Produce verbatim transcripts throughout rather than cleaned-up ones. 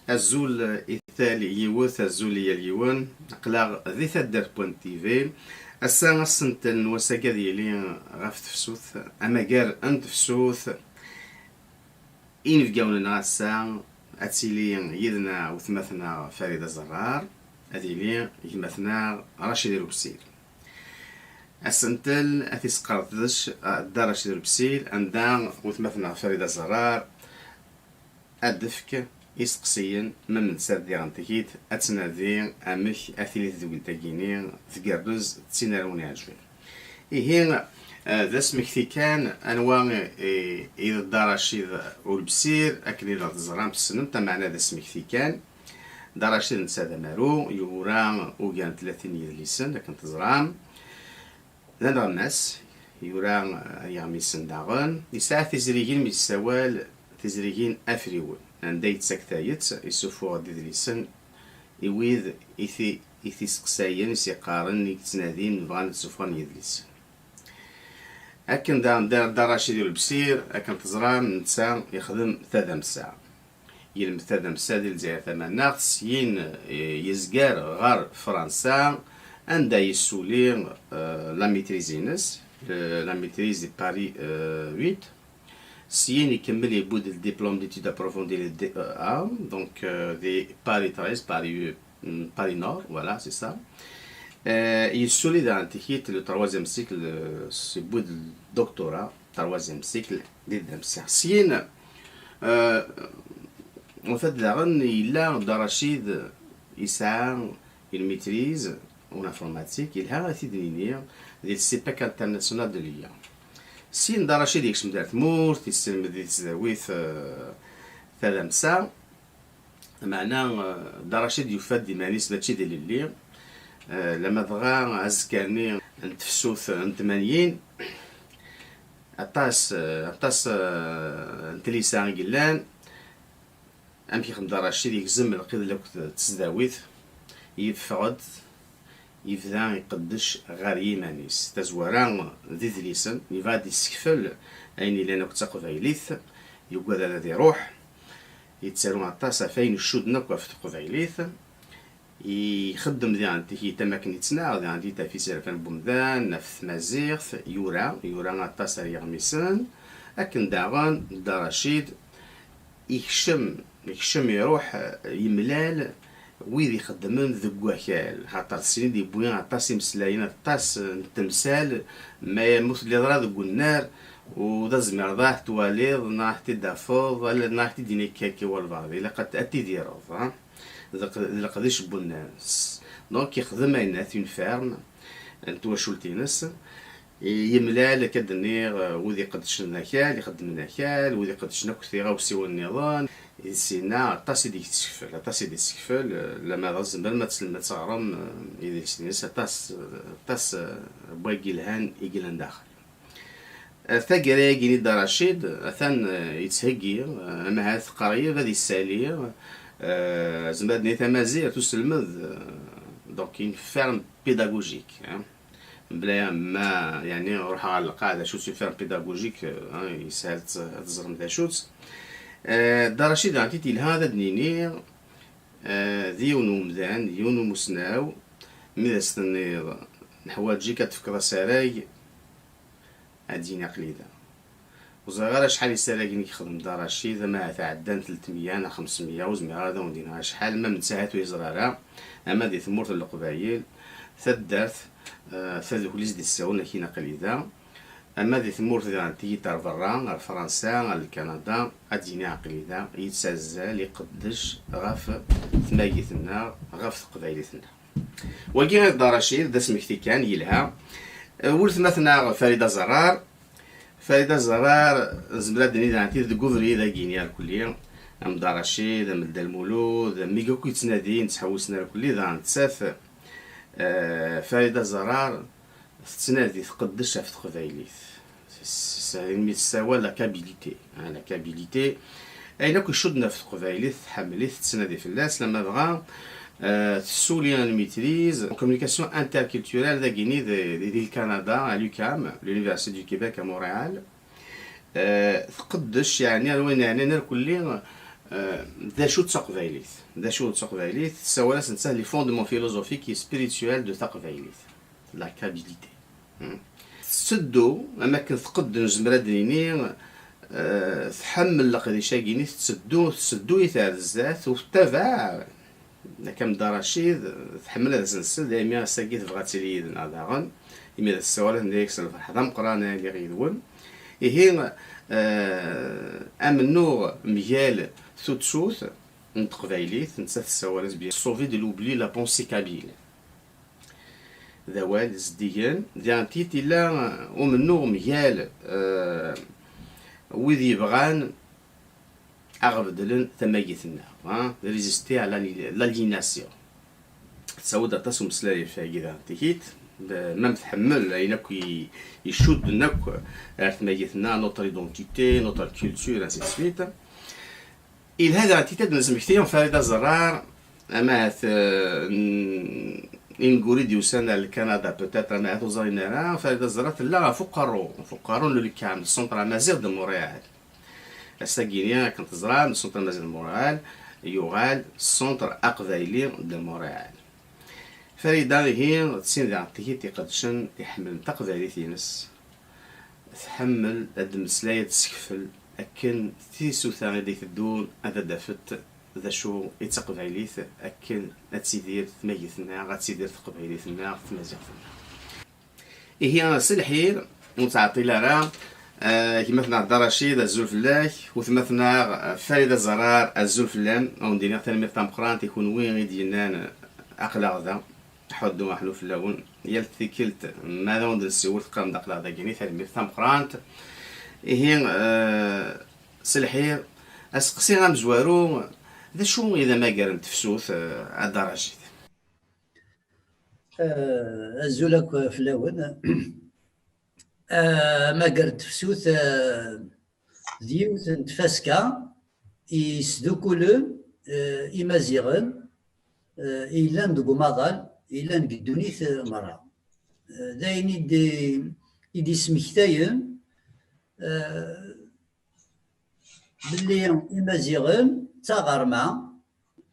Azul i tal yiwet, azul i yal yiwen. Aql-aɣ di taddart point T V. Ass-a, asentel n wass-agi ad yili ɣef tefsut, amagar n tefsut. Inebgawen-nneɣ ass-a, ad tili yid-neɣ wetma-tneɣ Farida Zerrar, ad yili gma-tneɣ Racid Lubsir. Asentel ad t-isqerdec, eh, Dda Racid Lubsir, anda wetma-tneɣ Farida Zerrar ad d-tefk isteqsiyen, ma d nettat diɣen tigi-d ad tnadi amek ad tili tedwilt-agi-ni tgerrez, d tin ara wen-iɛejben. Ihi, eh, d asmekti kan, anwa i, i d Dda Racid Ulebsir, akken i d teẓram tessnem, tameɛna d asmekti kan. Dda Racid netta d amaru, yura ugar n tlatin n yidlisen, akken teẓram. D aneɣmas, yura, eh, iɣmisen daɣen. Yesɛa tizrigin mi yessawal tizrigin afriwen, anda yettak tayet, yessufuɣ-d idlisen i wid i t-, i t-iseqsayen, i s-iqqaren, i yettnadin, bɣan ad ssufɣen yidlisen. Akken daɣen Dda, Dda Racid Ulebsir, akken teẓram, netta yexdem tadamsa. Yelmed tadamsa di Lezzayer Tamaneɣt, syin, eh, yezger ɣer Fransa, anda yessuli, eh, la maîtrise-ines, eh, la maîtrise de Paris, eh, huit. Syin ikemmel, yewwi-d le diplôme d'études approfondies, le D E A, donc, euh, di Paris treize, Paris, mm, Paris Nord, voilà, c'est ça. Euh, yessuli daɣen tikit le troisième cycle, euh, yewwi-d le doctorat, troisième cycle, di tdamsa. Syin, euh, en fait, daɣen yella Dda Racid yesɛa une maîtrise en informatique, yelha ad t-id-nini, di le CPEC International de Lyon. Syin Dda Racid yekcem-d ar tmurt, yesselmed di tesdawit, eh, tadamsa. Meɛna, eh, Dda Racid yufa-d iman-is mačči d ilelli. Eh, lama dɣa azekka-nni n tefsut n tmanyin, aṭas, eh, aṭas, eh, n tlisa i yellan. Amek ixdem Dda Racid? Yegzem lqid akked tesdawit, yeffeɣ-d, yebda iqeddec ɣer yiman-is. Tazwara d idlisen, yebɣa ad d-issekfel ayen yellan akk d taqbaylit, yugad ad iruḥ, yettaru aṭas ɣef ayen icudden akk ɣef teqbaylit. Ixeddem diɣen tikit am akken yettnaɣ diɣen di taf iserfan n wemdan, ɣef tmaziɣt, yura, yura aṭas ar yiɣmisen. Akken daɣen Dda Racid ikcem, ikcem iruḥ, eh, yemlal wid ixeddmen deg wakal, xaṭer syin i d-yewwi aṭas imeslayen, aṭas n temsal, ma, ma ur telliḍ ara deg unnar, ur d azmireḍ ad t-twaliḍ, neɣ ad t-id-tafeḍ, ala, neɣ ad t-id-yini akka akka walbeɛḍ, ilaq ad, ad t-tidireḍ, ha? D leq-, d leqdic n wunnar. Donc, yexdem ayennat, une ferme, n twacult-ines. Yemlal, akka d-nniɣ, wid iqeddcen akal, ixeddmen akal, wid iqeddcen akk tiɣawsiwin nniḍen. Di sina, aṭas i d-yessekfel, aṭas i d-yessekfel, lama d azember ma tselm ad teɣrem, eh, idlisen-ines, aṭas, aṭas, eh, n wayyi yelhan i yellan daxel. Eh, taggara-agi-nni Dda Racid, atan, eh, yettheggi, eh, ama ahat qrib ad yessali, eh, zemreɣ ad d-nini tamazirt, uselmed, eh, donc une ferme pédagogique, hein. Mebla ma, yeɛni, ruḥeɣ ɣer lqaɛa, d acu-tt une ferme pédagogique, eh, hein, yeshel ad teẓrem d acu-tt. Eh, Dda Racid, ɛni yelha ad d-nini, eh, d yiwen n umdan, d yiwen n umusnaw, mi d as-tenniḍ neḥwaǧ-ik ad tefkeḍ asarag, ad d-yini aql-i da. Ur ẓriɣ ara acḥal isaragen i yexdem Dda Racid, ama ahat ɛeddan telt meyya neɣ xems meyya, ur zmireɣ ara ad awen-d-iniɣ acḥal, ma netta ahat ur yeẓri ara, ama di tmurt n Leqbayel, taddart, eh, tadukli i s-d-issawlen akin aql-i da, ama di tmurt diɣen tigit ar berra, ar Fransa, ar Lkanada, ad d-yini aql-i da, yettazzal, iqeddec ɣef tmagit-nneɣ, ɣef teqbaylit-nneɣ. Wagi i d Dda Racid, d asmekti kan, yelha. Eh, weltma-tneɣ Farida Zerrar. Farida Zerrar, nezmer ad d-nini daɣen tid deg ubrid-agi-ni irkelli, am Dda Racid, am Dda Lmulud, am wigi akk yettnadin, ttḥewwisen irkelli, daɣen nettat, eh, Farida Zerrar, tettnadi, tqeddec ɣef teqbaylit. S-, s-, imi tessawal la kabilité, hein, la kabilité. Ayen akk icudden ɣef teqbaylit, tḥemmel-it, tettnadi fell-as, lamma dɣa, euh, tessuli une maîtrise en communication interculturelle dagini di, di, di Lkanada, à l'UQAM, l'Université du Québec à Montréal. Euh, tqeddec, yeɛni, ar wayen yeɛnan irkelli, Eh, d acu d taqbaylit? D acu d taqbaylit? Tessawal-as nettat les fondements philosophiques et spirituels de taqbaylit, la kabilité. Hmm. Tetteddu, am akken tqedd, nezmer ad d-nini, eh, tḥemmel leqdic-agi-nni, tetteddu, tetteddu-it ar zdat, u tettabaɛ, akka am Dda Racid, tḥemmel ad as-nsel, daymi ass-agi tebɣa ad tili yid-neɣ daɣen, imi d as-ssawalen deg-s lferḥ d ameqqran ay lliɣ yid-wen. Ihi, eh, amennuɣ mgal tutsut n teqbaylit, nettat tessawal-as bien sauver de l'oubli la pensée kabyle. D awal zeddigen, diɣen tit illa, eh, umennuɣ mgal, eh, wid yebɣan aɣ-beddlen tamagit-nneɣ, hein, résister à l'ali-, l'aliénation. Tettawi-d aṭas umeslay ɣef wagi daɣen tikit, d-, même tḥemmel ayen akk i, icudden akk ar tmagit-nneɣ, notre identité, notre culture, ainsi de suite. Ilha daɣen tikit ad d-nesmekti Farida Zerrar, ahat, euh, n-, inguri d-yusan ar Lkanada, peut-être, ahat ur ẓrin ara, Farida Zerrar tella ɣef uqerru, ɣef uqerru n Lkam, Centre Amaziɣ de Montréal. Ass-agi-ni, akken teẓram, Centre Amaziɣ de Montréal yuɣal Centre Aqbayli de Montréal. Farida, ihi, d tin daɣen tikit iqedcen, iḥemmlen taqbaylit-ines. Tḥemmel ad d-temmeslay, ad d-tessekfel akken tisuta i d-iteddun ad d-tafet d acu i d taqbaylit, akken ad tidir tmagit-nneɣ, ad tidir teqbaylit-nneɣ, tmaziɣt-nneɣ. Ihi, s lḥir, ur nettɛeṭṭil ara. Eh, gma-tneɣ Dda Racid, azul fell-ak. Wetma-tneɣ, eh, Farida Zerrar, azul fell-am. Ad wen-d-iniɣ tanemmirt tameqqrant i kunwi i d-yennan, eh, aql-aɣ da, ḥuddu aḥlu fell-awen. Yal tikkelt, ma ad awen-d-nessiwel, teqqarem-d aql-aɣ dagini, tanemmirt tameqqrant. Ihi, eh, s lḥir, aseqsi amezwaru, d acu i d amagar n tefsut, eh, a Dda Racid? Eh, azul akk fell-awen. Eh, amagar n tefsut, eh, d yiwet n tfaska i yesdukulen, eh, Imaziɣen, eh, yellan deg umaḍal, yellan deg ddunit, eh, merra. Eh, d ayen i d-, i d-ismektayen, eh, belli Imaziɣen d taɣerma,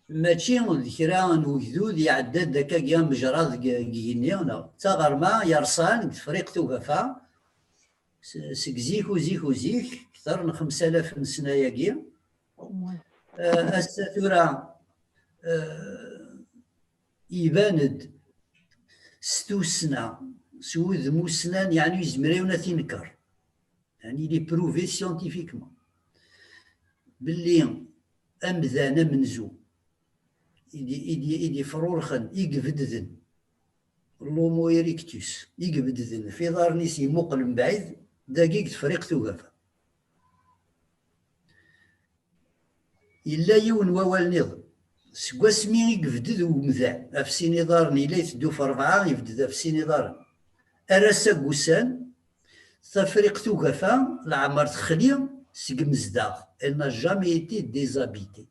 mačči d kra n wegdud iɛedda-d akkagi amejraḍ deg, deg igenni, neɣ d taɣerma yerṣan deg Tefriqt Ugafa, s-, seg zik uzik uzik, kter n xemsa alaf n ssna-agi. Eh, ass-a tura, eh, iban-d s tussna, s wudem ussnan, yeɛni yezmer yiwen ad t-inker. Yeɛni, il est prouvé scientifiquement belli amdan amenzu i d-, i d-, i d-ifrurxen, i ibedden, l'Homo erectus, i ibedden f iḍarren-is, yemmuqel mebɛid, dagi deg Tefriqt Ugafa. Yella yiwen wawal niḍen. Seg wasmi i yebded umdan ɣef sin iḍarren, yella iteddu ɣef rebɛa, yebded ɣef sin iḍarren. Ar ass-a n wussan, Tafriqt Ugafa leɛmer texli seg imezdaɣ. Elle n'a jamais été déshabitée.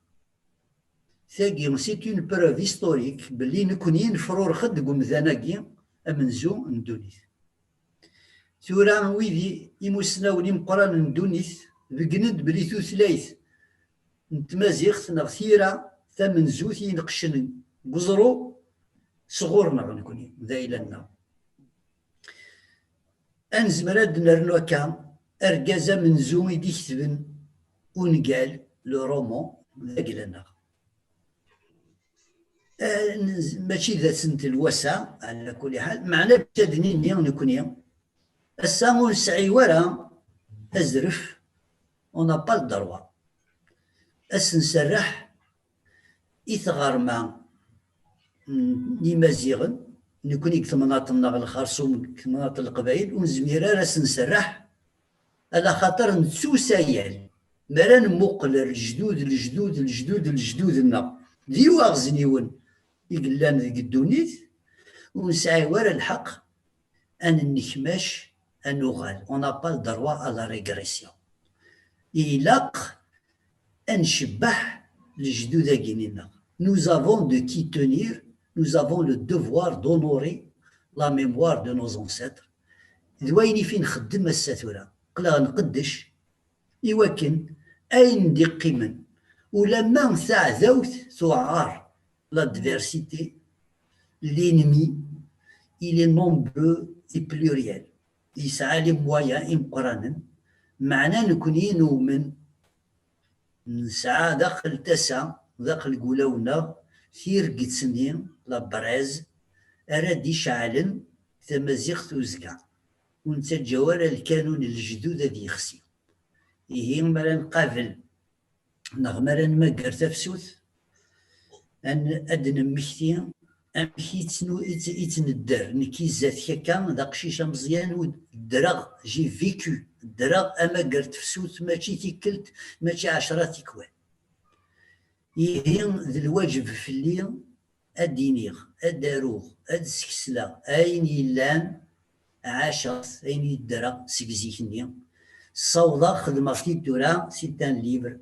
Tagi, c'est une preuve historique belli nekni nefrurx-d deg umdan-agi amenzu n ddunit. Tura, wid i-, imusnawen imeqqranen n ddunit beggnen-d belli tutlayt n tmaziɣt neɣ tira tamenzut i ineqqcen deg uẓru sɣur-neɣ nekni, d ayla-nneɣ. Ad nezmer ad d-nernu akka argaz amenzu i d-iketben ungal, le roman, d agla-nneɣ. Eh, nz-, mačči d ass n telwasa, ɛla kulli ḥal, meɛna bac ad d-nini nekni, ass-a ur nesɛi wara azref, on n'a pas le droit. Ad s-nserreḥ i tɣerma n Imaziɣen, nekni deg temnaḍt-nneɣ lxerṣum, deg temnaḍt n Leqbayel, ur nezmir ara ad s-nserreḥ, ala xaṭer nettusayal. Mi ara nemmuqqel ar lejdud, lejdud, lejdud, lejdud-nneɣ, d iwaɣezniwen i yellan deg ddunit, ur nesɛi wara lḥeqq ad nennekmac, ad nuɣal. On n'a pas le droit à la régression. Ilaq ad ncebbeḥ lejdud-agi-nneɣ. Nous avons de qui tenir, nous avons le devoir d'honorer la mémoire de nos ancêtres. D wayen i fi nxeddem ass-a tura. Aql-aɣ nqeddec i wakken ayen d-iqqimen Ulamma taɛdawt tuɛer, l'adversité, l'ennemi, il est nombreux et pluriel. Yesɛa les moyens imeqqranen, meɛna nekni numen nesɛa daxel tasa, daxel gulaw-nneɣ, tirget-nni, la braise, ara d-iceɛlen tamaziɣt uzekka. Ur nettaǧǧa ara lkanun n lejdud ad yexsi. Ihi, mi ara nqabel neɣ mi ara nmagger tafsut, ad n-, ad d-nemmekti amek i ttnu-, i tt-, i ttnedder. Nekk i zdat-k akka, d aqcic ameẓyan, ur ddreɣ, j'ai vécu, ddreɣ amagger tefsut, mačči tikkelt, mačči ɛecra tikwal. Ihi, d lwaǧeb fell-i ad d-iniɣ, ad d-aruɣ, ad d-skesleɣ ayen yellan, ɛaceɣ-t, ayen yeddreɣ seg zik-nni. Ssawḍeɣ, xedmeɣ-t-id tura, c'est un livre.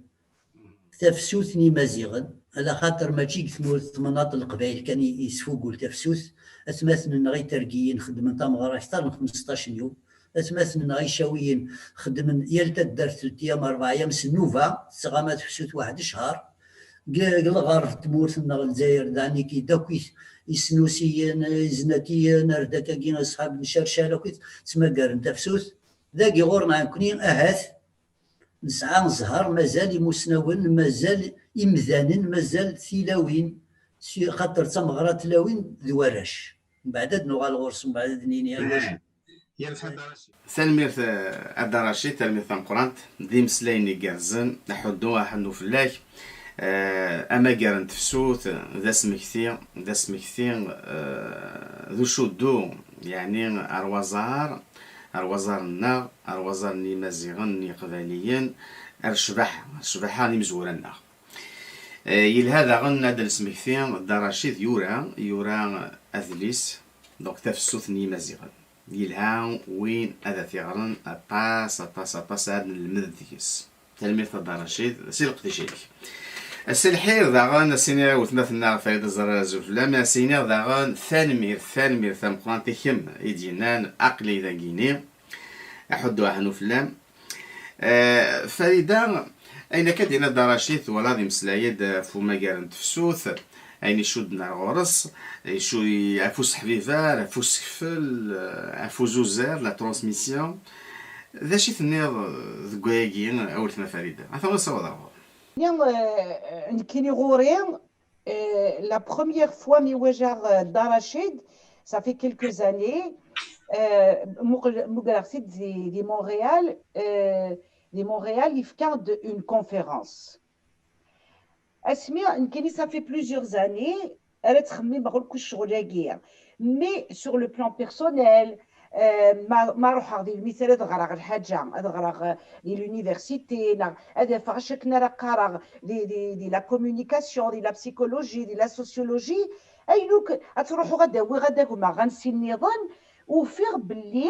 Tafsut n Yimaziɣen, ala xaṭer mačči deg tmurt, temnaḍt n Leqbayel kan i, i yesfugul tafsut. Atmaten-nneɣ Itergiyen xeddmen tameɣra akteṛ n xmesṭac n yum. Atmaten-nneɣ Icawiyen xeddmen yal taddart telt ayyam, rebɛ ayyam s nnuba, tettɣama tefsut waḥed ccher. Deg, deg lɣerb n tmurt-nneɣ Lezzayer, d Anikid akkit Isnusiyen, Iznatiyen, ar dakagi Aṣḥab n Cercal akkit ttmagaren tafsut. Dagi ɣur-neɣ nekkni, ahat, nesɛa zzher, mazal imusnawen, mazal imdanen, mazal tilawin, si-, xaṭer d tameɣra n tlawin d warrac. Mbeɛd ad nuɣal ɣur-s, mbeɛd ad d-nini ay wacu. Tanemmirt, eh, a Dda Racid, tanemmirt tameqqrant, d imeslayen igerrzen, aḥuddu, aḥennu fell-ak. Eh, amagar n tefsut, d asmekti, d asmekti, eh, d ucuddu, yeɛni ar waẓar, ar waẓar-nneɣ, ar waẓar n Yimaziɣen, n Yiqbayliyen, ar ccbaḥa, ar ccbaḥa n yimezwura-nneɣ. Eh, yelha daɣen ad d-nesmekti, Dda Racid yura, yura adlis, donc tafsut n Yimaziɣen. Yelha win ad t-iɣren, aṭas, aṭas, aṭas ad nelmed deg-s. Tanemmirt a Dda Racid, si leqdic-ik. Ass lḥir daɣen, a s-iniɣ i weltma-tneɣ Farida Zerra azul fell-am, a s-iniɣ daɣen tanemmirt, tanemmirt tameqqrant i kemm i d-yennan aql-i dagini, aḥuddu aḥnu fell-am. Eh, Farida, ayen akka d-yenna Dda Racid, twalaḍ imeslay-d ɣef umagar n tefsut, ayen icudden ar ɣur-s, icu-, ɣef useḥbiber, ɣef usekfel, eh, ɣef uzuzer, la transmission. D acu i tenniḍ deg wayagi, a weltma Farida? Ata ur ssawḍeɣ. Nekkini, euh, nekkini ɣur-i, euh, la première fois mi walaɣ, euh, Dda Racid, ça fait quelques années, euh, muqel-, mugreɣ-t-id di, di Montréal, euh, di Montréal, yefka-d une conférence. Asmi, nekkini, ça fait plusieurs années, ara ttxemmimeɣ ur kuc ccɣel-agi. Mais sur le plan personnel, euh, ma, ma ruḥeɣ di lmital ad ɣreɣ lḥaǧa, ad ɣreɣ, euh, di l'université, neɣ ad afeɣ acu akken ara qqareɣ di, di, di la communication, di la psychologie, di la sociologie, ayen akk ad truḥeɣ ad awiɣ ad agmeɣ ansi nniḍen, ufiɣ belli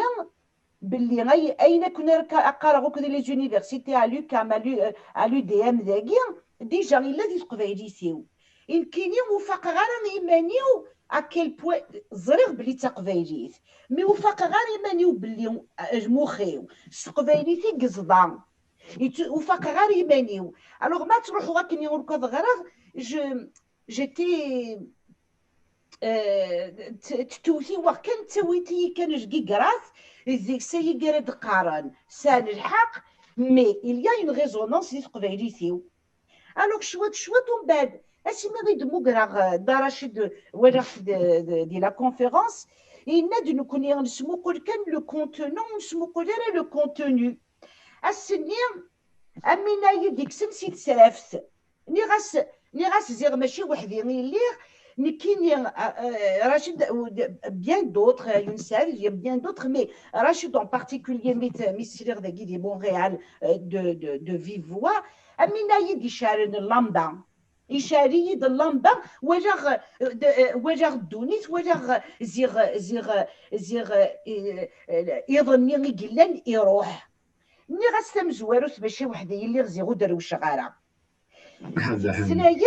belli ay-, ayen akken ara ka-, qqareɣ akk di les universités, à l'UQAM, à l'U-, à l'U D M dagi, déjà yella di teqbaylit-iw. Nekkini ur faqeɣ ara iman-iw à quel point ẓriɣ belli d taqbaylit, mais ur faqeɣ ara iman-iw belli, eh, lmux-iw s teqbaylit i yeẓḍa. Yettu-, ur faqeɣ ara iman-iw. Alors ma ttruḥuɣ akken i ur ɣreɣ, je, j'étais, euh, t-, tettewtiweɣ kan, ttawit-iyi kan lgigrat, deg-s ay ara d-qqaren sɛan lḥeqq, mais il y a une résonance di teqbaylit-iw. Alors cwiṭ cwiṭ, umbeɛd asmi i d-mmugreɣ, euh, Dda Racid, walaɣ-t di, di, di la conférence, yenna-d nekkni nesmuqul kan le contenant, ur nesmuqul ara le contenu. Ass-nni, Amina-yi-d ikksen si tesraft. Nniɣ-as, nniɣ-as ziɣ mačči weḥd-i i lliɣ, nekkini, euh, euh, Rachid, euh, bien d'autres, euh, Younes Said, il y a bien d'autres, mais Rachid en particulier, mi t-, mi sliɣ dagi di Montréal, euh, de, de, de vive voix, Amina-yi-d iceɛlen llamba. Iceɛl-iyi-d llamba, walaɣ, euh, de, euh, walaɣ ddunit, walaɣ, euh, ziɣ, ziɣ, euh, ziɣ, euh, euh, iḍ-nni i yellan iruḥ. Nniɣ-as tamezwarut mačči weḥd-i i lliɣ, ziɣ ur d-rewceɣ ara. Tis-, tis-, snat,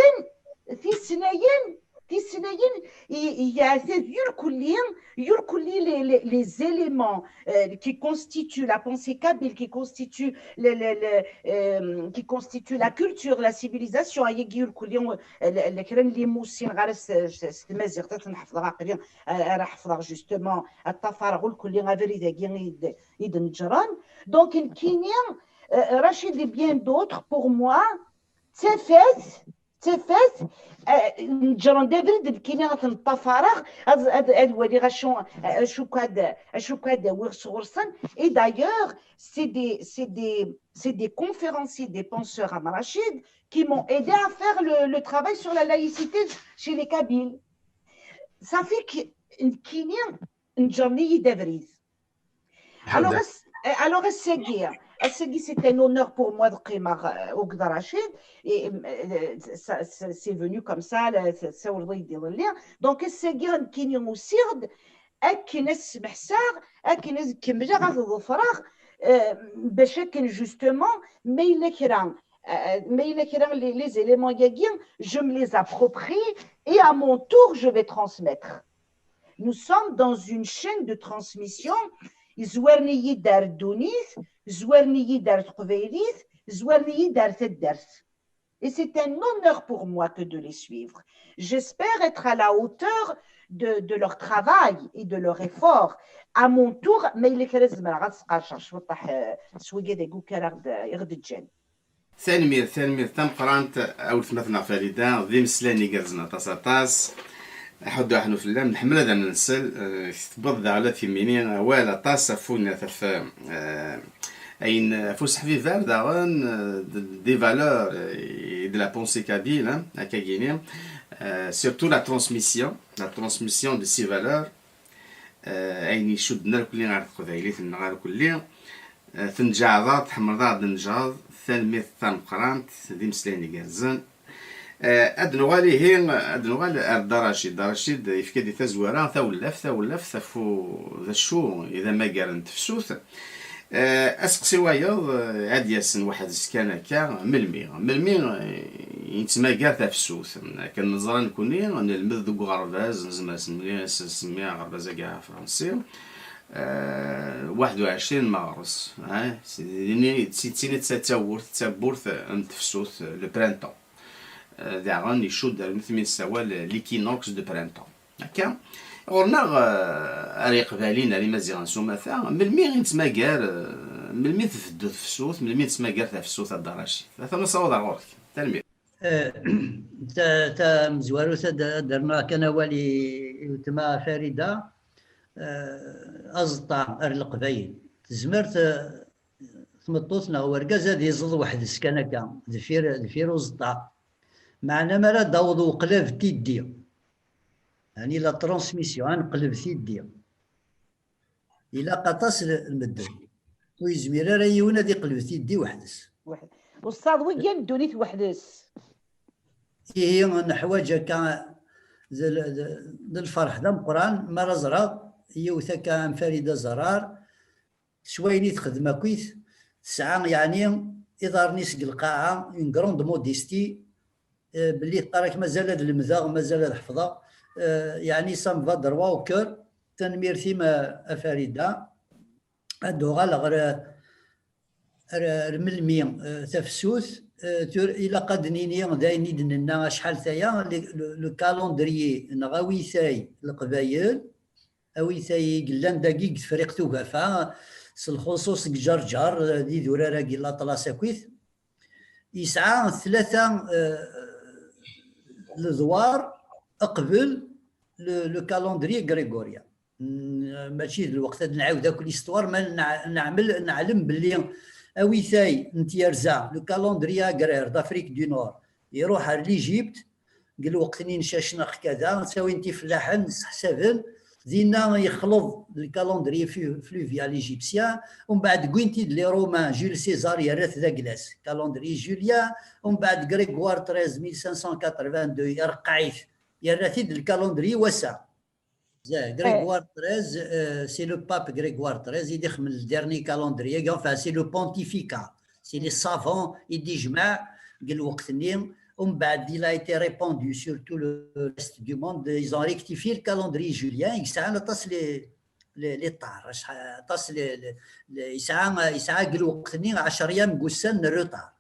tis-, snat, Tislayin i- i- yeɛtad yurkulli, yurkulli les, les, les éléments euh, qui constituent la pensée kabyle, qui constituent le, le, le, euh, qui constituent la culture, la civilisation, ayagi yurkulli euh, la kra n limusin ɣer s tmaziɣt ad ten-ḥefḍeɣ aqli ara ḥefḍeɣ justement ad ṭafareɣ urkulli abrid-agi i d-neǧren. Donc nekkini euh, Rachid et bien d'autres, pour moi, d tafat d tafat neǧren-d abrid nekkini ad ten-ṭafareɣ ad waliɣ acu acu kad acu kad awiɣ sɣur-sen. Et d'ailleurs c'est des c'est des c'est des conférenciers, des penseurs am Rachid qui m'ont aidé à faire le, le travail sur la laïcité chez les Kabyles. Ça fait que nekkini neǧren-iyi-d abrid. Alors, alors ass-agi, ass-agi c'est un honneur pour moi de qqimeɣ euh, akked Rachid. Et euh, ça, ça, c'est venu comme ça, tsawleḍ-iyi-d iḍelli. Donc ass-agi nekkini usiɣ-d akken ad smeḥseɣ, akken ad kemmleɣ ad ḍefreɣ euh, bac akken justement ma yella kra euh, ma yella kra les, les éléments-agi, je me les approprie et à mon tour je vais transmettre. Nous sommes dans une chaîne de transmission. Zwaren-iyi-d ar ddunit, zwaren-iyi-d ar teqbaylit, zwaren-iyi-d ar taddart. Et c'est un honneur pour moi que de les suivre. J'espère être à la hauteur de, de leur travail et de leur effort. À mon tour, ma yella kra zemreɣ ad sqerceɣ cwiṭaḥ s wigad-agi akk ara ɣ-d-ǧǧan. Tanemmirt, tanemmirt tameqqrant a weltma-tneɣ Farida, d imeslayen igerrzen aṭas, aṭas. Aḥuddu aḥnu fell-am, nḥemmel ad am-nsel, eh, tewwiḍ daɣla timini, awal aṭas ɣef unat, ɣef, eh, ayen, ɣef useḥbiber daɣen, eh, de, des valeurs, eh, et de la pensée kabyle, hein, akka gini. Eh, surtout la transmission, la transmission de ces valeurs. Eh, ayen icudden arkelli ɣer teqbaylit-nneɣ arkelli. Eh, tneǧǧɛeḍ-aɣ, tḥemmleḍ-aɣ-d neǧɛeḍ. Tanemmirt tameqqrant, d imeslayen igerrzen. Eh, ad nuɣal ihi, ad nuɣal ar Dda Racid. Dda Racid yefka-d i tazwara tawellaft, tawellaft ɣef u-, d acu i d amagar n tefsut. Eh, aseqsi wayeḍ, eh, ad yasen weḥd-s kan akka, melmi? Melmi, eh, i nettmagar tafsut? Akken neẓra nekkni, nelmed deg uɣerbaz, nezmer ad s-nsemmi aɣerbaz-agi afransi, eh, waḥed u ɛecrin meɣres, eh, s-, dini, d tin d tawwurt, d tawwurt n tefsut, le printemps. Eh, daɣen icudd armi tmi nessawal l'équinoxe de printemps. Akka, ɣur-neɣ, eh, ar iqbayliyen, ar imaziɣen s umata, melmi i nettmagar, eh, melmi tbeddu tefsut, melmi nettmagar tafsut a Dda Racid? Atan asawaḍ ar ɣur-k. Tanemmirt. Eh, ta-, tamezwarut ad, ad d-rnuɣ kan awal i, i weltma Farida, eh, aẓeṭṭa ar leqbayel. Tezmer t-, tmeṭṭut neɣ wergaz ad iẓeḍ weḥd-s kan akka, deffir, deffir uẓeṭṭa. Meɛna mi ara d-taweḍ uqlab tiddi, Ɛni la transmission, ad neqleb tiddi. Ilaq aṭas n medden. Ur yezmir ara yiwen ad iqleb tiddi weḥd-s. Usaḍ wiggan n ddunit weḥd-s. Ihi neḥwaǧ akka d, d, d lferḥ d ameqqran mi ara ẓreɣ yiwet akka am Farida Zarar, s wayen i texdem akkit, tesɛa yeɛni iḍarren-is deg lqaɛa, une grande modestie, eh, belli teqqar-ak mazal ad lemdeɣ, mazal ad ḥefḍeɣ, eh, yeɛni ça me va droit au cœur. Tanemmirt-im a, a Farida. Ad d-uɣaleɣ ɣer, ɣer, ɣer melmi, eh, tafsut, eh, ilaq ad d-nini d ayen i d-nenna acḥal taya, le, le, le calendrier neɣ awitay n Leqbayel, awitay i yellan dagi deg Tefriqt Ugafa, s lxuṣuṣ deg Ǧerǧer, d idurar-agi n Laṭlas akkit, yesɛa tlata, eh, ledwar qbel le, le calendrier grégorien. N-, mačči d lweqt ad nɛawed akk l'histoire, ma nɛ-, neɛmel, neɛlem belli awitay n tyerza, le calendrier agraire d'Afrique du Nord, iruḥ ar l'Égypte, deg lweqt-nni n Cacnaq kada, ttawin-t ifellaḥen, sseḥsaben, dinna yexleḍ le calendrier flu-, fluvial égyptien, umbeɛd wwin-t-id les Romains, Jules César yerra-t d aglas, calendrier julien, umbeɛd Grégoire treize, mille cinq cent quatre-vingt-deux, ireqqeɛ-it, yerra-t-id le calendrier wass-a. Grégoire treize, euh, c'est le pape Grégoire treize, i d-ixedmen le dernier calendrier, enfin, c'est le pontificat. C'est les savants, i d-ijmeɛ deg lweqt-nni, Umbeɛd, il a été répandu sur tout le reste du monde. Ils ont rectifié le calendrier julien. Yesɛa aṭas les, les, les ṭṭar, acḥal, aṭas les, les, les, yesɛa, yesɛa deg lweqt-nni ɛecra yam n wussan n retard.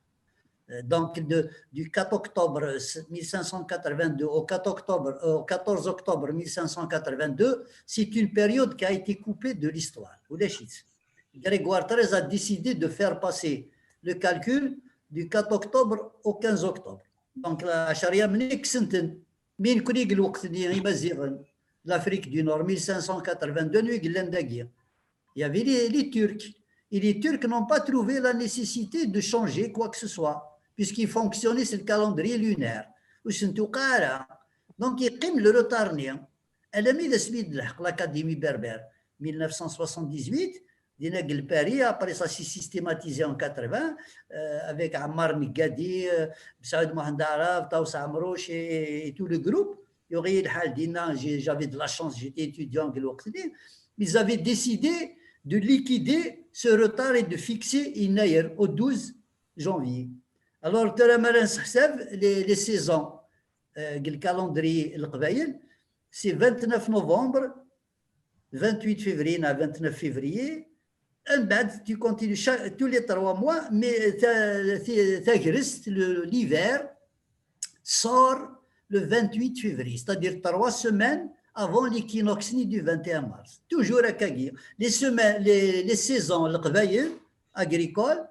Euh, donc, de, du quatre octobre mille cinq cent quatre-vingt-deux au quatre octobre, euh, au quatorze octobre mille cinq cent quatre-vingt-deux, c'est une période qui a été coupée de l'histoire. Ulac-itt. Grégoire treize a décidé de faire passer le calcul du quatre octobre au quinze octobre. Donc, la charia mnik senten, min kuni lwaqt-nni imaziɣen, l'Afrique du Nord, mille cinq cent quatre-vingt-deux, nu yellan dagi. Il y avait les, les Turcs. Et les Turcs n'ont pas trouvé la nécessité de changer quoi que ce soit, puisqu'ils fonctionnaient sur le calendrier lunaire. Ur sen-tuqeɛ ara. Donc, yeqqim le retard-nni. Alammi d asmi d-telḥeq l'Académie berbère, mille neuf cent soixante-dix-huit, dinna deg Paris, après ça s'est systématisé en quatre-vingts, euh, avec Ammar Negadi, euh, Saoud Mohamed Araf, Taous Amrouche et, et tout le groupe. Yuɣ-iyi lḥal dinna, j'ai, j'avais de la chance, j'étais étudiant deg lweqt-nni. Ils avaient décidé de liquider ce retard et de fixer yennayer au douze janvier. Alors, tura mi ara nesseḥsab les, les saisons, euh, deg le calendrier n Leqbayel, c'est vingt-neuf novembre, vingt-huit février, non, vingt-neuf février. Mbeɛd, tu continues chaque, tous les trois mois, mais ta, ta, tagrest, le, l'hiver sort le vingt-huit février, c'est-à-dire trois semaines avant l'équinoxe du vingt et un mars. Toujours akkagi. Les semaines, les, les saisons, Leqbayel agricole,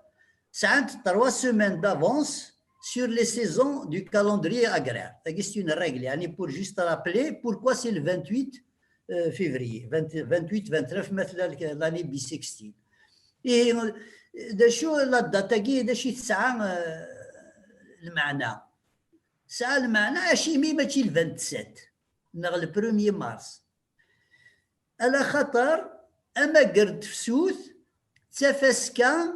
sɛant trois semaines d'avance sur les saisons du calendrier agraire. C'est une règle, يعني, pour juste rappeler pourquoi c'est le vingt-huit, euh, février, vingt, vingt-huit, vingt-neuf, مثلا, l'année bissextile. Et, euh, d acu, la date-agi, d acu i tesɛa, euh, lmeɛna? Tesɛa lmeɛna, acimi mačči le vingt-sept, neɣ le premier mars? Ala xaṭer amager n tefsut d tafaska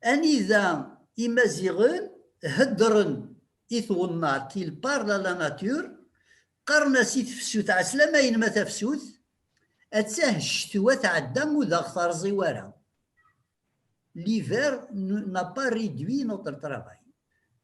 anida Imaziɣen heddren i twennaḍt, il parle à la nature, qqaren-as i tefsut, ɛeslama-inem a tafsut, attah ccetwa tɛedda ur d aɣ-terẓi wara. L'hiver n-, n'a pas réduit notre travail.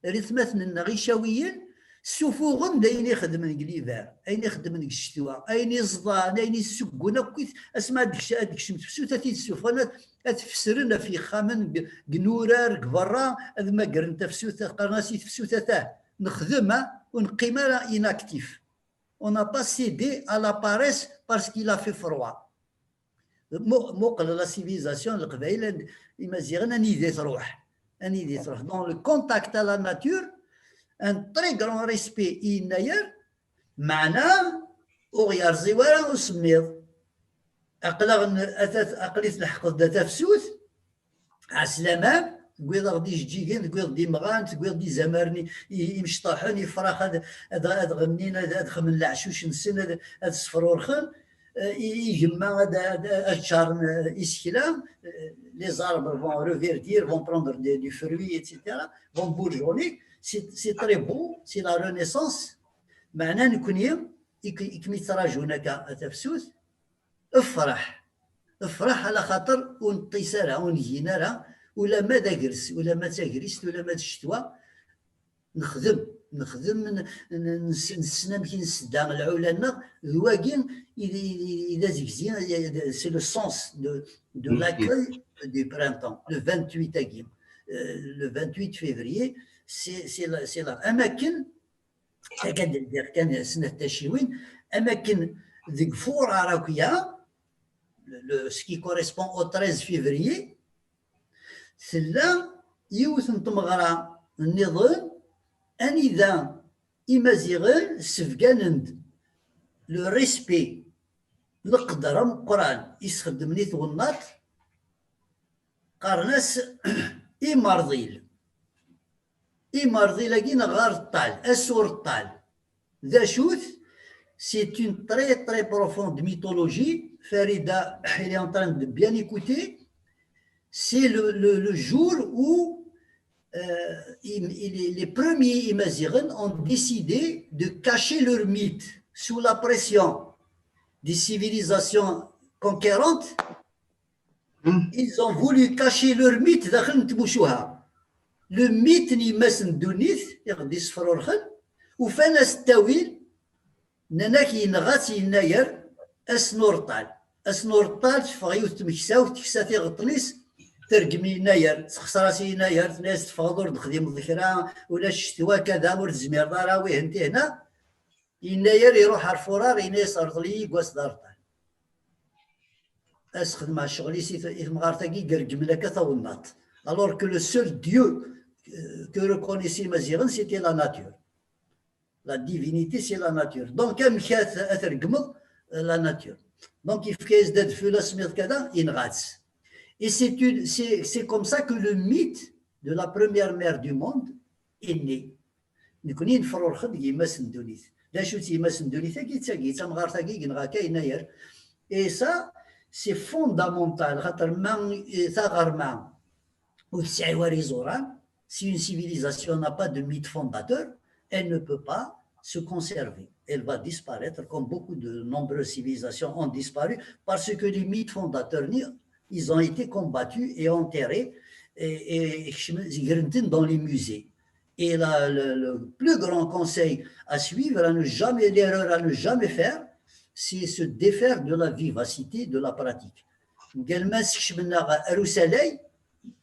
Rretmaten-nneɣ icawiyen ssufuɣen-d ayen ixedmen deg l'hiver, ayen ixedmen deg ccetwa, ayen iẓḍan, ayen issuggen akk, asma ad d-kec-, ad d-kecmen tefsut, ad t-id-ssufɣen, ad, ad t-fesren ɣef yexxamen, deg, deg inurar, deg berra, ad magren tafsut, qqaren-as i tefsut, atah, nexdem, ha, ur neqqim ara inactif. On n'a pas cédé à la paresse parce qu'il a fait froid. Mu-, muqel la civilisation n Leqbayel, and-, Imaziɣen, anida i truḥ. Anida i truḥ. Dans le contact à la nature, un très grand respect i yennayer, meɛna ur ɣ-yerẓi wara usemmiḍ. Aql-aɣ n-, atat-, aql-i tleḥqeḍ-d a tafsut, ɛeslama, tewwiḍ-aɣ-d ijeǧǧigen, tewwiḍ-d imɣan, tewwiḍ-d izamaren i-, i-, imecṭuḥen, ifrax ad, ad, ad ɣennin, ad, ad xemmen leɛcuc-nsen, ad, ad sefrurxen, eh, i, igemma ad, ad, ad ččaren, eh, isekla, eh, les arbres vont reverdir, vont prendre de, du fruit, et cetera, vont bourgeonner. C'est, c'est très beau, c'est la renaissance. Meɛna nekni, i k-, i kem-ittraǧun akka a tafsut, ffreḥ. Ffreḥ ala xaṭer ur neṭṭis ara, ur ngin ara, ulamma d agres, ulamma d tagrist, ulamma d ccetwa, nexdem, nexdem, n-, n-, nes-, nessen amek i nessedda lɛula-nneɣ, d wagi i d, i d, i d azegzi, c'est le sens de, de l'accueil du printemps, le vingt-huit-agi. Euh, le vingt-huit février, c'est, c'est la, c'est la, am akken, akka d-, d-, kan snat taciwin, am akken deg furar akya, le, le, ce qui correspond au treize février, tella yiwet n tmeɣra nniḍen anida Imaziɣen sbegganen-d le respect, leqder ameqqran i sxeddmen i twennaḍt, qqaren-as imerḍil. Imerḍil-agi neɣ areṭṭal, asureṭṭal. D acu-t? C'est une très, très profonde mythologie. Farida, elle est en train de bien écouter. C'est le, le, le jour où, euh, il, il, les premiers Imaziren ont décidé de cacher leur mythe sous la pression des civilisations conquérantes. Ils ont voulu cacher leur mythe daxel n tmucuha. Le mythe n yemma-s n ddunit i ɣ-d-isefrurxen, ufan-as ttawil, nnan-ak yenɣa-tt yennayer, ass n ureṭṭal. Ass n ureṭṭal teffeɣ yiwet tmeksawt, teksa tiɣeṭṭen-is, tergem yennayer, texṣer-as i yennayer, tenna-yas teffɣeḍ ur d-texdimeḍ kra, ulac ccetwa kada, ur tezmireḍ ara, wihen tihna. Yennayer iruḥ ar furar, yenna-yas rḍel-iyi deg wass d areṭṭal. As xedmeɣ ccɣel-is i t- i temɣart-agi ireggmen akka tawennaṭ. Alors que le seul Dieu euh, que reconnaissaient Imaziɣen, c'était la nature. La divinité, c'est la nature. Donc, amek ad t- ad tregmeḍ euh, la nature? Donc, yefka-yas-d adfel asemmiḍ kada, yenɣa-tt. Et c'est une- c'est c'est comme ça que le mythe de la première mère du monde est né. Nekni nefrurxen deg yemma-s n ddunit. D acu-tt yemma-s n ddunit-agi? D tagi, d tamɣart-agi i yenɣa akka yennayer. Et ça, c'est fondamental, xaṭer ma eh, taɣerma ur tesɛi ara iẓuran, si une civilisation n'a pas de mythe fondateur, elle ne peut pas se conserver. Elle va disparaître comme beaucoup de nombreuses civilisations ont disparu parce que les mythes fondateurs, ils ont été combattus et enterrés et, et, et dans les musées. Et là, le, le plus grand conseil à suivre, à ne jamais, l'erreur à ne jamais faire, c'est se défaire de la vivacité de la pratique. Également, si je me n'arrête à Roussalay,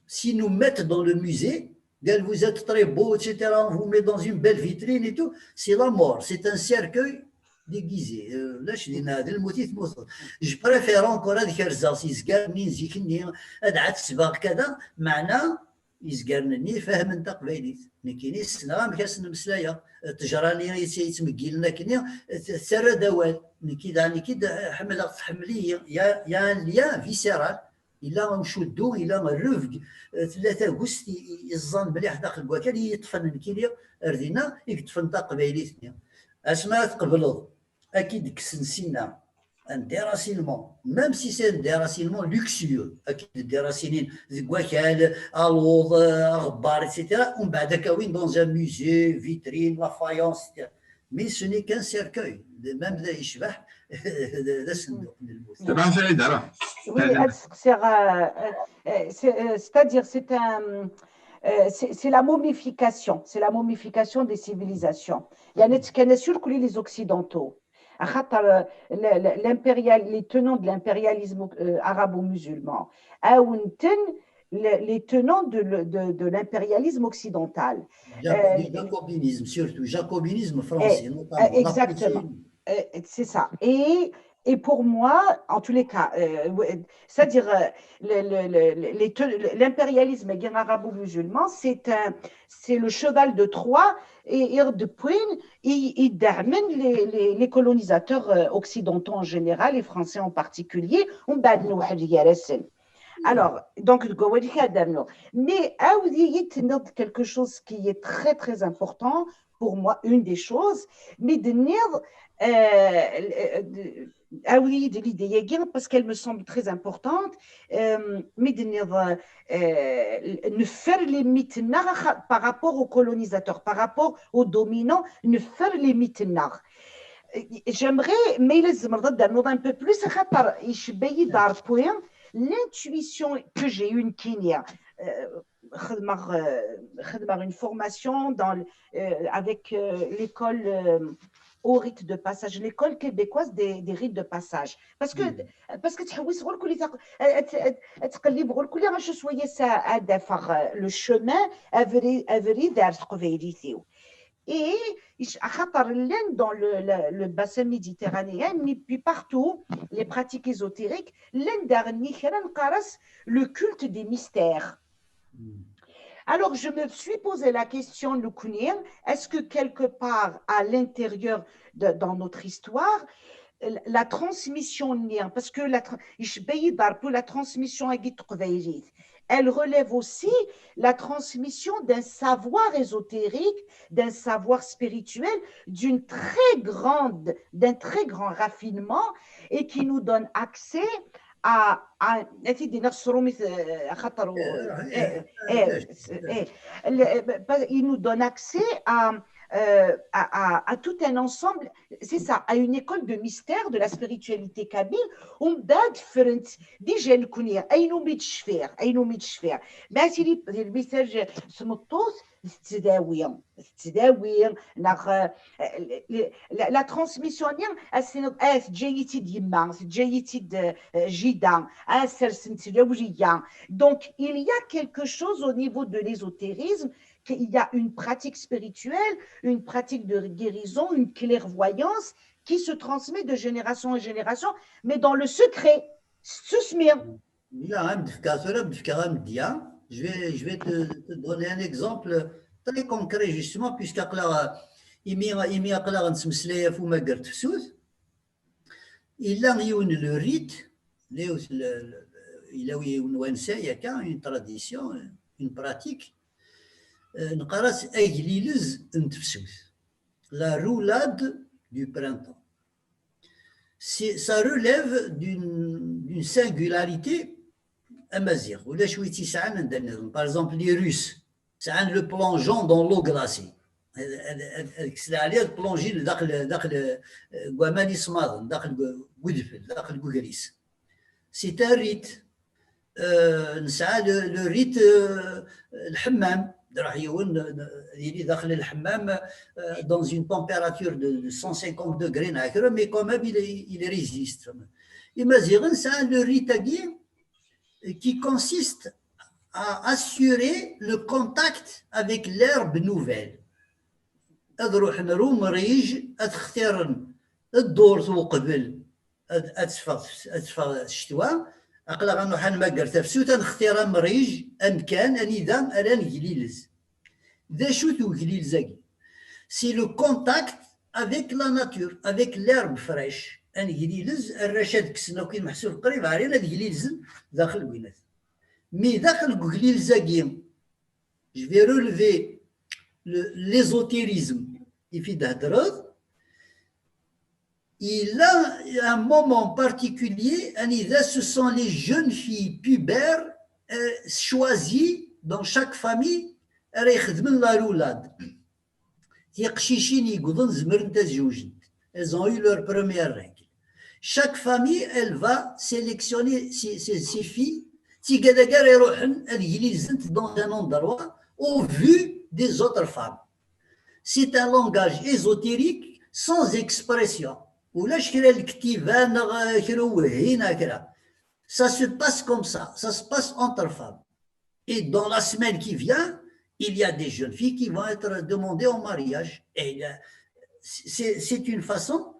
si nous mettons dans le musée, قال vous êtes très beau, et cetera, on vous met dans une belle vitrine et tout, c'est la mort, c'est un cercueil déguisé. Euh, là, je dis, نادي الموت يتموت. Je préfère encore هذا كرزاس يزقر منين زيكني هذا عاد سباق كذا معناه يزقرنني فهمن تقبيليت. نكيني السنة ما كاس نمسلايا تجراني يتمقيل لكني سر دوال نكي دا نكي دا حمل تحملي يا يا ليا فيسيرال. الا نشدو الا الرفق ثلاثة غوست يزان مليح داخل كواكل يطفن نكيلي ردينا يطفن تقبيليت. اسمها تقبلض اكيد كسن سنة. Un déracinement, même si c'est un déracinement luxueux, أكيد الدراسينين ذي كواكال، ألوض، أغبار، et cetera. ومن بعد كاوين dans un musée, vitrine, la faïence, et cetera. Mais ce n'est qu'un cercueil, même ذا يشبح ذا صندوق للموت. دابا فين دابا؟ Oui, c'est-à-dire c'est un c'est la momification, c'est la momification des civilisations. يعني كان sûr que les occidentaux خاطر l'impérial les tenants de l'impérialisme arabo-musulman عاونتن les tenants de, de, de l'impérialisme occidental. Le jacobinisme, surtout, jacobinisme français, notamment. Exactement. C'est ça. Et, et pour moi, en tous les cas, euh, c'est-à-dire euh, l'impérialisme arabo-musulman, c'est un, c'est le cheval de Troie et depuis, il, il les, les, les, colonisateur occidentaux en général et français en particulier, on bat nous. Alors, donc, mais quelque chose qui est très, très important pour moi, une des choses, mais de dire, euh, l'idée parce qu'elle me semble très importante, mais de dire, نفر les mythes par rapport aux colonisateurs, par rapport aux dominants, نفر les mythes. J'aimerais, mais les un peu plus, خاطر يشبه point l'intuition que j'ai eue une كينيا خدمغ une formation dans avec l'école au rite de passage, l'école québécoise des, des rites de passage. Parce que parce que تحوس غير كل تقلب غير كل غاش شويه ساعه دافع le chemin افري افري دار تقبيليتيو. Et خاطر لان dans le, le, le bassin méditerranéen, mais puis partout, les pratiques ésotériques, لان دارني كرا نقارس le culte des mystères. Alors, je me suis posé la question, est-ce que quelque part à l'intérieur de, dans notre histoire, la transmission, parce que la, pour la transmission à Guy elle relève aussi la transmission d'un savoir ésotérique, d'un savoir spirituel, d'une très grande, d'un très grand raffinement et qui nous donne accès à, à il nous donne accès à, euh, à, à, à tout un ensemble, c'est ça, à une école de mystère de la spiritualité kabyle. Umbeɛd ffrent déjà nekkni, ayen umi d-cfiɣ, ayen umi d-cfiɣ. Ma tili, di lmisal, tmeṭṭut tettdawi, tettdawi, neɣ, euh, la, la transmission-nni, ad s-tiniḍ, ah, teǧǧa-yi-tt-id yemma, teǧǧa-yi-tt-id, euh, jida, ah, sersemt lawliya. Donc, il y a quelque chose au niveau de l'ésotérisme, qu'il y a une pratique spirituelle, une pratique de guérison, une clairvoyance qui se transmet de génération en génération, mais dans le secret. S tsusmi. Là, hein, je vais, je vais te, te donner un exemple très concret, justement, puisque imi aql-aɣ nettmeslay ɣef umagger n tefsut, yella yiwen le rite, yella yiwen wansay akka, une tradition, une pratique, euh, neqqar-as aglilez n tefsut, la roulade du printemps. Ça relève d'une singularité amaziɣ. Ulac wi tt-yesɛan anda nniḍen. Par exemple, les Russes sɛan le plongeon dans l'eau glacée. Ad kksen ɛli ad plonjin daxel, daxel, euh, deg waman isemmaḍen, daxel deg udfel, daxel deg ugris. C'est un rite. Euh, nesɛa le, le rite, euh, lḥemmam. Iruḥ yiwen, euh, yili daxel lḥemmam, euh, dans une température de, de cent cinquante degrés, mais quand même, il, il résiste. Imaziɣen sɛan le rite-agi qui consiste à assurer le contact avec l'herbe nouvelle. Ad ruḥen ar umrij, ad xtiren ddurt uqbel ad teffeɣ ccetwa. Aql-aɣ ad nruḥ ad nmagger tafsut, ad nextir amrij, amkan anida ara neglilez. D acu-t uglilez-agi? C'est le contact avec la nature, avec l'herbe fraîche. Ad neglilez, arrac ad kksen akk imeḥsub qrib ɛrin ad glilzen daxel n winat. Mais daxel n uglilez-agi, je vais relever l'ésotérisme i fi d-thedreḍ. Il a un moment particulier, anida ce sont les jeunes filles pubères, euh, choisies dans chaque famille, ara ixedmen la roulade. Tiqcicin yegwḍen zemrent ad zewjent. Elles ont eu leur première règle. Chaque famille, elle va sélectionner ses, ses, ses filles. Tigad-agi ara iruḥen ad glilzent dans un endroit au vu des autres femmes. C'est un langage ésotérique sans expression. Ulac kra lektiba neɣ kra uwehhi neɣ kra. Ça se passe comme ça, ça se passe entre femmes. Et dans la semaine qui vient, il y a des jeunes filles qui vont être demandées en mariage. Et c'est une façon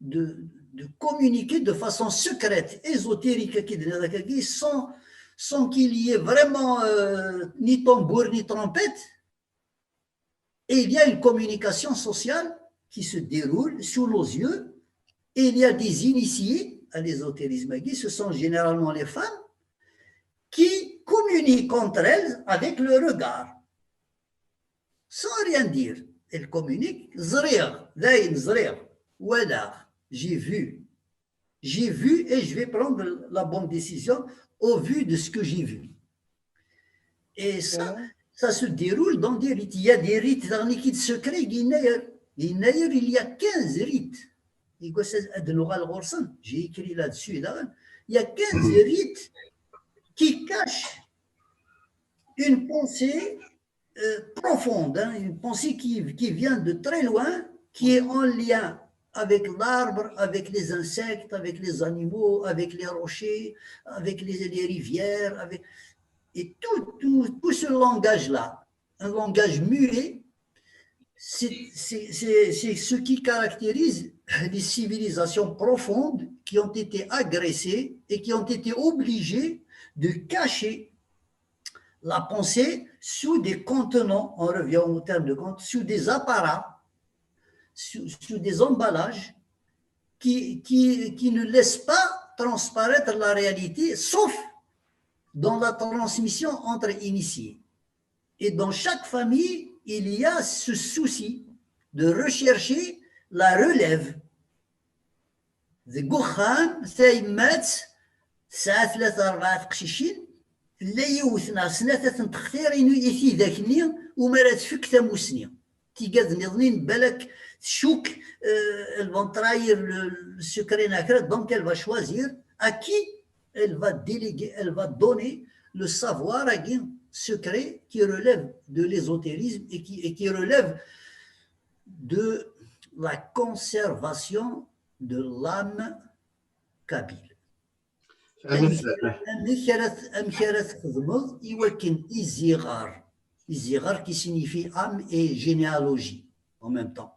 de, de communiquer de façon secrète, ésotérique, sans, sans qu'il y ait vraiment euh, ni tambour ni trompette. Et il y a une communication sociale qui se déroule sous nos yeux. Et il y a des initiés à l'ésotérisme, ce sont généralement les femmes, qui communiquent entre elles avec le regard, sans rien dire. Elles communiquent, ẓriɣ, dayen ẓriɣ, walaɣ, j'ai vu. J'ai vu et je vais prendre la bonne décision au vu de ce que j'ai vu. Et ça, ça se déroule dans des rites. Il y a des rites, dans les rites secrets, il y a quinze rites. J'ai écrit là-dessus. Là. Il y a quinze rites qui cachent une pensée euh, profonde, hein, une pensée qui, qui, vient de très loin, qui est en lien avec l'arbre, avec les insectes, avec les animaux, avec les rochers, avec les, les rivières, avec... et tout, tout, tout ce langage-là, un langage muet, c'est ce qui caractérise les civilisations profondes qui ont été agressées et qui ont été obligées de cacher la pensée sous des contenants, on revient au terme de contenant, sous des apparats, sous, sous des emballages qui, qui, qui ne laissent pas transparaître la réalité, sauf dans la transmission entre initiés. Et dans chaque famille, il y a ce souci de rechercher la relève. Deg uxxam, tayemmat tesɛa tlata rebɛa teqcicin, tella yiwet neɣ snat ad tent-textir i tidak-nni umi ara tfek tamusni. tigad nniḍen, balak tcuk, euh, elle va trahir le, le secret n akra, donc elle va choisir à qui elle va déléguer, elle va donner le savoir agi secret qui relève de l'ésotérisme et qui, et qui relève de la conservation de l'âme kabyle. Amek ara t-, amek ara txedmeḍ i wakken iziɣer, iziɣer qui signifie âme et généalogie en même temps.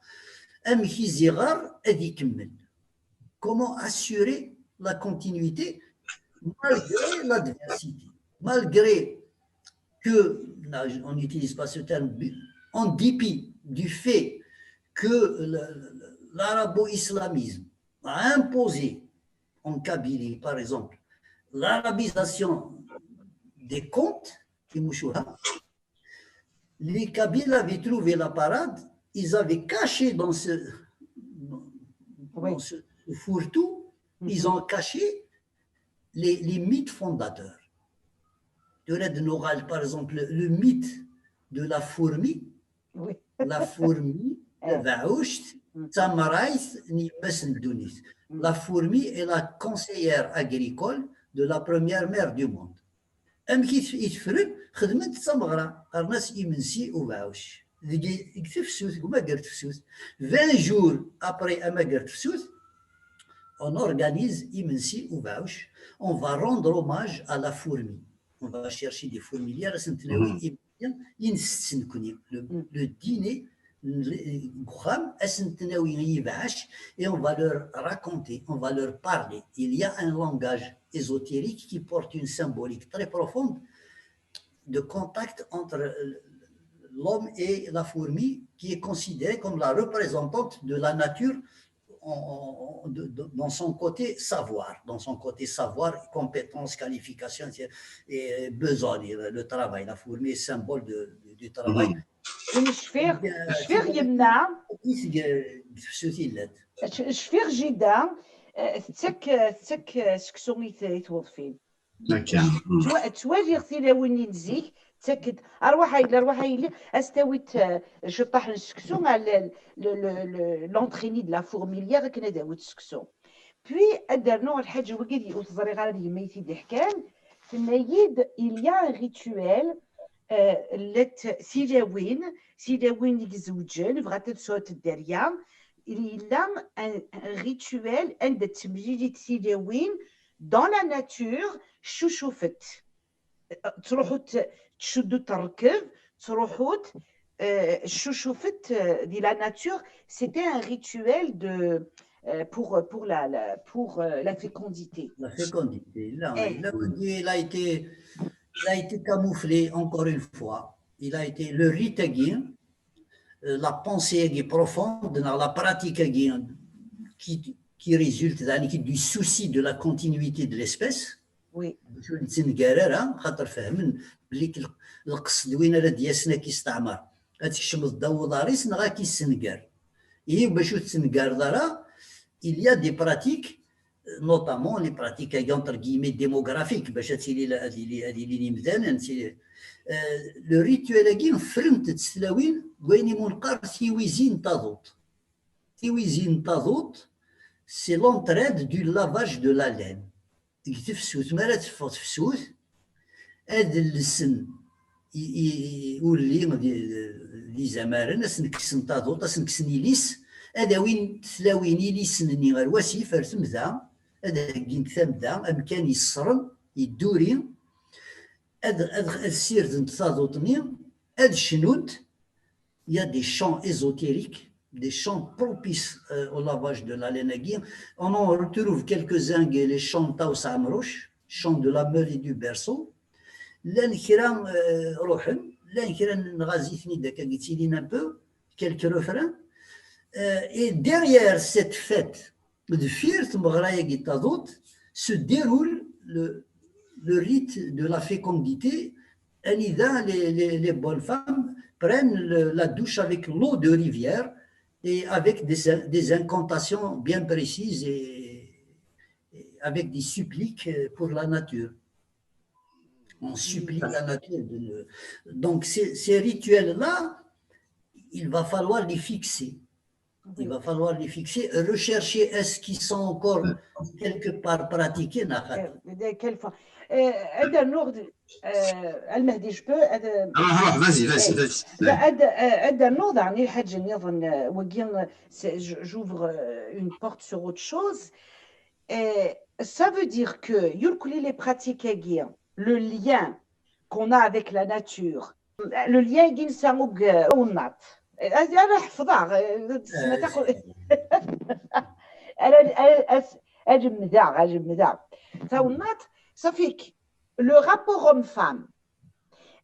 Amek iziɣer ad ikemmel? Comment assurer la continuité malgré l'adversité, malgré que, là, on n'utilise pas ce terme, en dépit du fait que le, le, l'arabo-islamisme a imposé en Kabylie, par exemple, l'arabisation des contes, les Kabyles avaient trouvé la parade, ils avaient caché dans ce, dans ce fourre-tout, ils ont caché les, les mythes fondateurs. Tura ad nuɣal, par exemple, le mythe de la fourmi, la fourmi, tabeɛɛuct, d tamrayt n yemma-s n ddunit. La fourmi est la conseillère agricole de la première mère du monde. Amek i t-, i tefren? Xedmen-t d tameɣra, qqaren-as imensi ubeɛɛuc. Deg, deg tefsut, deg umager tefsut. Vingt jours après amager tefsut, on organise imensi ubeɛɛuc. On va rendre hommage à la fourmi. On va chercher des fourmilières, ad sen-nawi imensi i nsett nekkni. Le, le dîner, deg uxxam, ad sen-nawi i yibeɛɛac, et on va leur raconter, on va leur parler. Il y a un langage ésotérique qui porte une symbolique très profonde de contact entre l'homme et la fourmi, qui est considérée comme la représentante de la nature en, en, de, de, dans son côté savoir, dans son côté savoir, compétence, qualification, et, et besogne, le, le travail. La fourmi est symbole de, de, du travail. Cfiɣ, cfiɣ yemma. Cfiɣ jida, tettak, tettak seksu i tweḍfin. Ttwaliɣ tilawin n zik, ttakent, arwaḥ a yelli, arwaḥ a yelli, ad s-tawit ciṭṭaḥ n seksu, l'entraîner de la fourmilière akken ad awit seksu. Puis, ad d-rnuɣ lḥaǧa wagi ur t-ẓriɣ ara d yemma i t-id-iḥkan, tenna-yi-d, il y a un rituel, llant tilawin, tilawin i izewǧen, bɣant ad sɛunt dderya, yella un rituel anda ttemlilit tilawin dans la nature, ccucufet. Ttruḥut, tcuddut rrkeb, ttruḥut, ccucufet di la nature. C'était un rituel de, pour, pour la, la, pour la fécondité. La fécondité. Là, il a été, il a été camouflé encore une fois. Il a été, le rite-agi, la pensée-agi profonde, la pratique-agi qui, qui résulte du souci de la continuité de l'espèce. Oui. Ur nettenger ara, xaṭer fehmen belli lqesd win ara d-yasen ad k-isteɛmer, ad tkecmeḍ ddaw uḍar-is neɣ ad k-issenger. Ihi bac ur tettengareḍ ara, il y a des pratiques, notamment les pratiques entre guillemets démographiques, bac ad tili, ad ilin imdanen, le rituel-agi ffrent-t s tlawin deg wayen i mu neqqar tiwizi n taḍuṭ. Tiwizi n taḍuṭ, c'est l'entraide du lavage de la laine. Deg tefsut, mi ara teffeɣ tefsut, ad llsen i, i, ulli d, d izamaren, ad sen-kksen taḍuṭ, ad sen-kksen ilis, ad awin tlawin ilisen-nni ɣer wasif, ar temda, ad heggint tamda, amkan yeṣṣren, yedduri, ad, ad, ad ssirdent taḍuṭ-nni, ad cnunt, il y a des chants ésotériques, des chants propices, euh, au lavage de la laine. On en retrouve quelques-uns, les chants Taous Amrouche, chants de la meule et du berceau. Llan kra, euh, ruḥen, llan kra nɣazi-ten-id akka, yettilin un peu, quelques refrains. Euh, et derrière cette fête, deffir tmeɣra-agi taḍuṭ, se déroule le, le rite de la fécondité, anida les, les, les bonnes femmes prennent le, la douche avec l'eau de rivière et avec des, des incantations bien précises et, et avec des suppliques pour la nature. On supplie la nature de nous. Donc, ces, ces rituels-là, il va falloir les fixer. Il va falloir les fixer, rechercher est-ce qu'ils sont encore quelque part pratiqués, neɣ xaṭi. De quelle forme? Euh, ad rnuɣ, euh, Al Mehdi, je peux, ad, Ah, ah, vas-y, vas-y, vas-y. Ad, euh, ad rnuɣ daɣen i lḥaǧa nniḍen, euh, wagi, euh, c'est- je- j'ouvre euh, une porte sur autre chose. Et ça veut dire que, yurkuli les pratiques-agi, le lien qu'on a avec la nature, le lien-agi nesɛa akked tawennaḍt. Ad ara ḥefḍeɣ, euh, ad lemdeɣ, ad lemdeɣ. Tawennaḍt, ça fait que le rapport homme-femme,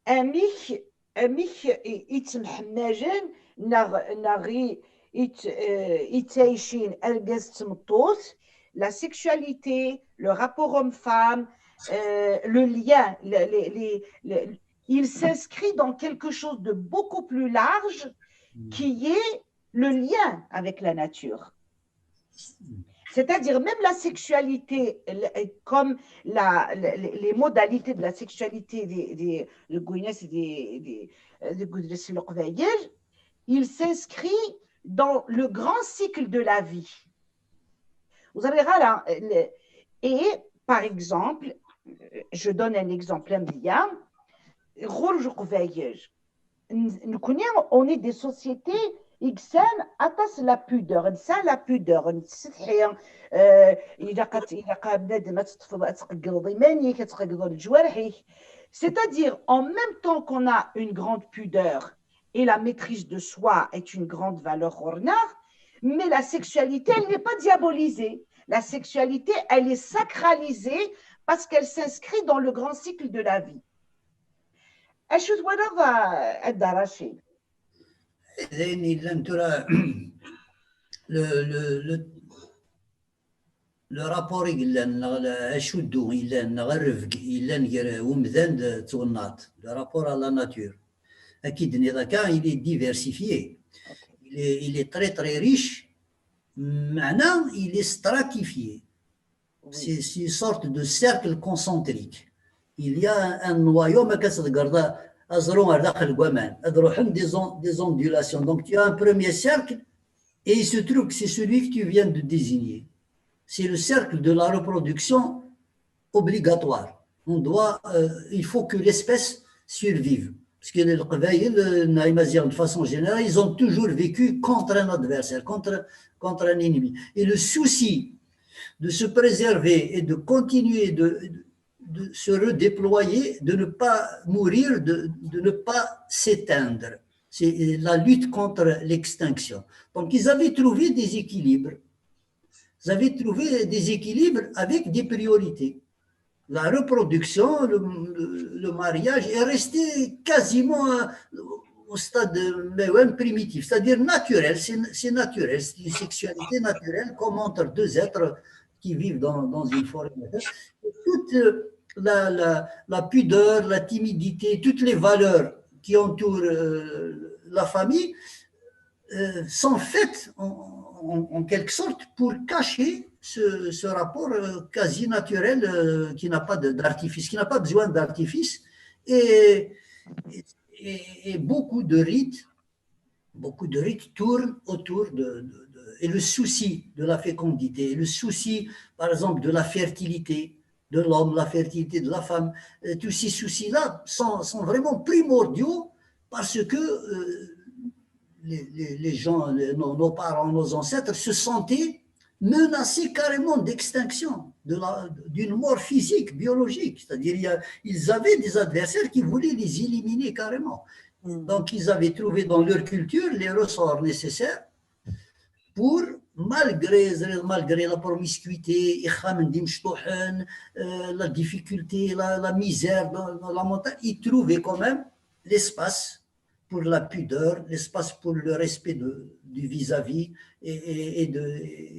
amek, amek i, i ttemḥemmalen, neɣ, neɣ i, i t-, euh, i ttɛicin argaz d tmeṭṭut, la sexualité, le rapport homme-femme, euh, le lien, le, le, le, le, il s'inscrit dans quelque chose de beaucoup plus large qui est le lien avec la nature. C'est-à-dire même la sexualité, le- comme la, le- les modalités de la sexualité des, des, de Gwyneth, des, des, euh, de Gwyneth Leqbayel, il s'inscrit dans le grand cycle de la vie. Vous avez là, et par exemple, je donne un exemple, un bien, Rouge N-, nekkni, on est des sociétés i yesɛan aṭas la pudeur, nesɛa la pudeur, nettsetḥi, euh, ilaq ad, ilaq a bnadem ad teṭṭfeḍ, ad tqeggreḍ iman-ik, ad tqeggreḍ leǧwarḥ-ik. C'est-à-dire, en même temps qu'on a une grande pudeur et la maîtrise de soi est une grande valeur ɣur-neɣ, mais la sexualité, elle n'est pas diabolisée. La sexualité, elle est sacralisée parce qu'elle s'inscrit dans le grand cycle de la vie. Acu twalaḍ a, a Dda Racid? D ayen yellan tura, le, le, le, le rapport i yellan, neɣ la- acuddu yellan, neɣ rrebg yellan gar umdan d twennaḍt, le rapport à la nature. Akka i d-tenniḍ akka, il est diversifié, il est, il est très très riche, meɛna il est stratifié. C'est c'est une sorte de cercle concentrique. Il y a un, un noyau, ma akka tḍeggreḍ aẓru ar daxel n waman, ad ruḥen des, on- des ondulations. Donc tu as un premier cercle, et il se trouve que c'est celui que tu viens de désigner. C'est le cercle de la reproduction obligatoire. On doit, euh, il faut que l'espèce survive. Parce que les Qbayl, euh, les Amazighs, de façon générale, ils ont toujours vécu contre un adversaire, contre, contre un ennemi. Et le souci de se préserver et de continuer de, de se redéployer, de ne pas mourir, de, de ne pas s'éteindre. C'est la lutte contre l'extinction. Donc, ils avaient trouvé des équilibres. Ils avaient trouvé des équilibres avec des priorités. La reproduction, le, le- le mariage est resté quasiment euh, au stade même primitif, c'est-à-dire naturel, c'est c'est naturel, c'est une sexualité naturelle comme entre deux êtres qui vivent dans, dans une forêt. Et toute euh, la, la- la pudeur, la timidité, toutes les valeurs qui entourent euh, la famille euh, sont faites en, en- en quelque sorte pour cacher ce, ce rapport euh, quasi naturel euh, qui n'a pas de- d'artifice, qui n'a pas besoin d'artifice. Et, et- et beaucoup de rites, beaucoup de rites tournent autour de, de- de- et le souci de la fécondité, le souci, par exemple, de la fertilité de l'homme, la fertilité de la femme, euh, tous ces soucis-là sont, sont vraiment primordiaux parce que euh, les, les- les gens, les- nos, nos parents, nos ancêtres se sentaient menacés carrément d'extinction, de la- d'une mort physique, biologique. C'est-à-dire, il y a- ils avaient des adversaires qui voulaient les éliminer carrément. Donc, ils avaient trouvé dans leur culture les ressorts nécessaires pour, malgré, malgré la promiscuité, ixxamen d imecṭuḥen, euh, la difficulté, la, la misère dans, dans la montagne, ils trouvaient quand même l'espace pour la pudeur, l'espace pour le respect de- du vis-à-vis et, et- et de,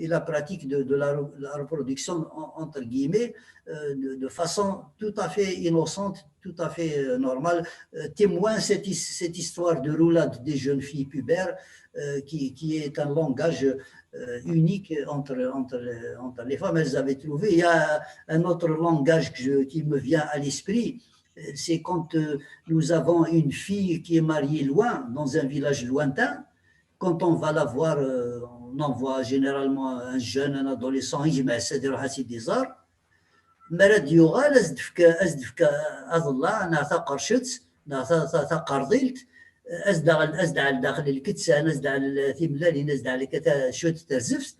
et la pratique de, de la, re- la reproduction, en- entre guillemets, euh, de, de façon tout à fait innocente, tout à fait euh, normale. Euh, témoin cette, his- cette histoire de roulade des jeunes filles pubères, euh, qui, qui est un langage euh, unique entre, entre, entre les femmes. Elles avaient trouvé. Il y a un autre langage que je- qui me vient à l'esprit, C'est quand euh, nous avons une fille qui est mariée loin, dans un village lointain. Quand on va la voir, euh, on envoie généralement un jeune, un adolescent, يجمع السيد يروح يسيدي يزار. Mi ara d-yuɣal, ad s-d-tefk, ad s-d-tefk aḍellaɛ neɣ taqercet neɣ ta-, ta-, taqerḍilt, ad s-d-, ad s-d-tɛell daxel lkettan, ad s-d-tɛell timellalin, ad s-d-tɛell akka ta-, cwiṭ terzeft.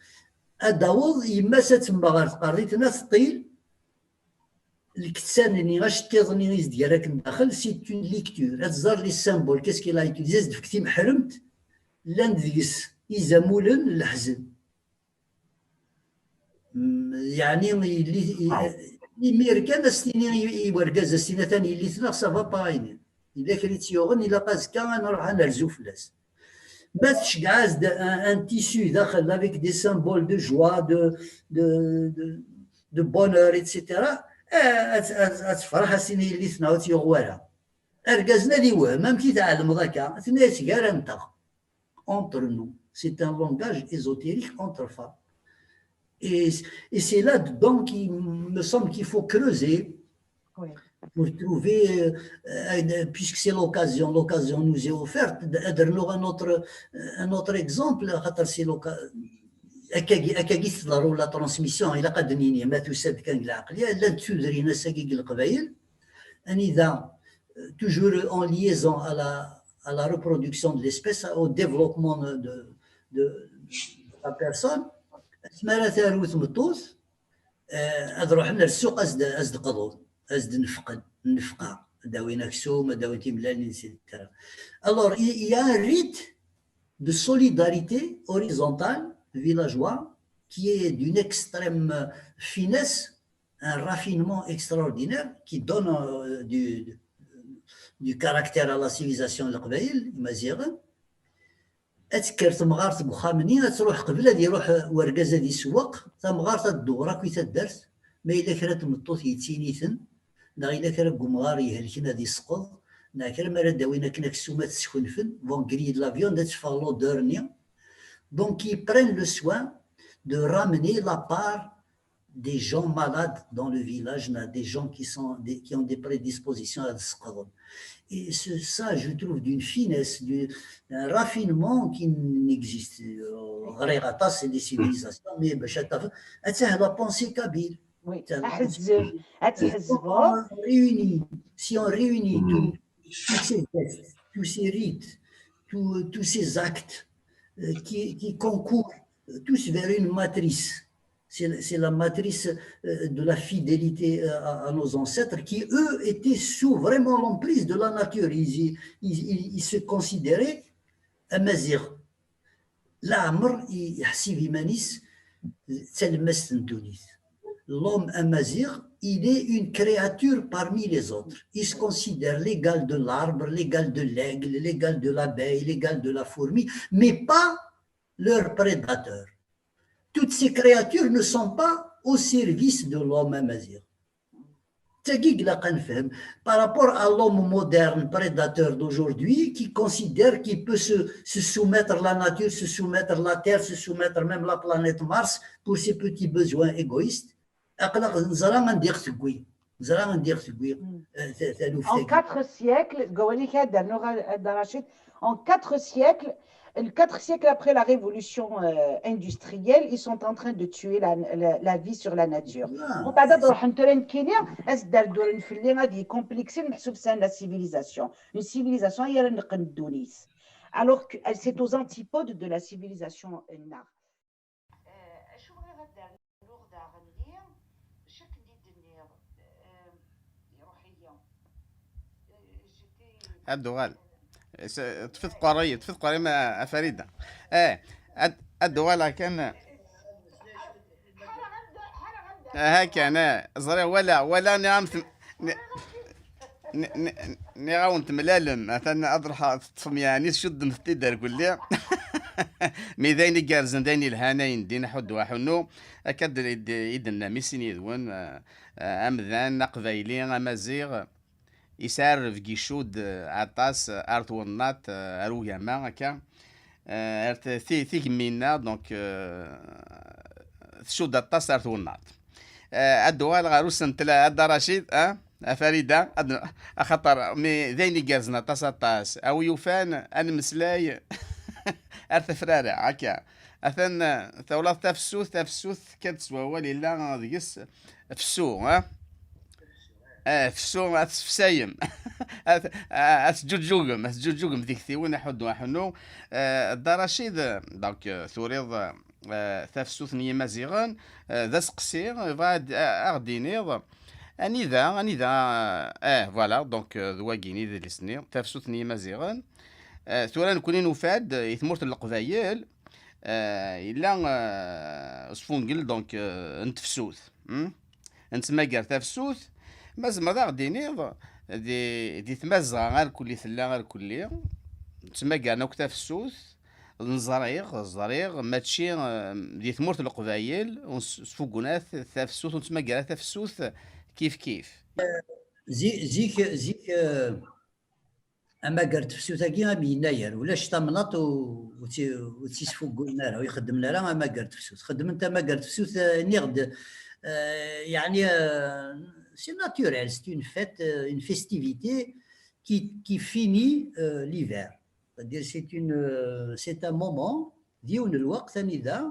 Ad d-taweḍ yemma-s ad temmeɣ ɣer tqerrit-nni, ad teṭṭil, lkettan-nni, aceṭṭiḍ-nni i s-d-yerra akken daxel, c'est une lecture. Ad tẓer les symboles, qu'est-ce qu'il a utilisé, ad s-d-tefk timeḥremt, llan deg-s izamulen n leḥzen. Mm, yeɛni, yelli, i-, imir kan ad s-tini i, i wergaz, ad s-tini atan yelli-tneɣ, ça va pas, ini. Yella kra i tt-yuɣen, ilaq azekka ad nruḥ ad nerzu fell-as. Ma tceggeɛ-as-d un, un tissu daxel avec des symboles de joie, de, de, de, de bonheur, et cetera, eh, ad, ad, ad tefreḥ, ad s-tini yelli-tneɣ ur tt-yuɣ wara. Argaz-nni ad iwhem, amek i tɛelmeḍ akka? Tenna-yas gar-anteɣ, entre nous. C'est un langage ésotérique entre femmes. Et, et c'est là-dedans qu'il me semble qu'il faut creuser Oui. Pour trouver, euh, euh, puisque c'est l'occasion, l'occasion nous est offerte, d-, ad rnuɣ un autre, un autre exemple, xaṭer c'est l'occa-, akkagi, akkagi teḍru la transmission, ilaq ad d-nini, ma tusa-d kan deg lɛeqliya, llant tudrin ass-agi deg Leqbayel, anida, euh, toujours en liaison à la, à la reproduction de l'espèce, au développement de, de, de la personne, asmi ara taru tmeṭṭut, euh, ad ruḥen ar ssuq, ad s-d-, ad s-d-qḍun, ad s-d-nefqen, nnefqa, ad d-awin aksum, ad d-awin timellalin, et cetera. Alors, il, il y a un rite de solidarité horizontale villageois qui est d'une extrême finesse, un raffinement extraordinaire qui donne, euh, du, du caractère à la civilisation n Leqbayel, Imaziɣen. Ad tekker temɣart deg uxxam-nni, ad truḥ qbel ad iruḥ wergaz ad isewweq, tamɣart ad tdewwer akk i taddart, ma yella kra n tmeṭṭut yettini-ten, neɣ yella kra n umɣar ihelken ad isqeḍ, neɣ kra mi ara d-awin akken aksum ad t-skunfen, vont griller de la viande, ad teffeɣ l'odeur-nni. Donc, ils prennent le soin de ramener la part des gens malades dans le village, là, des gens qui sont, des, qui ont des prédispositions à se. Et ce, ça, je trouve d'une finesse, du, d'un raffinement qui n'existe. Euh, ɣriɣ aṭas, c'est des civilisations, mais bac ad taf-, attends, la pensée kabyle. Oui. Tiens, Aḥezzeb, ad Si tḥezzbeḍ. on réunit, si on réunit tous, tous ces gestes, tous ces rites, tous, tous ces actes, euh, qui, qui concourent tous vers une matrice. C'est, c'est la matrice, euh, de la fidélité, euh, à, à nos ancêtres qui, eux, étaient sous vraiment l'emprise de la nature. Ils, ils, ils, ils se considéraient amaziɣ. Leɛmer i-, iḥsib iman-is d talemmast n ddunit. L'homme amaziɣ, il est une créature parmi les autres. Il se considère l'égal de l'arbre, l'égal de l'aigle, l'égal de l'abeille, l'égal de la fourmi, mais pas leur prédateur. Toutes ces créatures ne sont pas au service de l'homme amaziɣ. Tagi i ilaq ad nefhem par rapport à l'homme moderne prédateur d'aujourd'hui qui considère qu'il peut se, se soumettre la nature, se soumettre la terre, se soumettre même la planète Mars pour ses petits besoins égoïstes. Aql-aɣ neẓra anda i ɣ-tewwi, neẓra anda i ɣ-tewwi, Mm. euh, ta-, En taluft-agi. Quatre siècles, Gawalik ad d-rnuɣ a, a Dda Racid, en quatre siècles, les quatre siècles après la révolution, euh, industrielle, ils sont en train de tuer la, la, la vie sur la nature. Voilà. Donc, ad ruḥen tura nekkini, ad s-d-rduren fell-i, ad yi-complexer, meḥsub c'est la civilisation. Une civilisation, i ara neqqen ddunit. Alors que elle, c'est aux antipodes de la civilisation, euh, nneɣ. Euh, acu bɣiɣ ad d-rnuɣ daɣen-nni, akken i d-nniɣ, euh, iruḥ-iyi. Euh, j'étais Ad d-uɣal. S-, ṭṭfet qerri, ṭṭfet qerri ma a Farida. Eh, ad, ad d-uɣaleɣ kan. Aha kan, eh, ẓriɣ wala, wala nniɣ-am tem-, nni-, nni-, nni-, nniɣ-awen temlalem, atan ad ruḥeɣ teṭṭfem yeɛni tcuddem-t-id ar kulli. Mi d ayen igerrzen, d ayen ilhan, ayen din, ḥuddu aḥunnu. Akka d-, d-, i d-nna mi sin yid-wen, eh, eh, amdan, aqbayli, amaziɣ, yesɛa rrebg icudd, eh, aṭas, eh, ar twennaḍt, eh, ar ugama, akka. Eh, ar t-, ti-, tigemmi-nneɣ, donc, eh, tcudd aṭas ar twennaḍt. Eh, ad d-uɣaleɣ ɣer usentel, a Dda Racid, ah? A Farida, ad n-, axaṭer mi d ayen igerrzen aṭas, aṭas. A wi yufan, ad nemmeslay ar tafrara, akka. Atan, eh, tawlaḍ tafsut, tafsut tekka-d s wawal yella deg-s fessu, ha? Eh, fessu, ad tesfesayem. Ad, ad teǧǧuǧugem, ad teǧǧuǧugem tiktiwin, aḥuddu aḥunnu. Eh, Dda Racid, donc, eh, turiḍ, eh, tafsut n Yimaziɣen, eh, d aseqsi, yebɣa ad, a-, aɣ-d-iniḍ, anida, anida, eh, voilà, donc, eh, d wagini d idles-nni, tafsut n Yimaziɣen. Eh, tura nekni nufa-d, eh, i tmurt n Leqbayel, eh, yella, eh, usfungel, donc, eh, n tefsut, hmm? Nettmagar tafsut, ma tzemreḍ ad aɣ-d-tiniḍ, di, di Tmazɣa arkulli tella, arkulli, ttmagaren akk tafsut, neẓriɣ, ẓriɣ, mačči, eh, di tmurt n Leqbayel, ur s-, sfuggunat tafsut, ur nettmagar tafsut kif kif. Zi-, zik, zik, eh, amagar n tefsut-agi am yennayer, ulac tamnaḍt u-, ur tt-, ur tt-isfuggulen ara, ur ixeddmen ara amagar n tefsut. Xeddmen amagar n tefsut, eh, nniɣ-d, eh, yeɛni, eh, c'est naturel, c'est une fête, euh, une festivité qui, qui finit, euh, l'hiver. C'est-à-dire, c'est une, euh, c'est un moment, d yiwen n lweqt anida,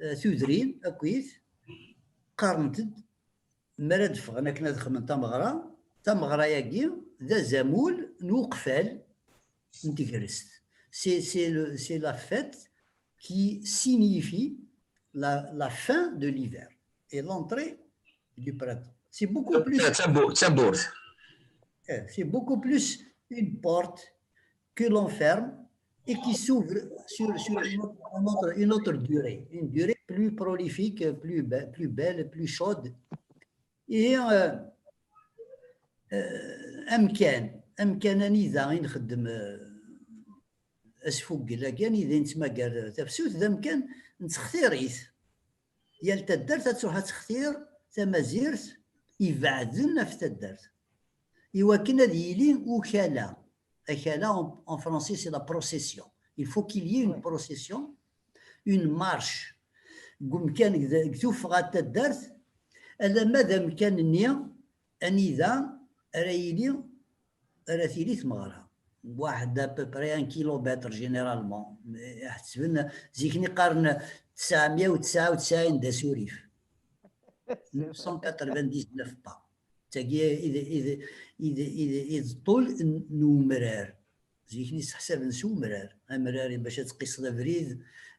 eh, tudrin akkit qqarent-d mi ara d-ffɣen akken ad xedmen tameɣra, tameɣra-agi d azamul n uqfal n tegrest. C'est, c'est le, c'est la fête qui signifie la, la fin de l'hiver et l'entrée du printemps. C'est beaucoup plus, eh, c'est beaucoup plus une porte que l'on ferme et qui s'ouvre sur, sur une autre, une autre, une autre durée, une durée plus prolifique, plus be-, plus belle, plus chaude. Et, euh, euh, amkan, amkan anida i nxeddem, euh, asfuggel-agi, anida i nettmagar tafsut, d amkan nettextir-it. Yal taddart ad truḥ ad textir tamazirt ibeɛden ɣef taddart, iwakken ad yili ukala. Akala, en, en français, c'est la procession. Il faut qu'il y ait une procession, une marche. Deg umkan, deg, deg tuffɣa n taddart, alamma d amkan-nni anida ara yili, ara tili tmeɣra. Waḥed à peu près un kilomètre généralement. Ḥesben, zik-nni qqaren tesɛemya u tesɛa u tesɛin d asurif. Neuf cent quatre-vingt-dix-neuf pas. D tagi i d, i d, i d, i d, i d ṭṭul n, n umrar. Zik-nni seḥsaben s umrar. Amrar bac ad tqiseḍ abrid,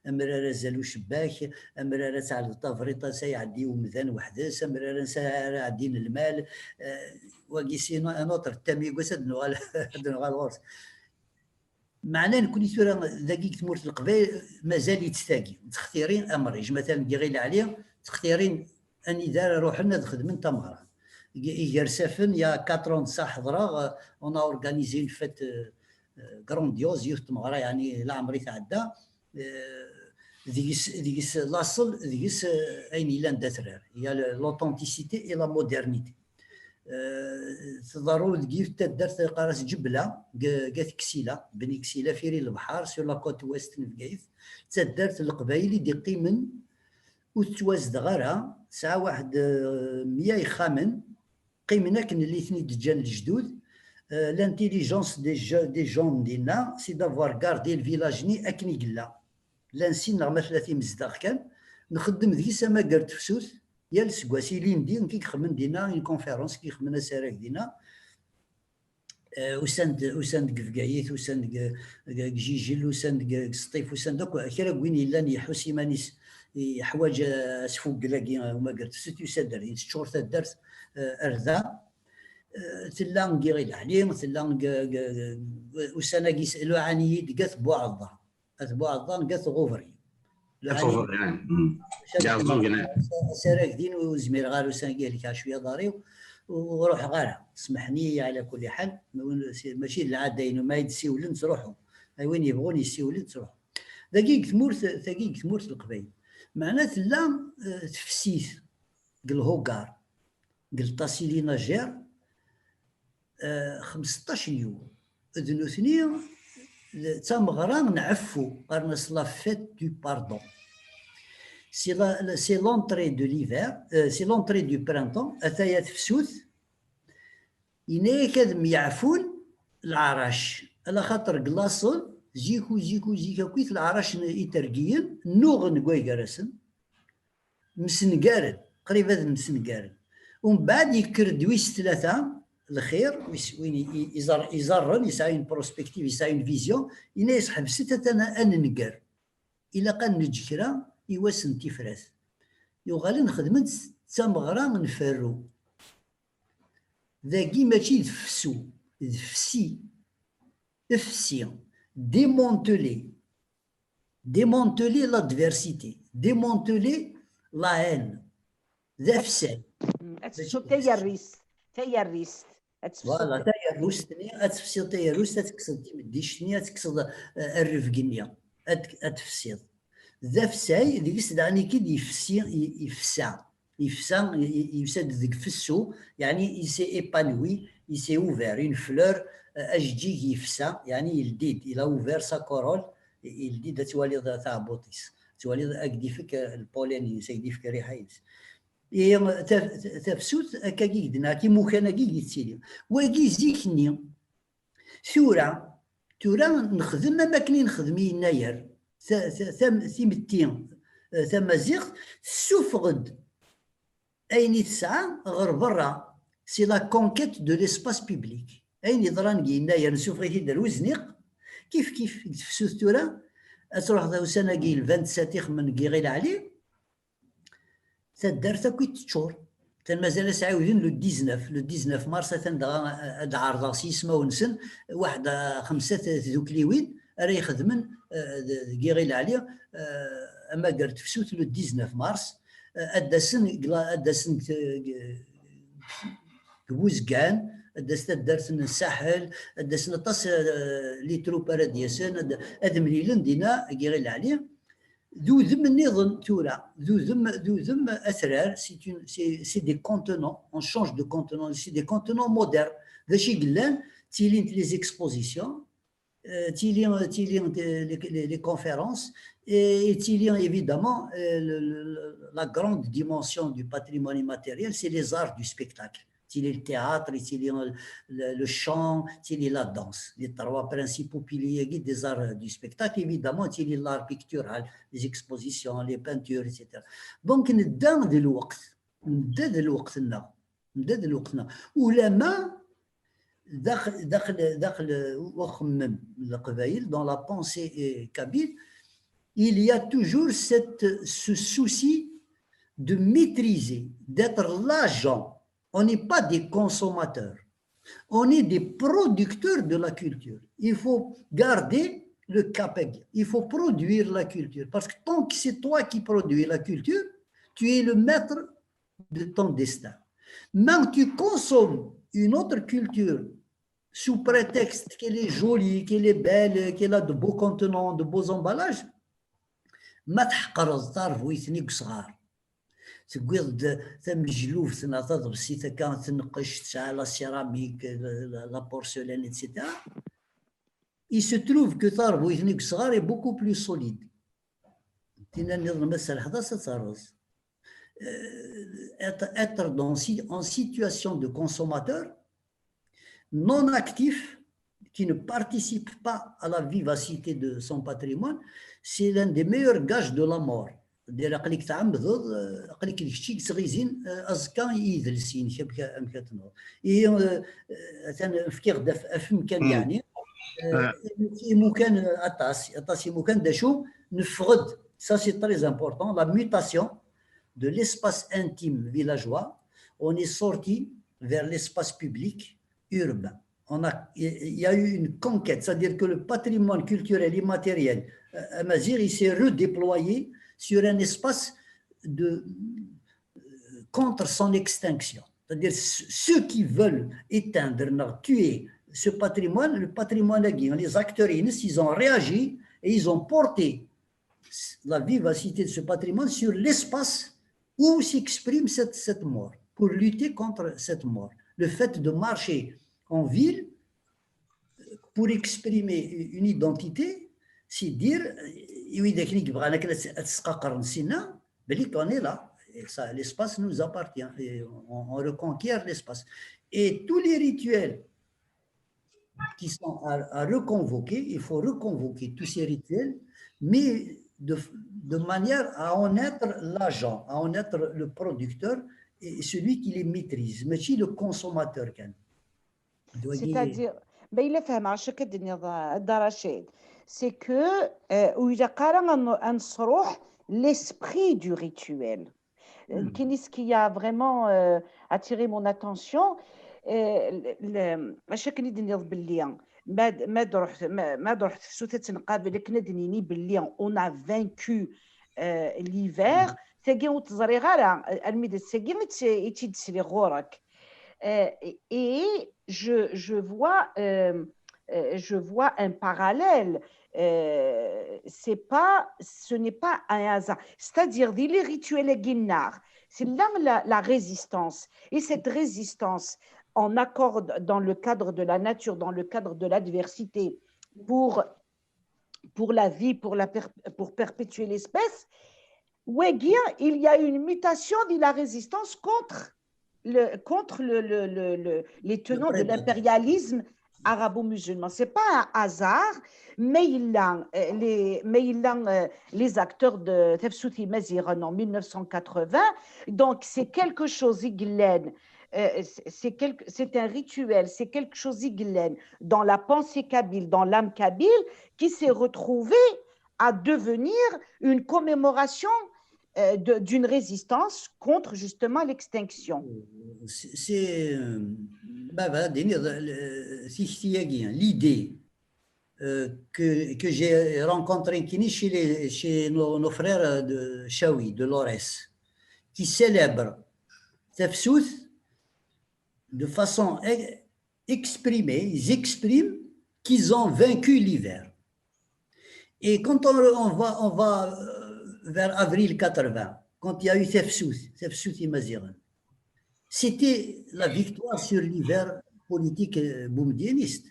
amrar azal ucebbak, amrar ad tɛelleḍ tabriṭ ansa iɛeddi umdan weḥd-s, amrar ansa ara ɛeddin lmal. Eh, wagi c'est un autre thème, yiwwas ad nuɣal, ad nuɣal ɣur-s. Meɛna nekni tura dagi deg tmurt n Leqbayel mazal-itt tagi, nettextiri amriǧ. Matalan deg Iɣil Ɛli, ttextirin anida ara ruḥen ad xedmen tameɣra. Deg Igersafen, il y a quatre ans de ça, ḥeḍreɣ, euh, on a organisé une fête, euh, euh, grandiose, yiwet tmeɣra, yeɛni, leɛmer i tɛedda, euh, deg-s, deg-s laṣel, deg-s, euh, ayen yellan d atrar. Il y a le, l'authenticité et la modernité. Euh, tḍerru deg yiwet taddart qqar-as Ǧebla, deg, deg At Ksila, Bni Ksila, Firi Lebḥer, sur la côte ouest n Bgayet. D taddart n Leqbayel i d-iqqimen, ur tettwazdeɣ ara, tesɛa waḥed, euh, mya ixxamen, qqimen akken lli ten-id-ǧǧan lejdud. Euh, l'intelligence des je-, des gens dinna, c'est d'avoir gardé le village-nni akken i yella. Llan sin neɣ ma tlata imezdaɣ kan, nxeddem deg-s amagar n tefsut, yal aseggas ilindi, nekk i ixemmen dinna une conférence, nekk i ixemmen asarag dinna. Eh, usan-d, usan-d deg Bgayet, usan-d deg, deg, deg Jijel, usan-d deg, deg Sṭif, usan-d akk kra n win yellan iḥuss iman-is yeḥwaǧ, eh, asfuggel-agi, eh, umagar n tefsut, yusa-d ar din, teččur taddart, eh, ar da. Eh, tella deg Iɣil Ɛli, tella deg, deg, deg, ussan-agi s-, luɛan-iyi-d deg At Buɛeḍḍa. At Buɛeḍḍa deg At Ɣubri. At Ɣubri, ah, mm. Asarag din ur zmireɣ ara, ussan-agi helkeɣ cwiya aḍar-iw, ur ruḥeɣ ara. Smeḥen-iyi ɛla kulli ḥal, mačči d lɛada-inu, ma i d-siwlen ttruḥu. Ay win yebɣun yessiwlen ttruḥu. Dagi deg tmurt, tagi deg tmurt n Leqbayel. Meɛna tella, eh, tefsit deg lhugar, deg lṭasili najer, eh, xemseṭṭac n yiwet. D nutni, d tameɣra n ɛeffu, qqaren-as la fête du pardon. C'est la, c'est l'entrée de l'hiver, euh, c'est l'entrée du printemps, ataya tefsut, Yenna-yak ad myeɛfun leɛrac, ala xaṭer deg laṣel, zik u zik u zik akkit leɛrac n itergiyen nnuɣen deg way gar-asen, msengaren, qrib ad msengaren. Umbeɛd yekker-d wis tlata, lxir, wis, win i, i, iẓer-, iẓerren, yesɛa une prospective, yesɛa une vision, yenna-yas ḥebset atan ad nenger. Ilaq ad neǧǧ kra i wass n tifrat. Yuɣalen xedmen-tt d tameɣra n ferru. Dagi mačči d fessu, d fsi. Fsi. Démanteler. Démanteler l'adversité. Démanteler la haine. D afsay. Ad tefsiḍ tayerrist. Tayerrist. Ad tefsiḍ Voilà, tayerrust-nni, ad tefsiḍ tayerrust, ad tekkseḍ timeddict-nni, ad tekkseḍ eh, rrebg-nni, ad, ad tefsiḍ. D afsay, deg-s daɣen i k-id-yefsi, i- ifsa. Ifsa, i- i- yusa-d deg fessu, yeɛni il s'est épanoui, il s'est ouvert, une fleur, eh, ajeǧǧig yefsa, yeɛni yeldi-d, il a ouvert sa corolle, yeldi-d, ad twaliḍ taɛebbuḍt-is, ad twaliḍ ad k-d-ifek eh, le pollen-ines, ad k-d-ifek rriḥa-ines. Ihi taf- tafsut akkagi i d-nniɣ, imukan-agi i d-yettili. Wagi zik-nni, tura, tura nexdem am akken i nexdem i yennayer, ta- ta- tam- timetti eh, tamaziɣt tessufeɣ-d ayen i tesɛa ɣer berra, c'est la conquête de l'espace public. Ayen yeḍran deg yennayer nessufeɣ-it-id ar wezniq, kif kif deg tefsut tura, ad truḥeḍ ussan-agi le vingt-sept ixemmen deg Iɣil Ɛli, taddart akk i teččur. Atan mazal ad s-ɛiwden le dix-neuf, le dix-neuf mars atan dɣa ad ɛerḍeɣ s yismawen-nsen, waḥed xemsa tdukliwin ara ixedmen eh, d- deg Iɣil Ɛli eh, amager tefsut le dix-neuf mars eh, ad d-asen deg la- ad d-asen deg- deg Buzgan, ad d-as taddart n Saḥel, ad d-asen aṭas eh, les troupes ara d-yasen, ad ad mlilen dinna deg Iɣil Ɛli. D udem nniḍen tura, d udem, d udem atrar, c'est une- c'est c'est des contenants, on change de contenant, c'est des contenants modernes. D acu i yellan, ttilint les expositions, euh, tili, tili les, les- les conférences, et, et tili évidemment euh, le- le- la grande dimension du patrimoine immatériel, c'est les arts du spectacle. Tili le théâtre, tili le, le- le chant, tili la danse. Les trois principaux piliers des arts du spectacle, évidemment, tili l'art pictural, les expositions, les peintures, et cetera. Donc, nedda d lweqt, nedda d lweqt-nneɣ, nedda d lweqt-nneɣ. Ulama daxel, daxel, daxel uxemmem n Leqbayel, dans la pensée euh, kabyle, il y a toujours cette, ce souci de maîtriser, d'être l'agent. On n'est pas des consommateurs. On est des producteurs de la culture. Il faut garder le cap. Il faut produire la culture. Parce que tant que c'est toi qui produis la culture, tu es le maître de ton destin. Mais tu consommes une autre culture sous prétexte qu'elle est jolie, qu'elle est belle, qu'elle a de beaux contenants, de beaux emballages, ma tḥeqreḍ tarbuyt-nni deg usɣar, tewwiḍ-d tamejlubt neɣ taḍebsit akka tneqqec, tesɛa la céramique, la, la- la porcelaine, et cetera. Il se trouve que tarbuyt-nni deg usɣar est beaucoup plus solide. Tinna nniḍen ma tserḥeḍ-as ad terreẓ. Euh, être, être dans si- en situation de consommateur non actif, qui ne participe pas à la vivacité de son patrimoine, c'est l'un des meilleurs gages de la mort. C'est-à-dire, aql-ik tɛemmdeḍ, euh, aql-ik d kečč i yettɣizin euh, aẓekka i yidles-inek, amek amek ad tenɣeḍ. Ihi euh, atan fkiɣ-d af- afemkan yeɛni euh, imukan euh, aṭas aṭas imukan d acu neffeɣ-d, ça c'est très important, la mutation de l'espace intime villageois, on est sorti vers l'espace public urbain. On a, il y a eu une conquête, c'est-à-dire que le patrimoine culturel immatériel euh, amazigh, il s'est redéployé sur un espace de, euh, contre son extinction. C'est-à-dire ceux qui veulent éteindre, tuer ce patrimoine, le patrimoine, les acteurs, ils ont réagi et ils ont porté la vivacité de ce patrimoine sur l'espace où s'exprime cette, cette mort, pour lutter contre cette mort. Le fait de marcher en ville pour exprimer une identité, c'est dire, i wid akken i yebɣan akken ad s- ad sqaqren sinna, belli qu'on est là. Et ça, l'espace nous appartient. Et on, on reconquiert l'espace. Et tous les rituels qui sont à, à reconvoquer, il faut reconvoquer tous ces rituels, mais de, de manière à en être l'agent, à en être le producteur et celui qui les maîtrise, mais aussi le consommateur. C'est-à-dire, ben, il a fait marcher que de dire, euh, Darachid, c'est que euh, où il y a carrément un, un sroh, l'esprit du rituel. Euh, Hmm. Qui, ce qui a vraiment euh, attiré mon attention, euh, le- le- acu akken i d-tenniḍ belli ma d- ma d-ruḥ ma ma d-ruḥ tefsut ad tt-nqabel akken ad d-nini belli on a vaincu euh, l'hiver, tagi ur tt-ẓriɣ ara, almi d ass-agi i tt- i tt-id-sliɣ ɣur-k. Euh, et, et je, je vois, euh, euh, je vois un parallèle. Euh, c'est pas, ce n'est pas un hasard. C'est-à-dire, di les rituels aginnar, c'est là la, la résistance. Et cette résistance, en accord dans le cadre de la nature, dans le cadre de l'adversité, pour, pour la vie, pour, la per- pour perpétuer l'espèce, wagi, il y a une mutation de la résistance contre, le, contre le, le- le- le- les tenants de prédateur. L'impérialisme arabo-musulman. C'est pas un hasard, mais il a, euh, les, mais il a, euh, les acteurs de Tefsut Imaziran en mille neuf cent quatre-vingts. Donc, c'est quelque chose, i yellan, euh, c'est c'est quelque- c'est un rituel, c'est quelque chose, i yellan, dans la pensée kabyle, dans l'âme kabyle, qui s'est retrouvé à devenir une commémoration euh, de- d'une résistance contre justement l'extinction. C'est, c'est, euh, baba, d-iniḍ, le- tikti-agi, l'idée euh, que, que j'ai rencontrée nekkini chez, les, chez nos, nos frères de Chaoui, de Lorès, qui célèbrent Tefsut de façon e- exprimée, ils expriment qu'ils ont vaincu l'hiver. Et quand on, on va, on va euh, vers avril quatre-vingts, quand il y a eu Tefsut, Tefsut Imaziran, c'était la victoire sur l'hiver politique euh, boumedieniste.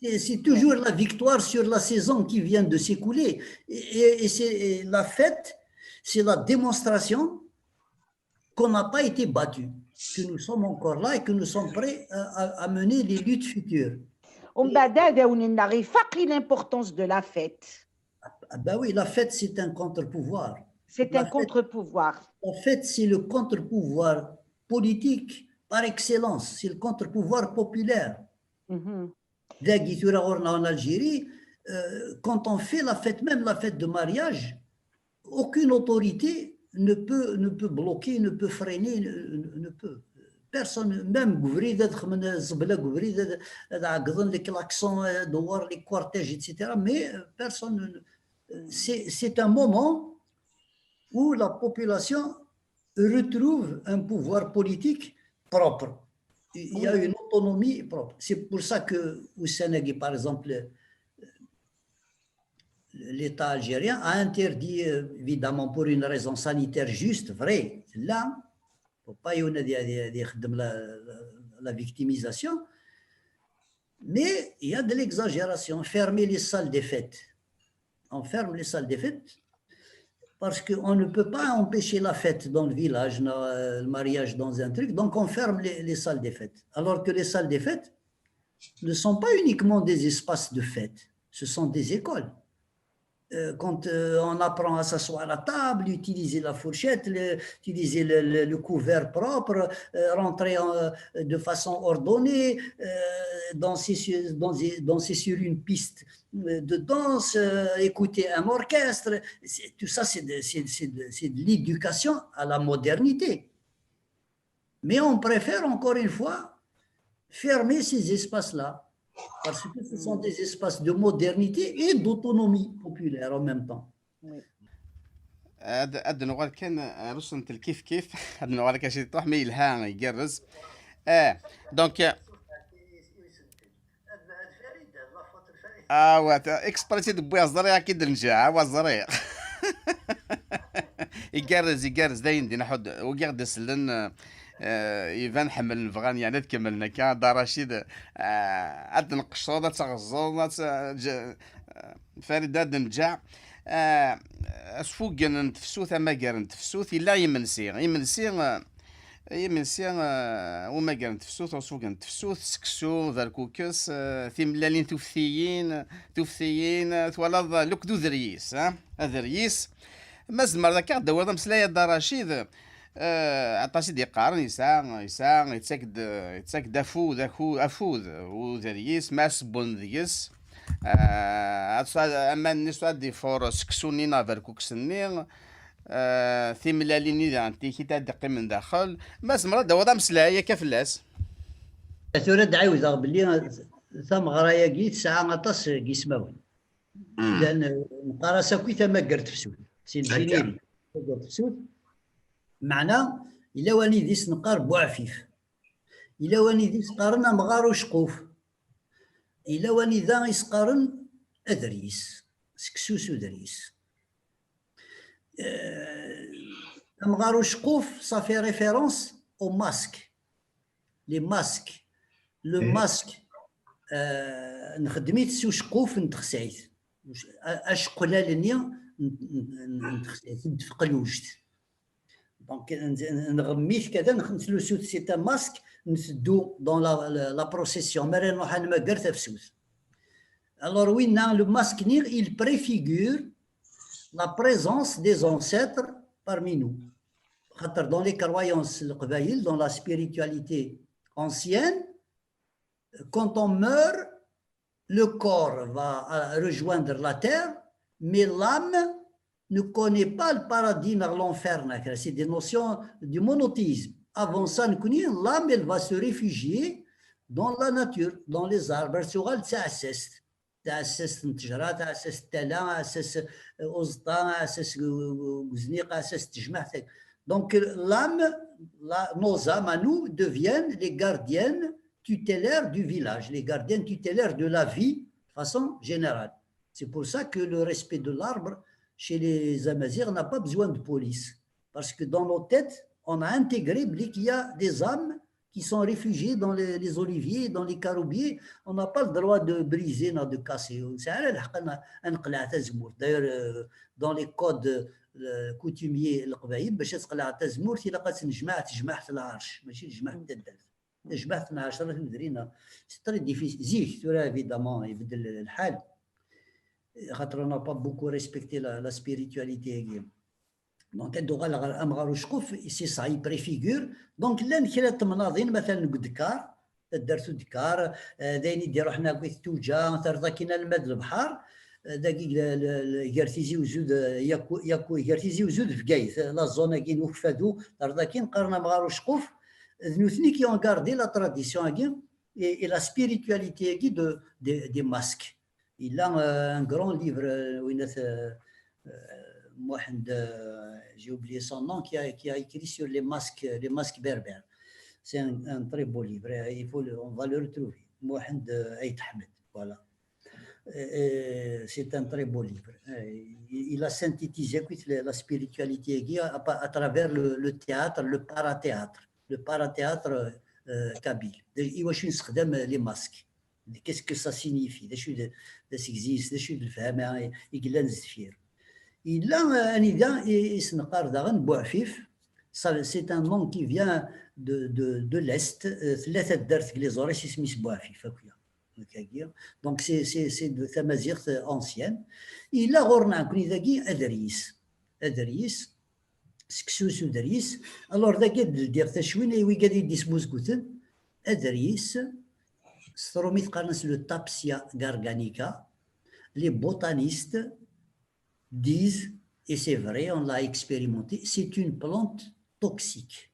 C'est c'est toujours la victoire sur la saison qui vient de s'écouler. Et, et- et c'est et la fête, c'est la démonstration qu'on n'a pas été battu, que nous sommes encore là et que nous sommes prêts à, à- à mener les luttes futures. ومن بعد هذا وننا غيفاقي l'importance de la fête. Ah ben oui, la fête, c'est un contre-pouvoir. C'est La un fête- contre-pouvoir. La fête, c'est le contre-pouvoir politique par excellence, c'est le contre-pouvoir populaire. Mhm. Dagi tura ɣur-neɣ en Algérie, euh, quand on fait la fête, même la fête de mariage, aucune autorité ne peut, ne peut bloquer, ne peut freiner, ne, ne peut. Personne, même deg ubrid, ad xedmen zzebla deg ubrid, ad, ad ɛeggḍen les klaxons, ad dewwren les cortèges, et cetera. Mais euh, personne, ne- c'est c'est un moment où la population retrouve un pouvoir politique propre. Il y a Oui. Une autonomie propre. C'est pour ça que ussan-agi, par exemple, l'État algérien a interdit, euh, évidemment pour une raison sanitaire juste, vrai, là, faut pas y en a des, des, des, de la, la victimisation, mais il y a de l'exagération. Fermer les salles des fêtes. On ferme les salles des fêtes parce qu'on ne peut pas empêcher la fête dans le village, na- le mariage dans un truc, donc on ferme les, les salles des fêtes. Alors que les salles des fêtes ne sont pas uniquement des espaces de fête, ce sont des écoles. Euh, quand euh, on apprend à s'asseoir à table, utiliser la fourchette, le- utiliser le, le- le couvert propre, euh, rentrer en- de façon ordonnée, euh, danser, sur, danser, danser sur une piste euh, de danse, euh, écouter un orchestre, c'est- tout ça, c'est de, c'est- c'est de- c'est de l'éducation à la modernité. Mais on préfère encore une fois fermer ces espaces-là, parce que ce sont des espaces de modernité et d'autonomie populaire en même temps. Oui. ad ad nuɣal kan ar usentel kif kif. Ad nuɣal kan ciṭuḥ, mi yelha, igerrez. Eh, donc, eh, ah, wa, ta- exprès i d-wwiɣ, ẓriɣ ad k-id-njeɛ, ah, wa, ẓriɣ. Igerrez, igerrez, d ayen din aḥud, ugiɣ d-isellen, eh, iban ḥemmlen, bɣan, yeɛni, ad kemmlen akka. Dda Racid, eh, ad d-nqecreḍ, ad teɣẓeḍ, ad t-, ǧ- Farida ad d-nǧeɛ. Eh, asfuggen n tefsut, amagar n tefsut, yella imensi. Imensi, eh, Imensi, eh, umagar n tefsut, uṣugen n tefsut, seksu, berkukes, eh, timellalin tuftiyin, tuftiyin, eh, twalaḍ, eh, lukd uderyis, eh? Aderyis. Ma tzemreḍ akka ad d-tawiḍ ameslay a Dda Racid, eh, aṭas i d-yeqqaren, yesɛa, yesɛa, yettak-d, yettak-d afud, aku-, afud, uderyis, ma sewwen deg-s, eh, ad s-, aman-nni s ad d-ifuṛ seksu-nni neɣ berkukes-nni, eh, timellalin-nni daɣen tikit ad d-qqimen daxel. Ma tzemreḍ ad d-tawiḍ ameslay akka fell-as. Tura ad d-ɛiwdeɣ belli tameɣra-agi tesɛa aṭas n yismawen. Mm. Llan, eh, neqqar-as akk i tamagart tefsut. Si lǧiniri, tamagart tefsut. Meɛna, yella wanid i s-neqqar Buɛfif. Yella wanid i s-qqaren amɣar uceqquf. Yella wanida i s-qqaren aderyis. Seksu s uderyis. Euh, amɣar uceqquf, ça fait référence au masque. Les masques. Le masque, euh, nxeddem-it s uceqquf n texsayt. Uc-, a-, aceqqlal-nni n, n, n, n texsayt, n tfeqluct. Donc, n-, n-, nɣemm-it kada, nex-, netlusu-t, c'est un masque, nteddu dans la, la, la procession. Mi ara nruḥ ad nmager tafsut. Alors, winna, le masque-nni, il préfigure la présence des ancêtres parmi nous. Xaṭer, dans les croyances n Leqbayel, dans la spiritualité ancienne, quand on meurt, le corps va, euh, rejoindre la terre, mais l'âme ne connaît pas le paradis ni l'enfer, c'est des notions du monothéisme. Avant ça, nekkni, l'âme, elle va se réfugier dans la nature, dans les arbres, elle sera taɛessast. Taɛessast n ttejra, taɛessast n tala, aɛessas, euh, uẓeṭṭa, aɛessas n uzniq, aɛessas n tejmaɛt. Donc, l'âme, la, nos âmes à nous deviennent les gardiennes tutélaires du village, les gardiennes tutélaires de la vie de façon générale. C'est pour ça que le respect de l'arbre, chez les Amazirs, n'a pas besoin de police. Parce que dans nos têtes, on a intégré qu'il y a des âmes qui sont réfugiées dans les, les oliviers, dans les caroubiers. On n'a pas le droit de briser, ni de casser. D'ailleurs, euh, dans les codes, euh, coutumiers, leqbayel, باش تقلع tazemmurt, il faut تجمع العرش, ماشي تجمع التدل. Tejmaɛt n ɛecra tudrin, c'est très difficile. Zik, tura, évidemment, ibeddel lḥal. Xaṭer, on n'a pas beaucoup respecté la, la spiritualité-agi. Donc, ad d-uɣaleɣ ɣer amɣar uceqquf, c'est ça, il préfigure. Donc, llan kra n temnaḍin, matalan, deg udekkar, taddart udekkar, eh, d ayen i d-iruḥen akk i ttuǧa, terreḍ akkin alma d lebḥer, eh, dagi, le, le, le, gar Tizi Uzzu d, eh, Yaku, Yaku, gar Tizi Uzzu d Bgayet, la zone-agi n Ukfadu, terreḍ akkin, qqaren amɣar uceqquf, d nutni qui ont gardé la tradition-agi et, et la spiritualité-agi de, de, des masques. Il a, euh, un grand livre, euh, winna, euh, euh, Mohamed, euh, j'ai oublié son nom, qui a, qui a écrit sur les masques, les masques berbères. C'est un, un très beau livre, euh, il faut le, on va le retrouver. Mohamed, euh, Ait Ahmed, voilà. Et, et c'est un très beau livre. Euh, il, il a synthétisé, écoute, la, la spiritualité à, à travers le, le théâtre, le parathéâtre, le parathéâtre, euh, kabyle. De, iwacu nessexdam les masques. Qu'est-ce que ça signifie? D acu d, d asegzi-s, d acu d lefhama i, i yellan sdeffir? Yella, euh, anida i, i s-neqqar daɣen Buɛfif, ça, c'est un nom qui vient de, de, de l'Est, euh, tella taddart deg les Aurès isem-is Buɛfif, akk ya. Donc, c'est, c'est, c'est de tamaziɣt ancienne. Yella ɣur-neɣ nekkni dagi aderyis. Aderyis, seksu s uderyis. Alors, dagi ad ldiɣ tacwin, i wigad i d-ismuzguten. Aderyis, s trumit qqaren-as le Thapsia garganica. Les botanistes disent, et c'est vrai, on l'a expérimenté, c'est une plante toxique.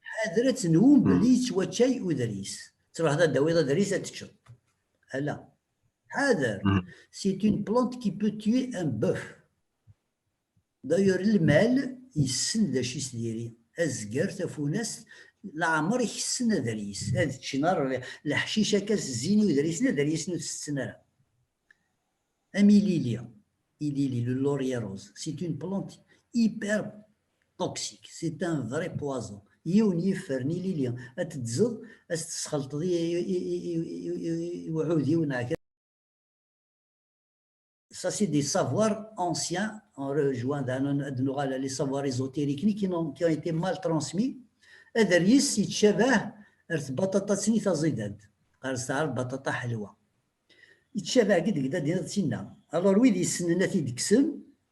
Ḥader ad tenwum belli yettwaččay uderyis. Truḥeḍ ad d-tawiḍ aderyis ad teččeḍ. Ala. Ḥader. C'est une plante qui peut tuer un bœuf. D'ailleurs, lmal yessen d acu i s-diri. Azger, tafunast, leɛmer i kessen aderyis. Ad ččen ar leḥcic akka s zzin i uderyis, aderyis ur t-setten ara. Am ilili, ilili, le laurier rose, c'est une plante hyper toxique, c'est un vrai poison. Yiwen yiffer n ilili, ad t-tezzeḍ, ad t-tesxelṭeḍ i, i, i uɛudiw neɣ kra. Ça, c'est des savoirs anciens. On rejoint dans, dans les savoirs ésotériques qui ont, qui ont été mal transmis. Aderyis yettcabah ar tbaṭaṭa-nni taẓidant, qqaren s taɛrabt baṭaṭa ḥelwa. Yettcabah deg deg da dina d tinna. Alors wid yessnen ad t-id-kksen,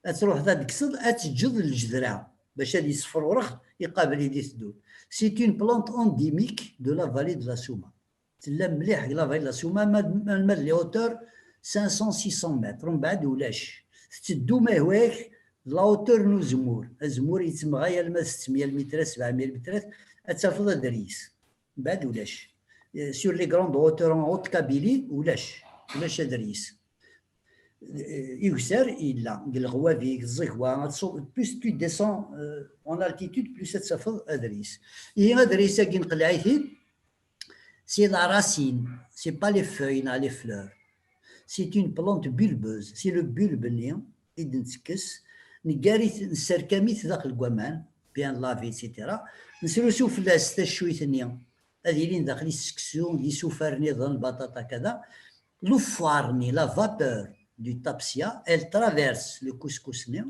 ad truḥeḍ ad d-kkseḍ, ad teǧǧeḍ lǧedra bac ad yessefrurex iqabel i d-iteddun. C'est une plante endémique de la vallée de la Souma. Tella mliḥ deg la vallée de la Souma, ma, ma, ma d les hauteurs cinq cents, six cents mètres, mbeɛd ulac. Tetteddu ma ihwa-yak la hauteur n uzemmur. Azemmur yettemɣay alma d settmya lmitrat, sebɛemya lmitrat, ad tafeḍ aderyis. Mbeɛd ulac. Eh, sur les grandes hauteurs en Haute-Kabylie, ulac. Ulac aderyis. Eh, igser yella, deg leɣwabi, deg tẓegwa, ad tṣu-, plus tu descends, euh, en altitude, plus ad tafeḍ aderyis. Ihi aderyis-agi nqelleɛ-it-id, c'est la racine, c'est pas les feuilles, ni les fleurs. C'est une plante bulbeuse, c'est le bulbe-nni i d-nettekkes, neggar-it, nesserkam-it daxel n waman, bien lavé, et cetera. Nesrusu fell-as taccuyt-nni, ad ilin daxel-is seksu, d isufar nniḍen, baṭaṭa, kada. Lufar-nni, la vapeur du tapsia, elle traverse le couscous-nni,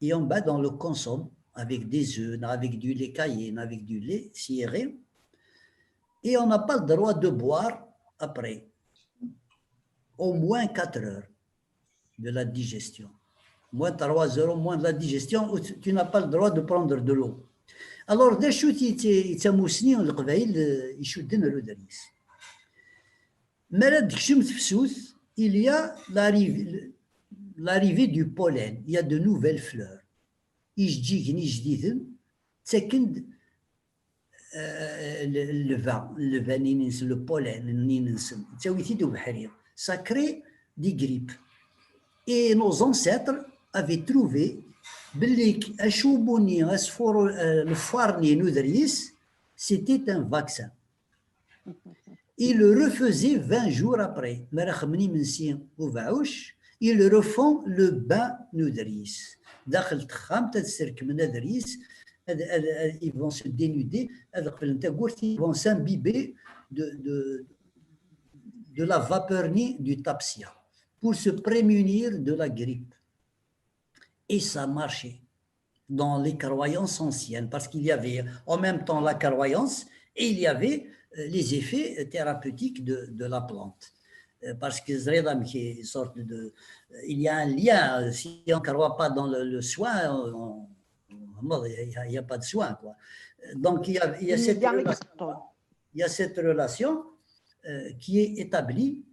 et en bas, on le consomme avec des œufs, avec du lait caillé, avec du lait ciré. Et on n'a pas le droit de boire après au moins quatre heures de la digestion. Moins trois heures, au moins de la digestion, où tu tu n'as pas le droit de prendre de l'eau. Alors, d acu i d tamusni n Leqbayel, eh, icudden ar uderyis? Mi ara d-tekcem tefsut, il y a l'arrivée, l'arrivée du pollen, il y a de nouvelles fleurs. Ijeǧǧigen ijdiden ttaken-d, eh, l-, lleba, lleba-nni-nsen, le pollen-nni-nsen, yettawi-t-id ubeḥri. Ça crée des grippes. Et nos ancêtres avaient trouvé belli k-, acubbu-nni, asfur, eh, lefar-nni n uderyis, c'était un vaccin. Il le refaisait vingt jours après. Mi ara xedmen imensi ubeɛɛuc, ils refont le bain n uderyis. Daxel texxamt ad sserkmen aderyis, ad, ad, ad, ils vont se dénuder, ad qeflen tawwurt, ils vont s'imbiber de, de, de la vapeur-nni du tapsia pour se prémunir de la grippe. Et ça marchait dans les croyances anciennes, parce qu'il y avait en même temps la croyance et il y avait, euh, les effets thérapeutiques de, de la plante. Euh, parce que ẓriɣ amek i sorte de, il y a un lien, euh, si on ne croit pas dans le, le soin, on, on, il y a, il y a pas de soin, quoi. Donc, il y a, il y a cette relation, il y a cette relation, euh, qui est établie,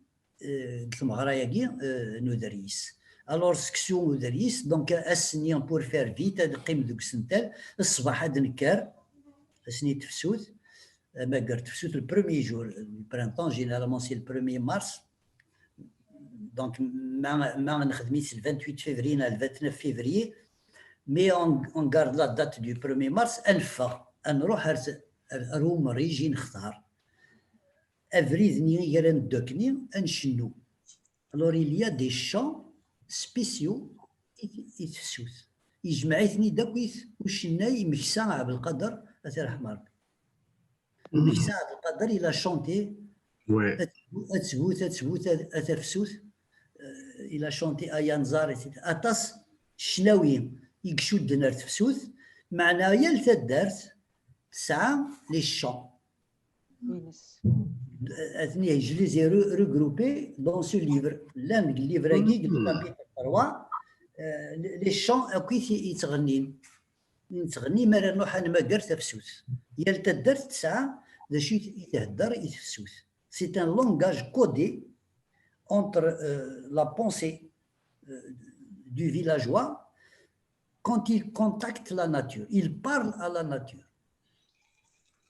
euh, deg tmeɣra-agi, euh, n uderyis. Alors, seksu uderyis, donc, ass-nni, pour faire vite, ad neqqim deg usentel, ṣṣbeḥ ad d-nekker, ass-nni tefsut, amager tefsut, le premier jour du printemps, généralement c'est le premier mars. Donc, ma, ma nexdem-it le vingt-huit février, le vingt-neuf février, mais on, on garde la date du premier mars, ad neffeɣ, ad nruḥ ar, ar, ar umerrij i nextar. Abrid-nni i ara neddu akkenni, ad ncennu. Alors, il y a des chants spéciaux i, i tefsut. Yejmeɛ-iten-id akk ucennay Meksa Ɛebdelqader, ad t-yerḥem Rebbi. Meksa Ɛebdelqader, il a chanté, ouais, ad tbut, ad tbut, ad tbut, a, a tafsut. Euh, il a chanté Ay Anẓar, et cetera. Aṭas n ccnawi i icudden ar tefsut, meɛna yal taddart tesɛa les chants. Atni, je les ai re-, regroupés dans ce livre. Llan deg livre-agi, deg le chapitre trois, euh, les, les chants akk i t-, yettɣennin. Nettɣenni mi ara nruḥ ad nmager tafsut. Yal taddart tesɛa d acu i t-, i thedder i tefsut. C'est un langage codé entre, euh, la pensée, euh, du villageois quand il contacte la nature. Il parle à la nature.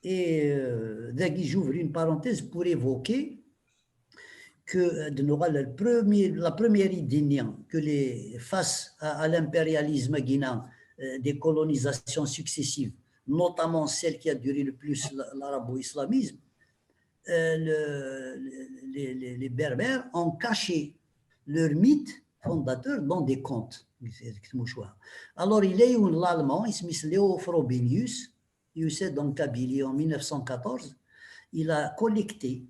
Et, euh, dagi, j'ouvre une parenthèse pour évoquer que, euh, de Noël, le premier, la première idée que les, face à, à l'impérialisme guinéen, euh, des colonisations successives, notamment celle qui a duré le plus, l-, l'arabo-islamisme, euh, le, les, les, les Berbères ont caché leur mythe fondateur dans des contes. Alors, il y a eu l'Allemand, il s'appelle Léo Frobenius, il est en Kabylie en mille neuf cent quatorze, il a collecté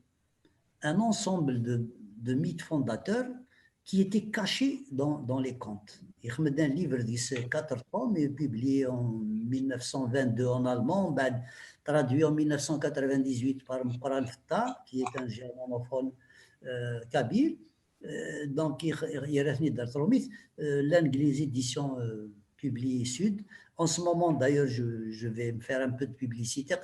un ensemble de, de mythes fondateurs qui était caché dans, dans les contes. Il y a un livre de quatre tomes, publié en mille neuf cent vingt-deux en allemand, ben, traduit en mille neuf cent quatre-vingt-dix-huit par Mouqran Fta, qui est un germanophone euh, kabyle. Euh, donc, il y a euh, l'Anglais Édition euh, publié Sud. En ce moment, d'ailleurs, je, je vais me faire un peu de publicité.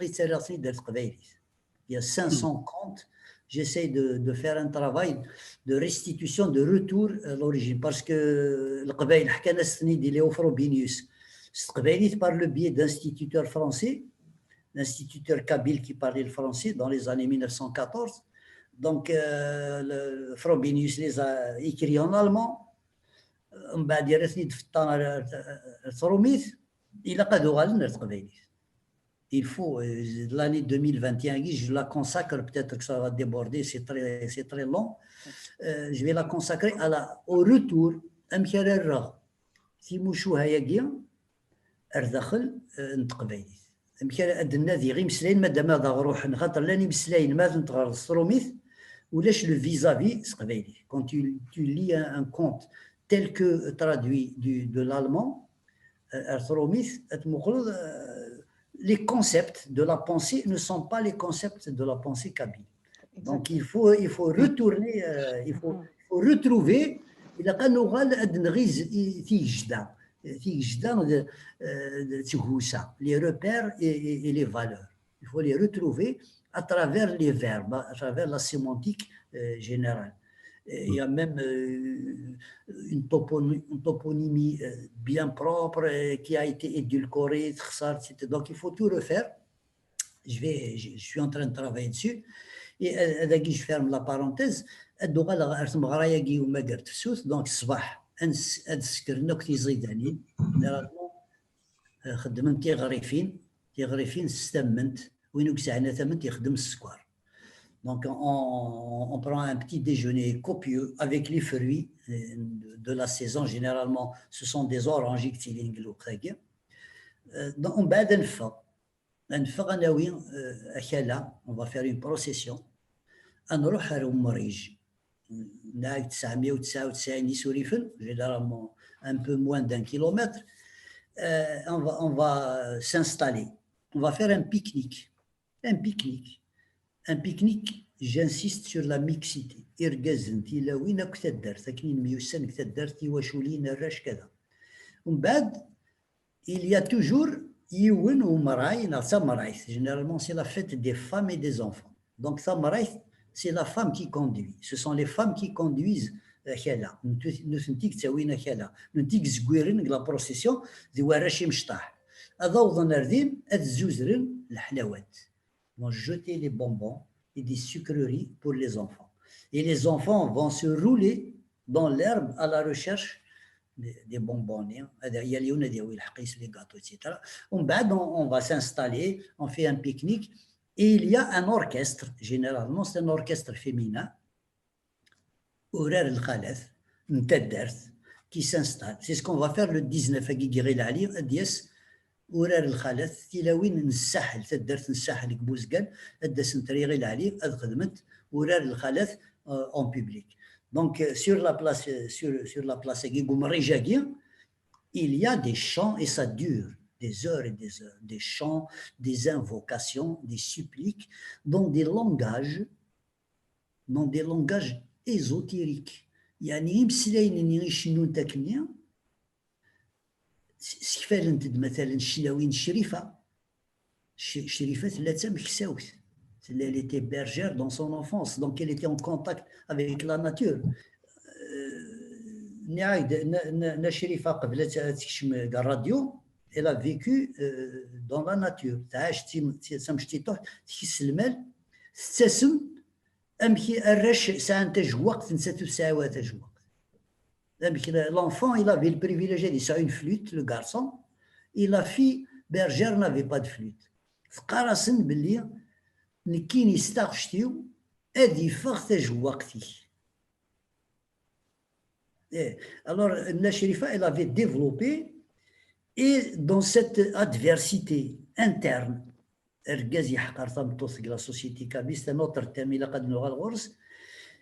Il y a cinq cents contes. J'essaie de, de faire un travail de restitution, de retour à l'origine. Parce que le Qbaïl, il est au Frobenius. C'est par le biais d'instituteurs français, l'instituteur kabyle qui parlait le français dans les années mille neuf cent quatorze. Donc, euh, le, Frobenius les a écrits en allemand. Il a pas de il faut, euh, l'année deux mille vingt et un, je la consacre, peut-être que ça va déborder, c'est très, c'est très long. Euh, je vais la consacrer à la, au retour, amek ara rreɣ timucuha-agi ar daxel n teqbaylit. Amek ara ad nadiɣ imeslayen, madama ad aɣ-ruḥen, xaṭer llan imeslayen ma ad nteɣreḍ s trumit, ulac le vis-à-vis s teqbaylit. Quand tu, tu lis un, un conte tel que traduit du, de l'allemand, euh, ar trumit, ad tmuqleḍ, euh, les concepts de la pensée ne sont pas les concepts de la pensée kabyle. Donc il faut, il faut retourner, euh, il faut, il faut retrouver, ilaq ad nuɣal ad nɣiz tigejda, tigejda d, euh, d tigusa, les repères et, et, et les valeurs. Il faut les retrouver à travers les verbes, à travers la sémantique euh, générale. Et il y a même euh, une, topony- une toponymie euh, bien propre euh, qui a été édulcorée, et cetera. Donc il faut tout refaire. Je, vais, je, je suis en train de travailler dessus. Et euh, ad agi, je ferme la parenthèse. Ad uɣaleɣ ar tmeɣra-agi umagar tefsut, donc ṣṣbeḥ ad s- ad sekren akk tiẓidanin. Généralement, euh, xeddmen tiɣrifin, tiɣrifin s tammant, win ur yesɛin tamant yexdem sskeṛ. Donc, on, on prend un petit déjeuner copieux avec les fruits euh, de la saison. Généralement, ce sont des oranges i yettilin deg lweqt-agi. Euh, donc, umbeɛd ad neffeɣ. Ad neffeɣ, ad nawi euh, akala, on va faire une procession. Ad nruḥ ar umrij. Nɛag tesɛemya u tesɛa u tesɛin isurifen, généralement un peu moins d'un kilomètre. Euh, on va, on va s'installer. On va faire un pique-nique. Un pique-nique. Un pique-nique, j'insiste sur la mixité. Irgazen, tilawin, akk taddart. Akken i nemyussan deg taddart, tiwaculin, arrac, kada. Umbeɛd, il y a toujours yiwen umray, neɣ d tamrayt. Généralement, c'est la fête des femmes et des enfants. Donc, tamrayt, c'est la femme qui conduit. Ce sont les femmes qui conduisent akala. Nutenti i yettawin akala. Nutenti i yezgwiren deg la procession, d warrac imecṭaḥ. Ad awḍen ar din, ad zzuzren leḥlawat. Vont jeter les bonbons et des sucreries pour les enfants. Et les enfants vont se rouler dans l'herbe à la recherche des, des bonbonniers. Yal yiwen ad yawi lḥeqq-is, les gâteaux, et cetera. Umbeɛd, on, on va s'installer, on fait un pique-nique. Et il y a un orchestre, généralement, c'est un orchestre féminin. Urar lxalat n taddart qui s'installe. C'est ce qu'on va faire le dix-neuf agi deg Iɣil Ɛli, ad d-yas urar lxalat, tilawin n Ssaḥel, taddart n Ssaḥel deg Buzgan, ad d-asent ar Iɣil Ɛli, ad xedment urar lxalat euh, en public. Donc, euh, sur la place, euh, sur, sur la place agi, deg umrij-agi, il y a des chants et ça dure des heures et des heures, des chants, des invocations, des suppliques, dans des langages, dans des langages ésotériques. يعني imeslayen-nni i cennun akkenni, s- sekfalent-d مثلا cclawin n Crifa. Ch- Crifa tella d tameksawt. Tella, elle était bergère dans son enfance, donc elle était en contact avec la nature. Euh, nniɣ-ak-d, Nna- Nna- Nna Crifa, qbel ad ad tekcem deg ṛṛadyu, elle a vécu euh, dans la nature. Tɛac d tim- d tamecṭiṭuḥt, tkess lmal, tettasem. Amek i arrac sɛan tajewwaqt, nettat ur tesɛi ara tajewwaqt. Amek la- l'enfant, il avait le privilège, il a une flûte, le garçon, et la fille bergère n'avait pas de flûte. Teqqar-asen belli nekkini s taɣect-iw ad iffeɣ tajewwaqt-ik. Eh, alors, Nna Crifa, elle avait développé, et dans cette adversité interne, argaz yeḥqer tameṭṭut deg la société kabyle, c'est un autre thème, ilaq ad nuɣal ɣur-s,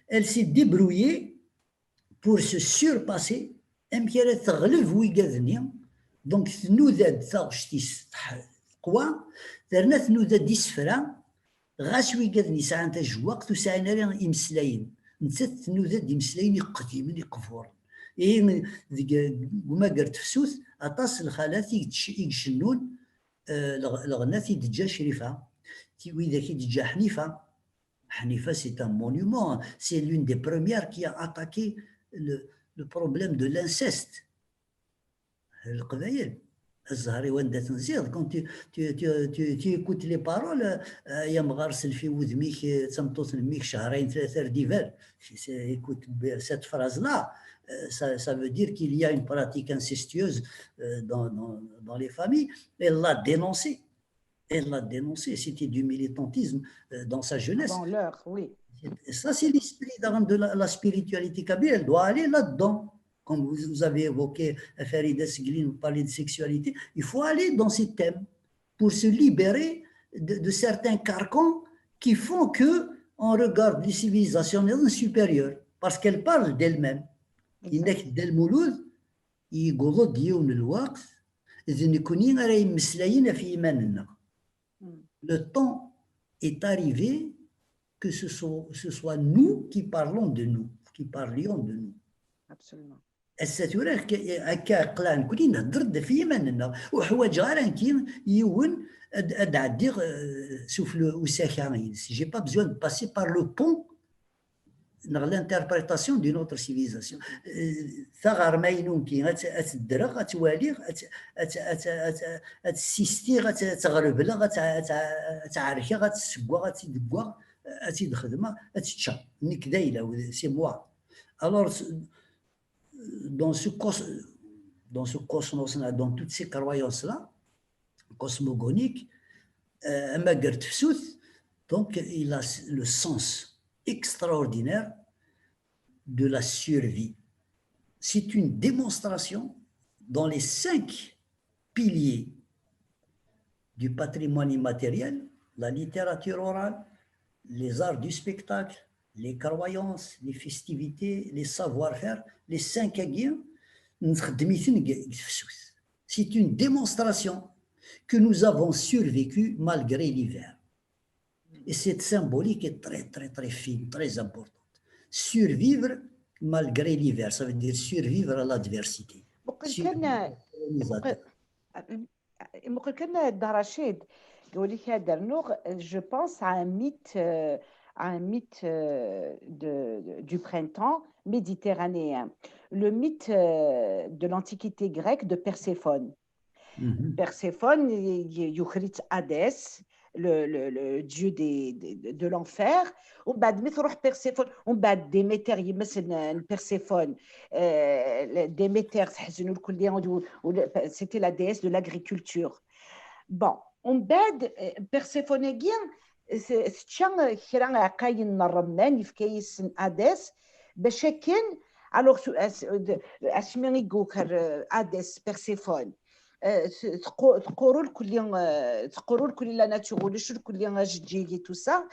elle s'est débrouillée pour se surpasser, amek ara teɣleb wigad-nni. Donc tnuda-d taɣect-is teqwa, terna tnuda-d isefra, ɣas wigad-nni sɛan tajewwaqt ur sɛin ara imeslayen, nettat tnuda-d imeslayen iqdimen iqburen. Ihi deg umager tefsut aṭas n lxalat i icennun, leɣnat i d-teǧǧa Crifa, widak i d-teǧǧa Ḥnifa. Ḥnifa, c'est un monument, c'est l'une des premières qui a attaqué le, le problème de l'inceste. Leqbayel, zzher-iw anda tenziḍ, quand tu, tu, tu, tu, tu écoutes les paroles, ay amɣar self i wudem-ik, d tameṭṭut n mmi-k cehrayen tlata ar d-iban. Écoute cette phrase-là, ça, ça veut dire qu'il y a une pratique incestueuse dans, dans, dans les familles. Elle l'a dénoncé. Elle l'a dénoncé. C'était du militantisme dans sa jeunesse. Dans l'heure, oui. Et ça, c'est l'esprit de la, la spiritualité kabyle. Elle doit aller là-dedans. Comme vous, vous avez évoqué, Farida Seglin, vous parlez de sexualité, il faut aller dans ces thèmes pour se libérer de, de certains carcans qui font que on regarde les civilisations supérieures, parce qu'elles parlent d'elles-mêmes. Yenna-k Dda Lmulud, yewweḍ-d yiwen n lweqt, d nekkni ara yemmeslayen ɣef yiman-nneɣ. Le temps est arrivé que ce soit, ce soit nous qui parlons de nous, qui parlions de nous. Absolument. Ass-a tura akka qleɛ nekkni nhedder-d ɣef yiman-nneɣ, ur ḥwaǧeɣ ara nekki yiwen ad ɛeddiɣ sufell usaka-ines. J'ai pas besoin de passer par le pont neɣ l'interprétation d'une autre civilisation. Taɣerma-inu nekki ad tt-ddreɣ, ad tt-waliɣ, ad tt-ssistiɣ, ad tt-ɣrebleɣ, ad tt-ɛerkeɣ, ad tt-ssewweɣ, ad tt-id-wweɣ, ad tt-id-xedmeɣ, ad tt-ččeɣ. Nekk d ayla-w, c'est moi. Alors, dans ce cos dans ce cosmos-là, dans toutes ces croyances-là, cosmogoniques, amager tefsut, donc il a le sens extraordinaire de la survie. C'est une démonstration dans les cinq piliers du patrimoine immatériel, la littérature orale, les arts du spectacle, les croyances, les festivités, les savoir-faire, les cinq-agi, nxeddem-iten deg tefsut. C'est une démonstration que nous avons survécu malgré l'hiver. Et cette symbolique est très, très, très fine, très importante. Survivre malgré l'hiver, ça veut dire survivre à l'adversité. Muqel kan Dda Racid, je pense à un mythe, euh, à un mythe euh, de, du printemps méditerranéen, le mythe euh, de l'Antiquité grecque de Perséphone. Perséphone, yuker-itt Hadès, le, le, le dieu des, de, de l'enfer. ومن بعد mi truḥ Perséphone, ومن بعد Déméter, yemma-s n Perséphone, Déméter, c'était la déesse de l'agriculture. Bon, ومن بعد Perséphone-agi tečča kra iɛeqqayen n ṛṛemman, yefka-yasen Hadès, bac akken, alors, asmi i yuker Hadès Perséphone, teqqur irkelli, teqqur irkelli la nature, ulac irkelli ajeǧǧig et tout ça.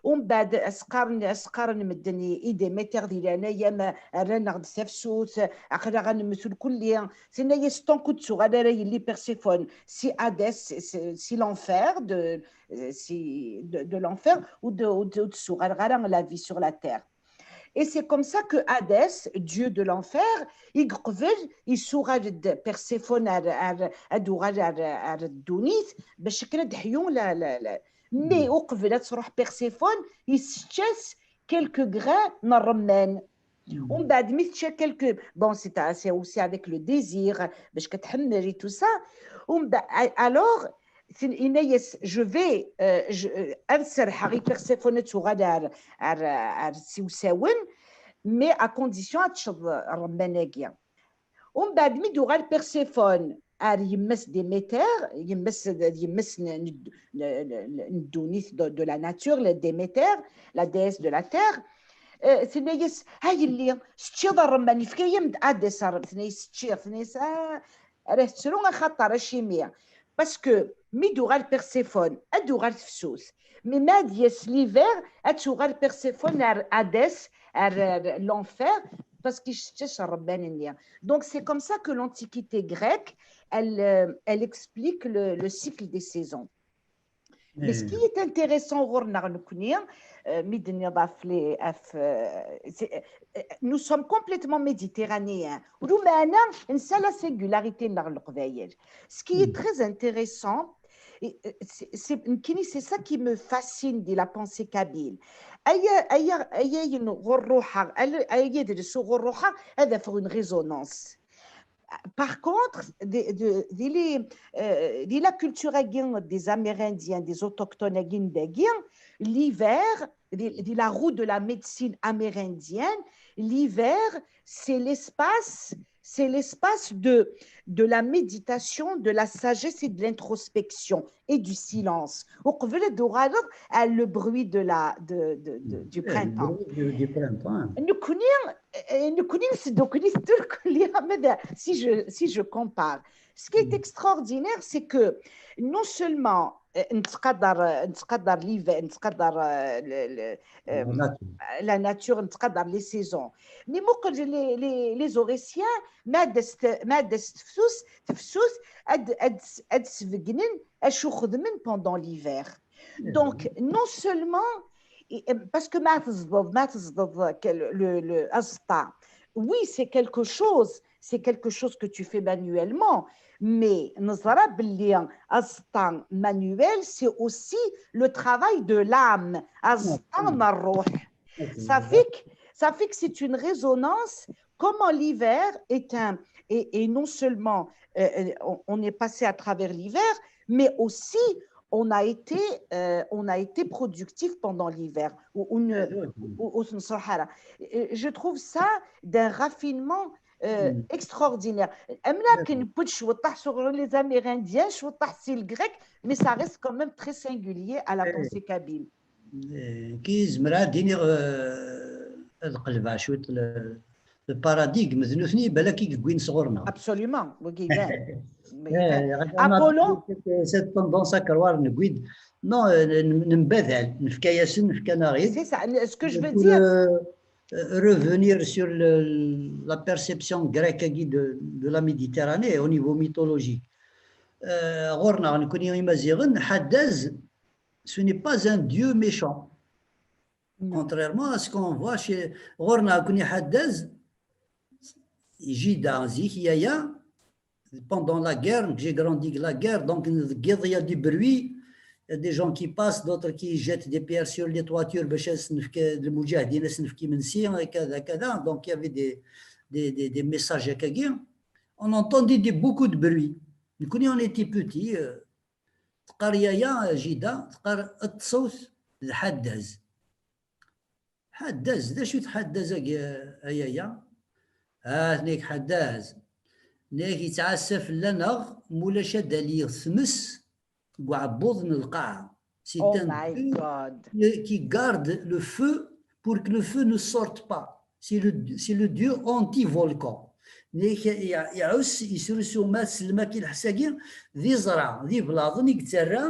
ومن بعد as-qqaren, as-qqaren medden i Déméter di leɛnaya-m, rran-aɣ-d tafsut, aql-aɣ ad nemmet irkelli. Tenna-yas tant que ur d-tuɣal ara yelli Perséphone si Hadès, si l'enfer, de, si, de, de l'enfer, ur d-tuɣal ara la vie sur la terre. Et c'est comme ça que Hadès, dieu de l'enfer, i yeqbel, yessuɣal-d Perséphone ar, ar, ad d-tuɣal ar, ar ddunit, bac akken ad d-teḥyu la, la, la. Mais uqbel ad truḥ Perséphone, yessečč-as quelques grains n ṛṛemman. ومن بعد mi tečča quelques, bon, c'est aussi avec le désir, bac ad tḥemmel et tout ça. Alors, yenna-yas, je vais, ad serrḥeɣ i Perséphone ad tuɣal ar, ar, ar tsiwsawen, mais à condition ad teččeḍ ṛṛemman-agi. ومن بعد mi d-tuɣal Perséphone ar yemma-s Déméter, yemma-s, yemma-s n, n, n, n ddunit, de, de la nature, la Déméter, la déesse de la terre, tenna-yas, a yelli, teččiḍ ṛṛemman, yefka-yam-d Hadès, tenna-yas teččiɣ, tenna-yas, ah, ara tettru axaṭer acimi. Parce que mi d-tuɣal Perséphone, ad d-tuɣal tefsut. Mais ma ad d-yas l'hiver, ad tuɣal Perséphone ar Hadès, ar, ar l'enfer, parce que je cherche un. Donc, c'est comme ça que l'Antiquité grecque, elle, euh, elle explique le, le cycle des saisons. Mais ce qui est intéressant, ɣur-neɣ nekkni, euh, mi d-tenniḍ ɣef les, ɣef, euh, c'est, euh, nous sommes complètement méditerranéens. Ur umeɛna nsa la singularité n Leqbayel. Ce qui est très intéressant, et, euh, c'est, c'est, nekkini, c'est ça qui me fascine de la pensée kabyle. Aya, aya, aya ayen ɣur ruḥeɣ, aya d-ɣur ruḥeɣ, ad afeɣ une résonance. Par contre, de, de, de, les, euh, de la culture des Amérindiens, des autochtones, l'hiver, de, de la roue de la médecine amérindienne, l'hiver, c'est l'espace, c'est l'espace de, de la méditation, de la sagesse et de l'introspection et du silence. Uqbel ad uɣaleɣ à le bruit de la, de, de, de, du printemps. Du printemps. Nekkni, nekkni nsdukkel-it turkelli, si je, si je compare. Ce qui est extraordinaire, c'est que non seulement euh, nettqadar, nettqadar l'hiver, nettqadar euh, le, le, euh, la nature, nettqadar les saisons. Mais muqel les, les, les Auressiens, ma d-as tefsus, tefsus, ad, ad, ad sbegnen acu xedmen pendant l'hiver. Donc, non seulement, parce que ma teẓḍeḍ, ma teẓḍeḍ le, le, aẓeṭṭa, oui, c'est quelque chose, c'est quelque chose que tu fais manuellement, mais neẓra belli aẓeṭṭa manuel, c'est aussi le travail de l'âme, aẓeṭṭa n ṛṛuḥ. Ça fait que, ça fait que c'est une résonance, comment l'hiver est un, et, et non seulement euh, on, on est passé à travers l'hiver, mais aussi on a été, euh, on a été productif pendant l'hiver. Je trouve ça d'un raffinement euh, extraordinaire. Même là, qu'on peut sur les Amérindiens, sur les Grecs, mais ça reste quand même très singulier à la pensée kabyle. كي زمرا ديني هذا قلبها شويه le paradigme, d nutni balak i yewwin sɣur-neɣ. Absolument. Apollon, cette tendance à croire, non, nembadal, nefka-yasen, nefka-naɣ-id. C'est ça, ce que je veux dire. Revenir sur le, la perception grecque de, de la Méditerranée au niveau mythologique. Ɣur-neɣ, nekkni imaziɣen, Haddaz, ce n'est pas un dieu méchant. Contrairement à ce qu'on voit chez, ɣur-neɣ nekkni Haddaz, Jida, zik, yaya, pendant la guerre, j'ai grandi la guerre, donc il y a des bruits, il y a des gens qui passent, d'autres qui jettent des pierres sur les toitures, باش نفك المجاهدين نفك منسي كذا كذا. Donc il y avait des, des, des, des messages. On entendait des, beaucoup de bruit. Nous, on était petits, euh, تقار يايا جيدا، تقار التصوت ذ حداز. حداز، ذا شو حداز يايا؟ آه، نيك حداز. نيك يتعسى فلانا، مولا شاد عليه ثمس، وعبوض من القاعة. C'est un dieu qui garde le feu pour que le feu ne sorte pas. C'est le, c'est le dieu anti-volcan. Nnek iɛus, yesrusu ma tselma ki lḥess-agi, d iẓra, d iblaḍen i yettarra,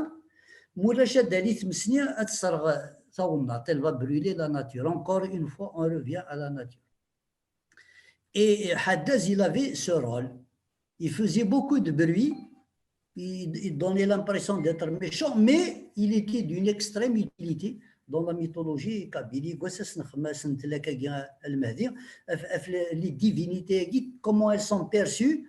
mulac ad d-ali tmesni ad tesserɣ tawennaṭ. Elle va brûler la nature. Encore une fois, on revient à la nature. Et Haddaz, il avait ce rôle. Il faisait beaucoup de bruit. Il, il donnait l'impression d'être méchant, mais il était d'une extrême utilité dans la mythologie kabyle. Les divinités, comment elles sont perçues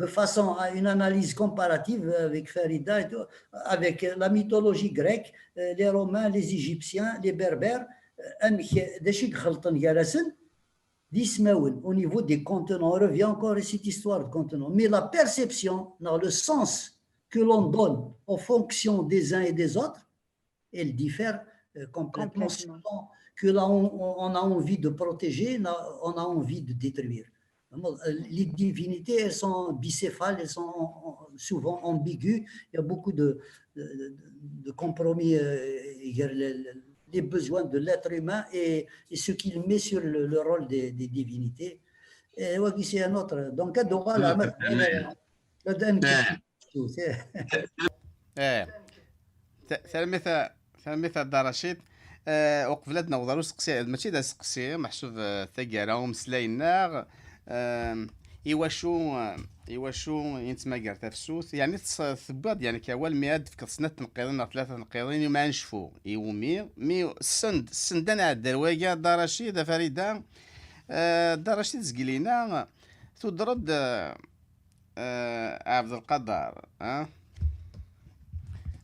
de façon à une analyse comparative avec Farida, et tout, avec la mythologie grecque, les Romains, les Égyptiens, les Berbères, d acu i ixelṭen gar-asen, d ismawen, au niveau des continents. On revient encore à cette histoire de continent. Mais la perception, dans le sens que l'on donne en fonction des uns et des autres, elle diffère euh, complètement. Selon que là, on, on, a envie de protéger, on a envie de détruire. Les divinités, elles sont bicéphales, elles sont souvent ambiguës. Il y a beaucoup de, de, de compromis euh, les besoins de l'être humain et, et ce qu'il met sur le, le rôle des, des, divinités. Et c'est un autre. Donc, ايه. تلميذ تلميذ عبد الرشيد. Eh, uqbel ad naweḍ ar useqsi, mačči d aseqsi, meḥsub, eh, taggara umeslay-nneɣ, ehm, iwacu, eh, iwacu i nettmagar tafsut? Yeɛni tes-, tewwiḍ-d, yeɛni, akka awal mi ad d-tefkeḍ snat tenqiḍin neɣ tlata tenqiḍin i ma ad necfu i wumi, mi send, send ad nɛeddi ar wagi, a Dda Racid, a Farida, eh, Dda Racid Zgelina, tudreḍ-d, eh, eh, Ɛebdelqader, ah?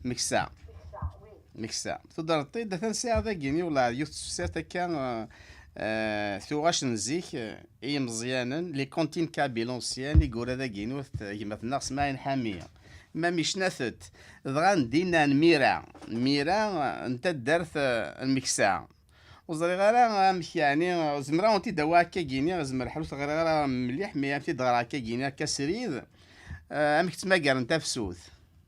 Meksa. Meksa. Tudreḍ-t-id, atan sɛiɣ dagini, wellah, yiwet tefsirt akka, eh, eh, tuɣac n zik, eh, i yimeẓyanen, les comptines kabyles anciens, i yura dagini, wat-, gma-tneɣ Smaɛil Ḥami. Ma micnat-t, dɣa n dinna n Mira, Mira, eh, n taddart, eh, n Meksa. Ur ẓriɣ ara amek, yeɛni, zemreɣ ad wen-t-id-awiɣ akka gini, zemreɣ ḥlu ur t-ɣriɣ ara mliḥ, mi ad t-id-ɣreɣ akka gini, akka srid, eh, amek ttmagaren tafsut,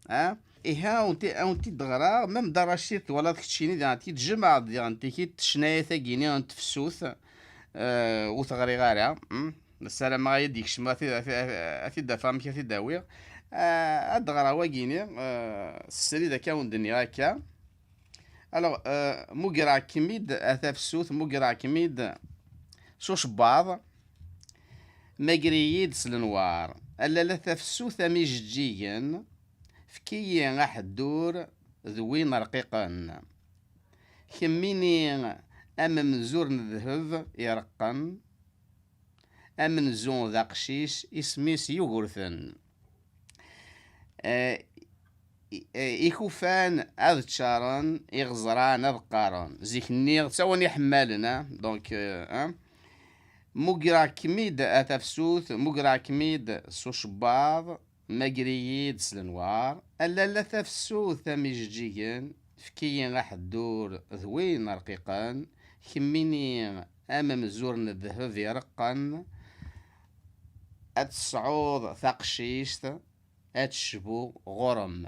ah? Ihi, ad wen-t-, ad wen-t-id-ɣreɣ, même Dda Racid, twalaḍ keččini, diɣen t-id-jemɛeḍ, diɣen tikit ccnayat-agi-ni n tefsut, eh, ur t-ɣriɣ ara, hmm? Ssarameɣ ad yi-d-yekcem, ad t-, ad t-, ad t-id-afeɣ amek ad t-id-awiɣ. Eh, ad d-ɣreɣ wagini, eh, srid akka wen-d-nniɣ akka. Alors, euh, mugreɣ-kem-id a tafsut, mugreɣ-kem-id s ucebbaḍ, mager-iyi-d s lenwar. A lalla tafsut am ijeǧǧigen, efk-iyi aḥeddur d win rqiqen. Kemmini am umzur n ddheb ireqqen, amenzu d aqcic, isem-is Yugurten. Eh, i-, eh, ikufan ad ččaren, iɣeẓran ad qqaren. Zik-nni d tawan iḥemmalen, ah? Donc, eh, ah? Mugreɣ-kem-id a tafsut, mugreɣ-kem-id s ucebbaḍ, mager-iyi-d s lenwar. A lalla tafsut am ijeǧǧigen, efk-iyi aḥeddur d win rqiqen, kemmini am umzur n ddheb ireqqen, ad tesɛuḍ taqcict, ad tecbu ɣur-m.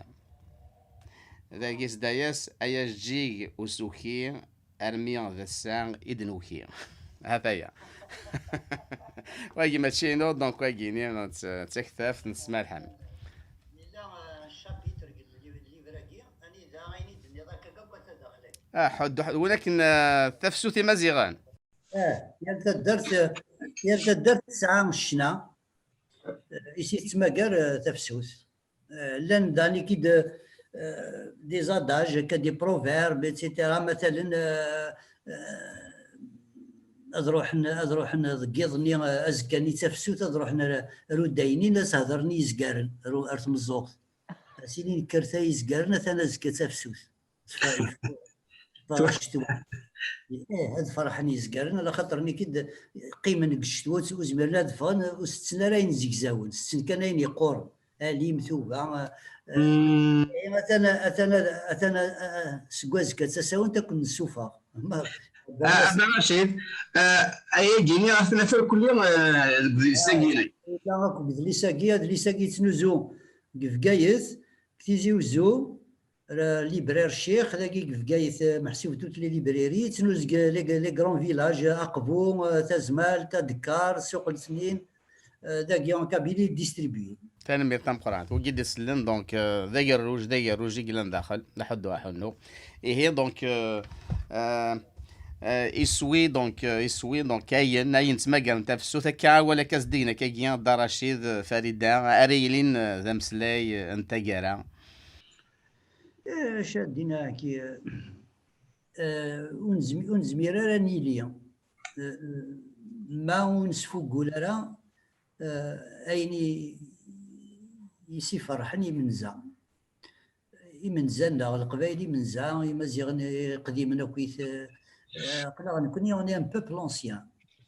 Dagi s dayas, ay ajeǧǧig usuki, armi d ass-a i d-nuki. Hataya. Wagi mačči inu, donc wagi-ni, d taktabt n Smaɛil Ḥami. Yella, euh, chapitre deg livre-agi, anida ayen i d-tenniḍ akka akk ata daxel-agi. Ah, ḥedd, ḥedd, walakin, ah, tafsut imaziɣen. Eh, yal taddart, yal taddart tesɛa ccna, eh, i s-yettmagar, eh, tafsut. Eh, llan danik-id, eh, des adages, akka des proverbes, et cetera. Matalen, eh, eh, ad ruḥen, ad ruḥen deg yiḍ-nni, eh, azekka-nni d tafsut, ad ruḥen ar, ar udaynin, ad s-hedren i yizgaren, ar, ar tmeẓẓuɣt. Ad s-inin kkret ay izgaren, atan azekka d tafsut. Tfa-, tfa-, tfa-, eh, ad ferḥen yizgaren, ala xaṭer nekk-d qqimen deg ccetwa, ur zmiren ad ffɣen, ur setten ara ayen zegzawen, setten kan ayen yeqquren. Alim, tuga, eh, eh, atan, atan, atan, eh, seg wazekka d tasawent ad ken-nessufeɣ. Ma, ah, Dda Racid, eh, ayagi-nni ɣef nafer kulli, eh, deg udlis-agi. Ah, yella akk deg udlis-agi, adlis-agi yettnuzu deg Bgayet, deg Tizi Uzzu, libraire Ccix, dagi deg Bgayet, eh, meḥsub toutes les librairies, yettnuz deg les, les grands villages, eh, Aqbu, eh, Tazmalt, Adekkar, Ssuq n Tnin, eh, dagi en Kabylie distribué. Tanemmirt tameqqrant. Wigi d-isellen, donc, eh, d agerruj, d agerruj i yellan daxel, d aḥuddu aḥunnu. Ihi, donc, eh, eh, eh, iswi, donc, eh, iswi, donc, ayen, ayen ttmagaren tafsut, akka awal akka s-d-igen akkagi, Dda Racid, eh, Farida, ara yilin, eh, d ameslay, eh, n taggara. Eh, acu ad d-iniɣ, eh, eh, ur nezmi-, ur nezmir ara ad nili, eh, ma ur nesfugul ara, eh, ayen i, i s-iferḥen imenza. Imenza-nneɣ, Leqbayel imenza, Imaziɣen iqdimen akkit, eh, eh, aql-aɣ nekkni, on est un peuple ancien.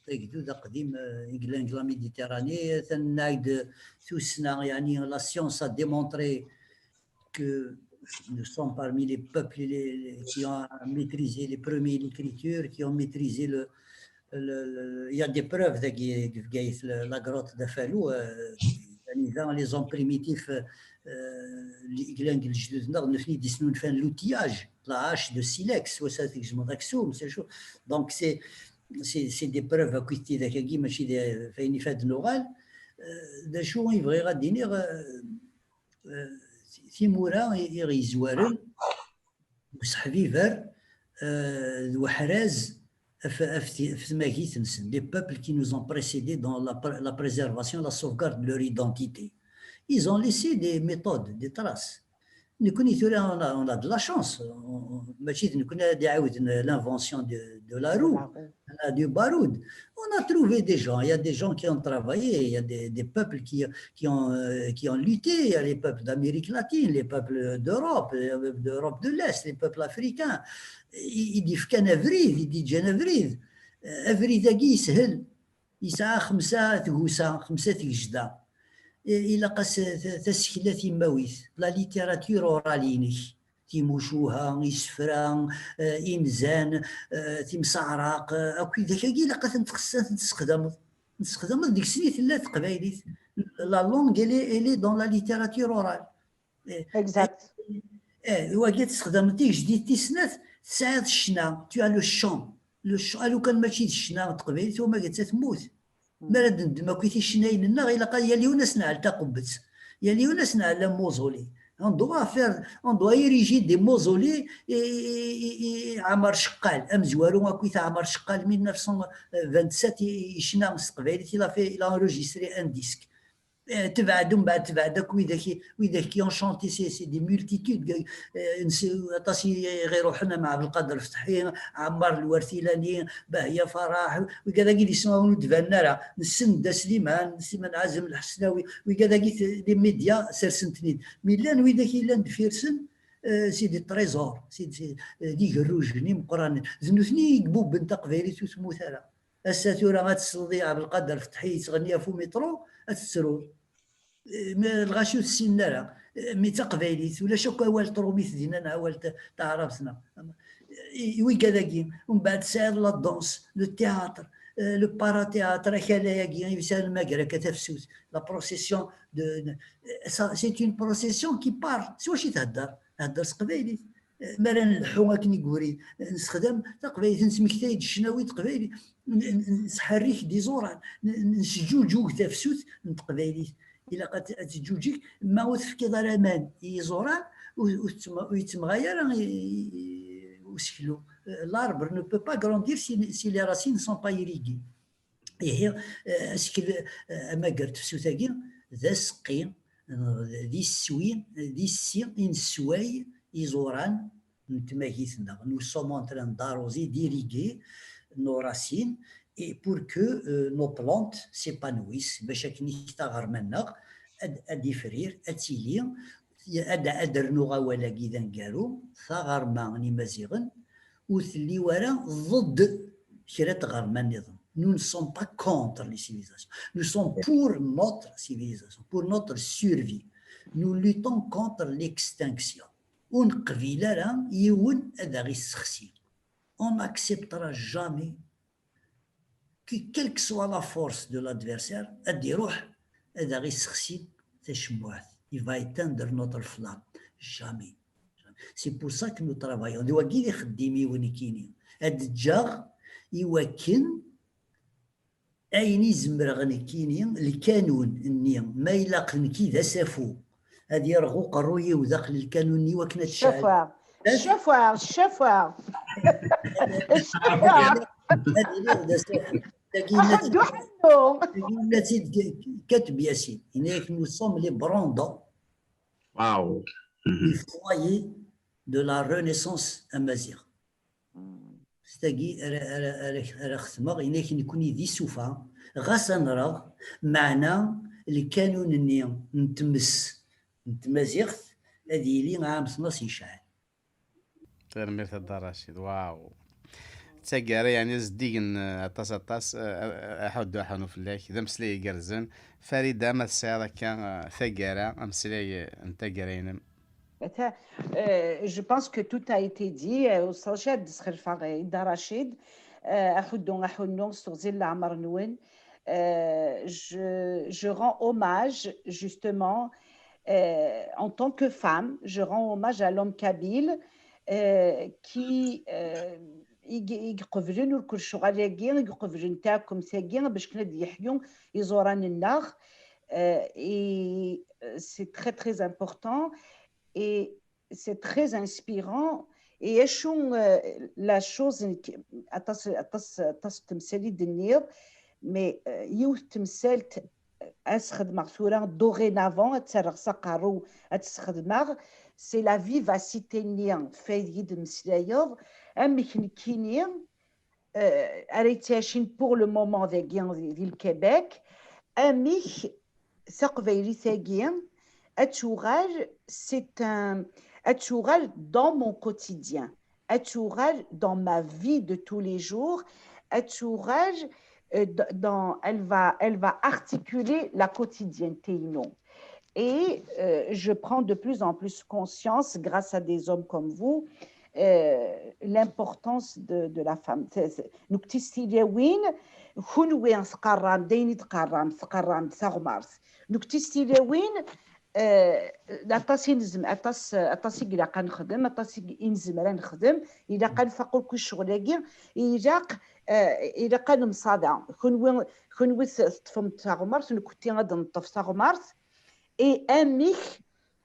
Agdud aqdim, eh, i yellan deg la Méditerranée, atan nɛid tussna, yeɛni la science a démontré que nous sommes parmi les peuples les, les, qui ont maîtrisé, les premiers l'écriture, qui ont maîtrisé le, le, le, il y a des preuves dagi, deg Bgayet, le, la grotte d'Afalou, euh, anida les hommes primitifs, euh, li, i yellan deg lejdud-nneɣ, nutni d-isnulfan l'outillage, la hache de silex, s wass-a tgezmeḍ aksum, c'est chaud. Donc c'est, c'est, c'est des preuves akkit tidak-agi, mačči d, f ayen ifad nuɣal. Euh, d acu i bɣiɣ ad d-iniɣ, euh, eh, timura i, i ɣ-yezwaren, useḥbiber, euh, d weḥraz ɣef, ɣef ti-, ɣef tmagit-nsen, les peuples qui nous ont précédés dans la pr-, la préservation, la sauvegarde de leur identité. Ils ont laissé des méthodes, des traces. Nekkni tura, on a, on a de la chance. On, on, mačči d nekkni ara d-iɛawden l'invention de, de la roue, la roue, du baroud. On a trouvé des gens, il y a des gens qui ont travaillé, il y a des, des peuples qui, qui ont, euh, qui ont lutté, il y a les peuples d'Amérique latine, les peuples d'Europe, euh, d'Europe de l'Est, les peuples africains. I, i d-yefkan abrid, i d-yeǧǧan abrid. Euh, abrid-agi yeshel. Yesɛa xemsa tgusa, xemsa tgejda. I, ilaq-as ta-, tasekla timawit, la littérature orale-inek. Timucuha, isefra, eh, inzan, eh, timseɛraq, eh, akk idakagi ilaq ad ten-txess-, ad ten-tesxedmeḍ. Tesxedmeḍ deg-sen i tella teqbaylit. La langue, elle est, elle est dans la littérature orale. Eh, Exact. Eh, wagi tesxedmeḍ tigejdit tis snat, tesɛiḍ ccna, tu as le chant. Le chant, a lukan mačči d ccna n teqbaylit, wama getta temmut. Mi ara d-neddem akk ticennayin-nneɣ, ilaq ad yal yiwen ad s-nɛell taqebbet. Yal yiwen ad s-nɛell amausolée. On doit faire, on doit ériger des mausolées i, i, i, i Ɛmar Ceqqal, amezwaru akkit Ɛmar Ceqqal, mille neuf cent vingt-sept i, i yecna s teqbaylit, il a fait, il a enregistré un disque. Eh, tebɛed, umbeɛd tebɛed akk widak, widak qui ont chanté, c'est, c'est des multitudes. Eh, nsi-, aṭas i ɣ-iruḥen, am Ɛebdelqader Fetḥi, Ɛemmar Lwertilani, Bahya Farah, wigad-agi di sma ur d-banen ara. Nessen Dda Sliman, Sliman Ɛazem Lḥesnawi, wigad-agi t-, les médias sersen-ten-id. Mi llan widak i llan deffir-sen, eh, c'est des trésors, c'est, c'est, eh, d igerrujen imeqqranen. D nutni i ibubben taqbaylit ur temmut ara. Ass-a tura ad tesleḍ i Ɛebdelqader Fetḥi yettɣenni ɣef umiṭru, ad tettruḍ. Eh, ma lɣaci ur t-ssinen ara. Eh, mi d taqbaylit, ulac akk awal trumit dinna neɣ awal ta-, taɛrabt neɣ. I, i wigad-agi, umbeɛd tesɛiḍ la danse, le théâtre, eh, le parathéâtre, akalay-agi, i yesɛan mager akka tafsut, la procession de, de, ça, c'est une procession qui parle. S wacu i thedder? Thedder s teqbaylit. Mi ara nleḥḥu akken i yuri, nessexdam taqbaylit, nesmektay-d ccnawi n teqbaylit, n-, n-, nesḥerrik-d iẓuran, n-, n-, nesǧuǧug tafsut n teqbaylit. Ilaq ad t-, ad teǧǧuǧeg, ma ur tefkiḍ ara aman i yiẓuran, ur, ur tettm-, ur yettemɣay ara i, i, useklu. L'arbre ne peut pas grandir si, si les racines ne sont pas irriguées. Ihi, eh, asekl, eh, amager n tefsut-agi, d aseqqi, eh, d iswi, d issi i nessway iẓuran n tmagit-nneɣ. Nous sommes en train d'arroser, d'irriguer nos racines et pour que, euh, nos plantes s'épanouissent, bac akken i taɣerma-nneɣ ad, ad ifrir, ad tili, ad, ad rnuɣ awal-agi d aneggaru, taɣerma n Imaziɣen ur telli ara ḍedd kra n tɣerma nniḍen. Nous ne sommes pas contre les civilisations. Nous sommes pour notre civilisation, pour notre survie. Nous luttons contre l'extinction. Ur neqbil ara yiwen ad aɣ-issexsi. On n'acceptera jamais que, quelle que soit la force de l'adversaire, ad iruḥ ad aɣ-issexsi tacemmuɛt. Il va éteindre notre flamme. Jamais. C'est pour ça que nous travaillons. D wagi i ixeddem-iw nekkini. Ad ǧǧeɣ i wakken ayen i zemreɣ nekkini, lkanun-nni, ma ilaq nekki d asafu, ad yerɣ uqerruy-iw daxel lkanun-nni wakken ad tecɛel. Ccafeɛ, ccafeɛ, ccafeɛ. Ad iliɣ d asafu. Tagi yenna-tt-id, tagi yenna-tt-id Kateb Yasin. Yenna-yak, nous sommes les brandons Wow. du foyer de la renaissance amaziɣ. S tagi ara, ara, ara, ara xetmeɣ, yenna-yak, nekkni d isufa, ɣas ad nreɣ, meɛna lkanun-nni n tmes n tmaziɣt ad yili ɛam tnaṣ yecɛel. Tanemmirt a Dda Racid. Waw. D taggara, yeɛni, zeddigen, eh, aṭas, aṭas, eh, eh, aḥuddu aḥunu fell-ak. D ameslay igerrzen. Farida, ma tesɛiḍ akka, eh, taggara, ameslay, eh, n taggara-inem? Ata, euh, je pense que tout a été dit. Euh, ur ẓriɣ acu ad d-sxelfeɣ, eh, i Dda Racid. Euh, aḥuddu aḥunu s teɣzi n leɛmer-nwen. Euh, je, je rends hommage, justement, euh, en tant que femme, je rends hommage à l'homme kabyle, euh, qui, euh, i, i iqeblen ur kul ccɣel-agi, i iqeblen taɛkemt-agi, bac kan ad yeḥyu iẓuran-nneɣ. Euh, et, euh, c'est très, très important. Et c'est très inspirant. Et acu, euh, la chose, aṭas, aṭas, aṭas n temsal i d-tenniḍ, mais, euh, yiwet temsalt, euh, ad s-xedmeɣ tura, dorénavant, ad tt-rreɣ s aqerru, ad tt-sxedmeɣ, c'est la vivacité-nni f aydeg d-temmeslayeḍ, amek nekkini, euh, ara yettɛicin pour le moment dagi di, di Lkebek, amek taqbaylit-agi ad tuɣal, c'est un, ad tuɣal dans mon quotidien, ad tuɣal dans ma vie de tous les jours, ad tuɣal, euh, d-, dans, elle va, elle va articuler la quotidienneté-inu. Et, euh, je prends de plus en plus conscience, grâce à des hommes comme vous, euh, l'importance de, de la femme. C'est, c'est, nekkni s tilawin, kunwi teqqaram, d ayen i d-teqqaram, teqqaram d taɣmart. Nekkni s tilawin, euh, aṭas i nezm-, aṭas, aṭas i ilaq ad nexdem, aṭas i, i nezmer ad nexdem, ilaq ad nfaq akk i ccɣel-agi, ilaq, euh, ilaq ad nemsaḍa. Kunwi, kunwi teṭṭfem taɣmart, nekkni ad neṭṭef taɣmart, et amek,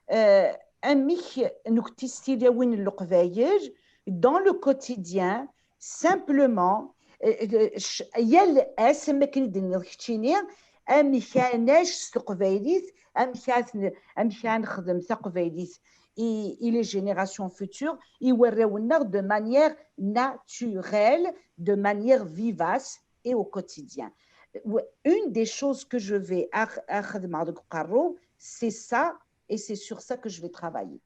euh, amek nekkni s tilawin n Leqbayel, dans le quotidien, simplement, euh, euh, ch-, yal ass, am wakken i d-tenniḍ keččini, amek ad nac s teqbaylit, amek ad n-, amek ad nexdem taqbaylit i, i les générations futures, i warraw-nneɣ, de manière naturelle, de manière vivace et au quotidien. Une des choses que je vais a, a xedmeɣ deg uqerru, c'est ça, et c'est sur ça que je vais travailler.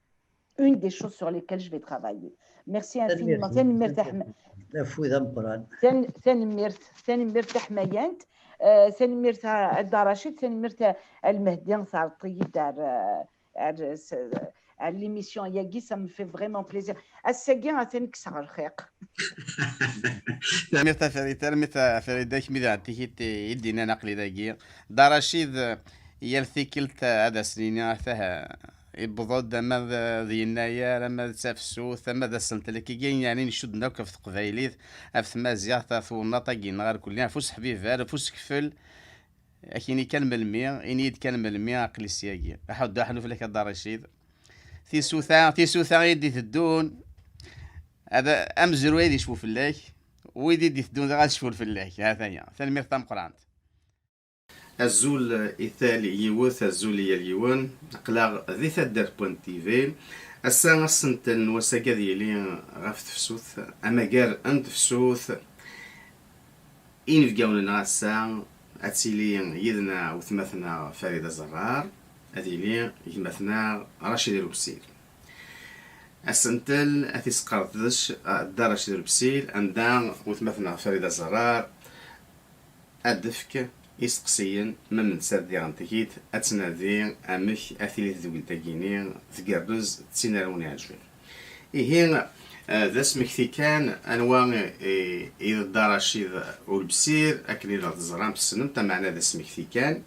Une des choses sur lesquelles je vais travailler. Merci infiniment. Tanemmirt, tanemmirt, tanemmirt. Afud ameqqran. Tan-, tanemmirt, tanemmirt taḥmayant. Euh, tanemmirt a, a Dda Racid, tanemmirt a, a Lmehdi, terreḍ-iyi-d ar, euh, ar, s-, ar l'émission-agi, ça me fait vraiment plaisir. Ass-agi, atan kkseɣ lxiq. Tanemmirt a Farid, tanemmirt a Farid, akmi d tikit i d-innan aql-i dagi. Dda Racid, yal tikkelt ad as-nini atah, yewweḍ-d ama d, d yennayer, ama d tafsut, ama d asentel, akkagi, yeɛni ncudden akk ɣef teqbaylit, ɣef tmaziɣt, ɣef twennaḍt-agi-nneɣ irkelli, ɣef useḥbiber, ɣef usekfel, akini kan melmi, ini-yi-d kan melmi, aql-i syagi. Aḥuddu aḥnu fell-ak a Dda Racid. Tisuta, tisuta i d-iteddun, ad, amezruy ad icfu fell-ak, wid i d-iteddun daɣ ad cfun fell-ak, ha-t-aya. Tanemmirt tameqqrant. Azul i tal yiwet, azul i yal yiwen. Aql-aɣ di taddart point T V. Ass-a, asentel n wass-agi ad yili ɣef tefsut, amagar n tefsut, inebgawen-nneɣ ass-a, ad tili yid-neɣ wetma-tneɣ Farida Zerrar, ad yili gma-tneɣ Racid Lubsir. Asentel ad t-isqerdec, ah, Dda Racid Lubsir, anda wetma-tneɣ Farida Zerrar ad d-tefk isteqsiyen, ma nettat diɣen tikit ad tnadi amek ad tili tedwilt-agi-ni tgerrez, d tin ara wen-iɛeǧben. Ihi, eh, d asmekti kan, anwa i, i d Dda Racid Ulebsir, akken i d teẓram tessnem, tameɛna d asmekti kan.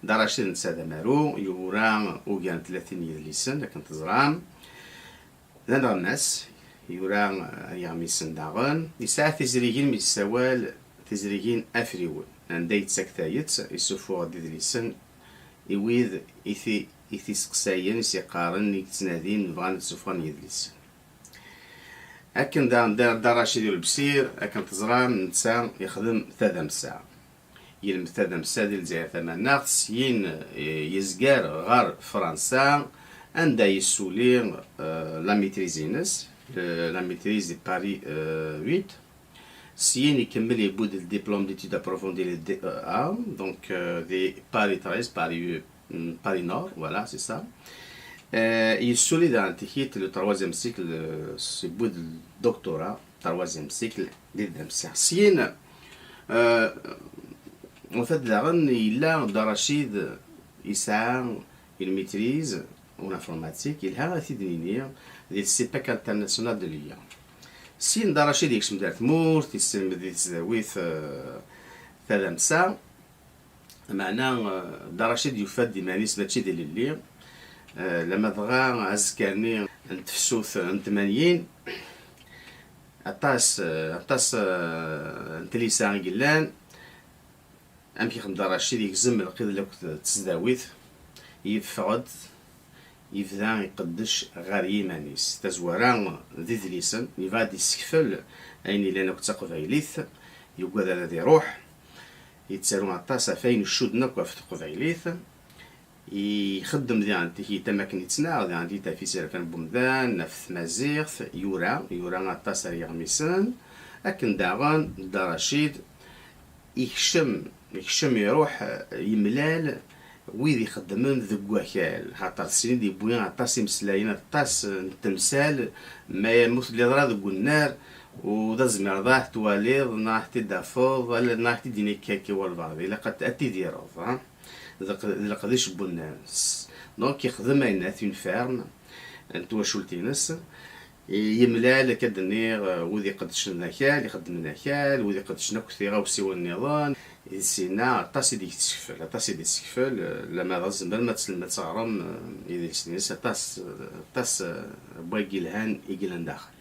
Dda Racid netta d amaru, yura ugar n tlatin n yedlisen, akken teẓram. D aneɣmas, yura, eh, iɣmisen daɣen. Yesɛa tizrigin mi yessawal, tizrigin afriwen, anda yettak tayet, yessuffuɣ-d idlisen i wid i ti-, i t-iseqsayen, i s-yeqqaren, i yettnadin, bɣan ad ssufɣen yidlisen. Akken daɣen Dda, Dda Racid Ulebsir, akken teẓram, netta yexdem tadamsa. Yelmed tadamsa di Lezzayer Tamaneɣt, syin, eh, yezger ɣer Fransa, anda yessuli, eh, la maîtrise-ines, eh, la maîtrise de Paris, eh, huit. Syin ikemmel, yewwi-d le diplôme d'études approfondies, le D E A, donc, euh, di Paris treize, Paris, mm, Paris Nord, voilà, c'est ça. Euh, yessuli daɣen tikit le troisième cycle, euh, yewwi-d le doctorat, troisième cycle, di tdamsa. Syin, euh, en fait, daɣen yella Dda Racid yesɛa une maîtrise en informatique, yelha ad t-id-nini, di le CPEC International de Lyon. Syin Dda Racid yekcem-d ar tmurt, yesselmed di tesdawit, eh, tadamsa. Meɛna, eh, Dda Racid yufa-d iman-is mačči d ilelli. Eh, lama dɣa azekka-nni n tefsut n tmanyin, aṭas, eh, aṭas, eh, n tlisa i yellan. Amek ixdem Dda Racid, yegzem lqidel akked tesdawit, yeffeɣ-d, Yebda iqeddec ɣer yiman-is. Tazwara d idlisen, yebɣa ad d-issekfel ayen yellan akk d taqbaylit, yugad ad iruḥ, yettaru aṭas ɣef ayen icudden akk ɣef teqbaylit. Ixeddem diɣen tikit am akken yettnaɣ diɣen di tafis irfan n wemdan, ɣef tmaziɣt, yura, yura aṭas ar yiɣmisen, akken daɣen Dda Racid ikcem, ikcem iruḥ, eh, yemlal wid ixeddmen deg wakal, xaṭer sin i d-yewwi aṭas imeslayen, aṭas n temsal, ma ur telliḍ ara deg unnar, u d azmireḍ ad twaliḍ, neɣ ad t-id-tafeḍ, ala, neɣ ad t-id-yini akka akka walbeɛḍ, ilaq ad, ad tidireḍ, ha? D leq-, d leqdic n wunnar. Donc, ixdem ayen at une ferme n twacult-ines, yemlal, akka d-nniɣ, wid iqeddcen akal, ixeddmen akal, wid iqeddcen akk tiɣawsiwin nniḍen, di sina aṭas i d-yetsekfel, aṭas i d-yetsekfel, lama d azember ma tselmad teɣrem, eh, idlisen-ines, aṭas, aṭas, eh, n wagi yelhan i yellan daxel.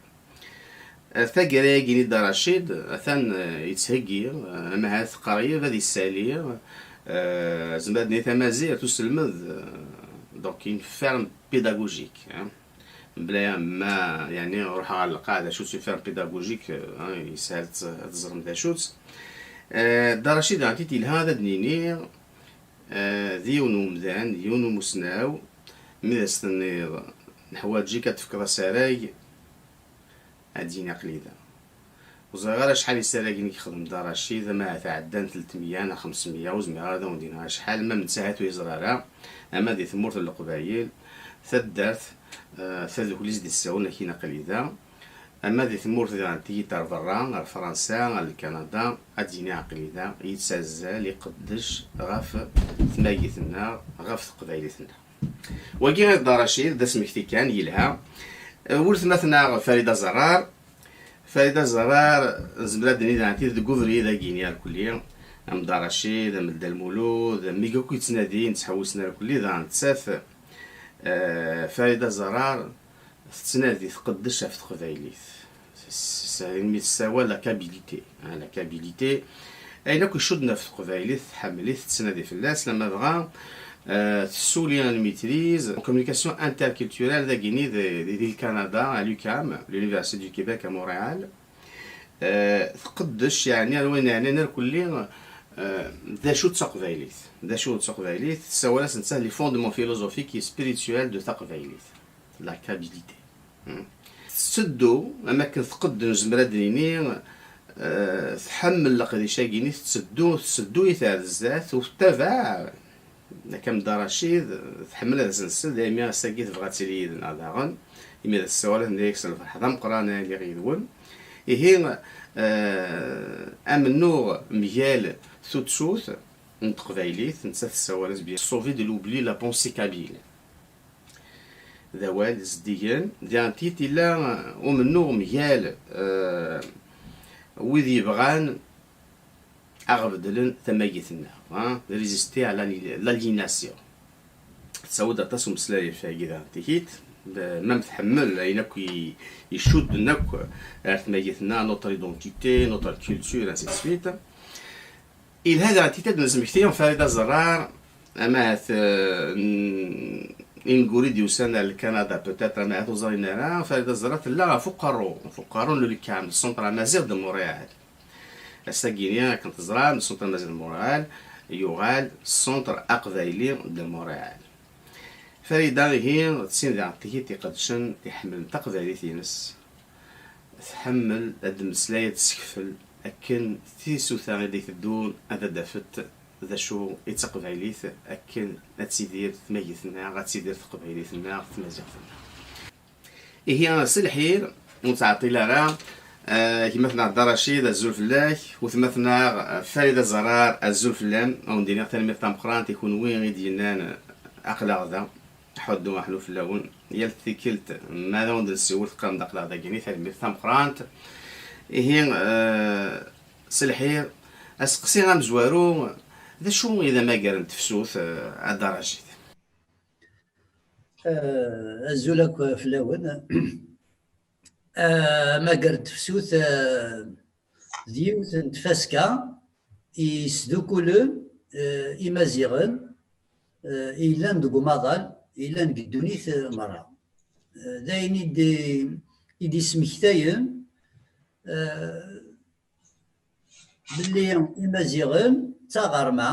Eh, taggara-agi-nni Dda Racid, atan, eh, yettheggi, eh, ama ahat qrib ad isali, eh, zemreɣ ad d-nini tamazirt, uselmed, eh, donc une ferme pédagogique, hein. Mebla ma, yeɛni, ruḥeɣ ɣer lqaɛa, d acu-tt une ferme pédagogique, eh, hein, yeshel ad teẓrem d acu-tt. Eh, Dda Racid, yeɛni, yelha ad d-nini, eh, d yiwen n umdan, d yiwen n umusnaw, mi d as-tenniḍ neḥwaǧ-ik ad tefkeḍ asarag, ad d-yini aql-i da. Ur ẓriɣ ara acḥal isaragen i yexdem Dda Racid, ama ahat ɛeddan telt meyya neɣ xems meyya, ur zmireɣ ara ad awen-d-iniɣ acḥal, ma netta ahat ur yeẓri ara, ama di tmurt n Leqbayel, taddart, eh, tadukli i s-d-issawen akin aql-i da, ama di tmurt diɣen tigit ar berra, ar Fransa, ar Lkanada, ad d-yini aql-i da, yettazzal, iqeddec ɣef tmagit-nneɣ, ɣef teqbaylit-nneɣ. Wagi i Dda Racid, d asmekti kan, yelha. Eh, weltma-tneɣ Farida Zerrar. Farida Zerrar, nezmer ad d-nini daɣen tid deg ubrid-agi-nni irkelli, am Dda Racid, am Dda Lmulud, am wigi akk yettnadin, ttḥewwisen irkelli, daɣen nettat, eh, Farida Zerrar, tettnadi, tqeddec ɣef teqbaylit. S-, s-, imi tessawal la kabilité, hein, la kabilité. Ayen akk icudden ɣef teqbaylit, tḥemmel-it, tettnadi fell-as, lamma dɣa, euh, tessuli une maîtrise en communication interculturelle dagi-nni di, di, di Lkanada, à l'UQAM, l'Université du Québec à Montréal. Euh, tqeddec, yeɛni, ar wayen yeɛnan irkelli, euh, d acu d taqbaylit. D acu d taqbaylit? Tessawal-as netta les fondements philosophiques et spirituels de taqbaylit. La kabilité. Hmm. Tetteddu, am akken tqeddem, nezmer ad d-nini, eh, tḥemmel leqdic-agi-nni, tetteddu, tetteddu-it ar zdat, u tettabaɛ, akka am Dda Racid, tḥemmel ad as-nsel, daymi ass-agi tebɣa ad tili yid-neɣ daɣen, imi d as-tessawal, tenna-yak s lferḥ d ameqqran ad iliɣ yid-wen. Ihi, eh, amennuɣ mgal tuttut n teqbaylit, nettat tessawal-as bien sauver de l'oubli la pensée kabyle. D awal zeddigen, diɣen tiyit yella umennuɣ mgal, eh, wid yebɣan aɣ-beddlen tamagit-nneɣ, hein, résister à l'ali-, l'aliénation. Tettawi-d aṭas umeslay ɣef wagi daɣen tiyit, d-, même tḥemmel ayen akk i, icudden akk ar tmagit-nneɣ, notre identité, notre culture, ainsi de suite. Yelha daɣen tiyita ad d-nesmekti Farida Zerrar, ama ahat, eh, n-, ineggura i d-yusan ar Lkanada, peut-être, ama ahat ur ẓrin ara, Farida Zerrar tella ɣef uqerru, ɣef uqerru n l'UQAM, le Centre Amaziɣ de Montréal. Ass-agi-nni, akken teẓram, le Centre Amaziɣ de Montréal yuɣal Centre Aqbayli de Montréal. Farida, ihi, d tin daɣen tigi iqedcen, iḥemmlen taqbaylit-ines. Tḥemmel ad d-temmeslay, ad d-tessekfel akken tisuta i d-iteddun ad d-afent d acu i d taqbaylit, akken ad tidir tmagit-nneɣ, ad tidir teqbaylit-nneɣ, tmaziɣt-nneɣ. Ihi, s lḥir, ur nettɛeṭṭil ara, eh, gma-tneɣ Dda Racid, azul fell-ak, weltma-tneɣ, eh, Farida Zerrar, azul fell-am, ad wen-d-iniɣ tanemmirt tameqqrant i kunwi i d-yennan, eh, aql-aɣ da. Ḥuddu aḥlu fell-awen. Yal tikkelt ma ad awen-d-nsiwel teqqarem-d aql-aɣ dagini, tanemmirt tameqqrant. Ihi, eh, s lḥir, aseqsi amezwaru, d acu i d amagar n tefsut, eh, a Dda Racid? Eh, azul akk fell-awen. Eh, amagar n tefsut, eh, d yiwet n tfaska yesdukulen, eh, Imaziɣen, eh, yellan deg umaḍal, yellan deg ddunit, eh, merra. Eh, d ayen i d-, i d-ismektayen, eh, belli Imaziɣen d taɣerma,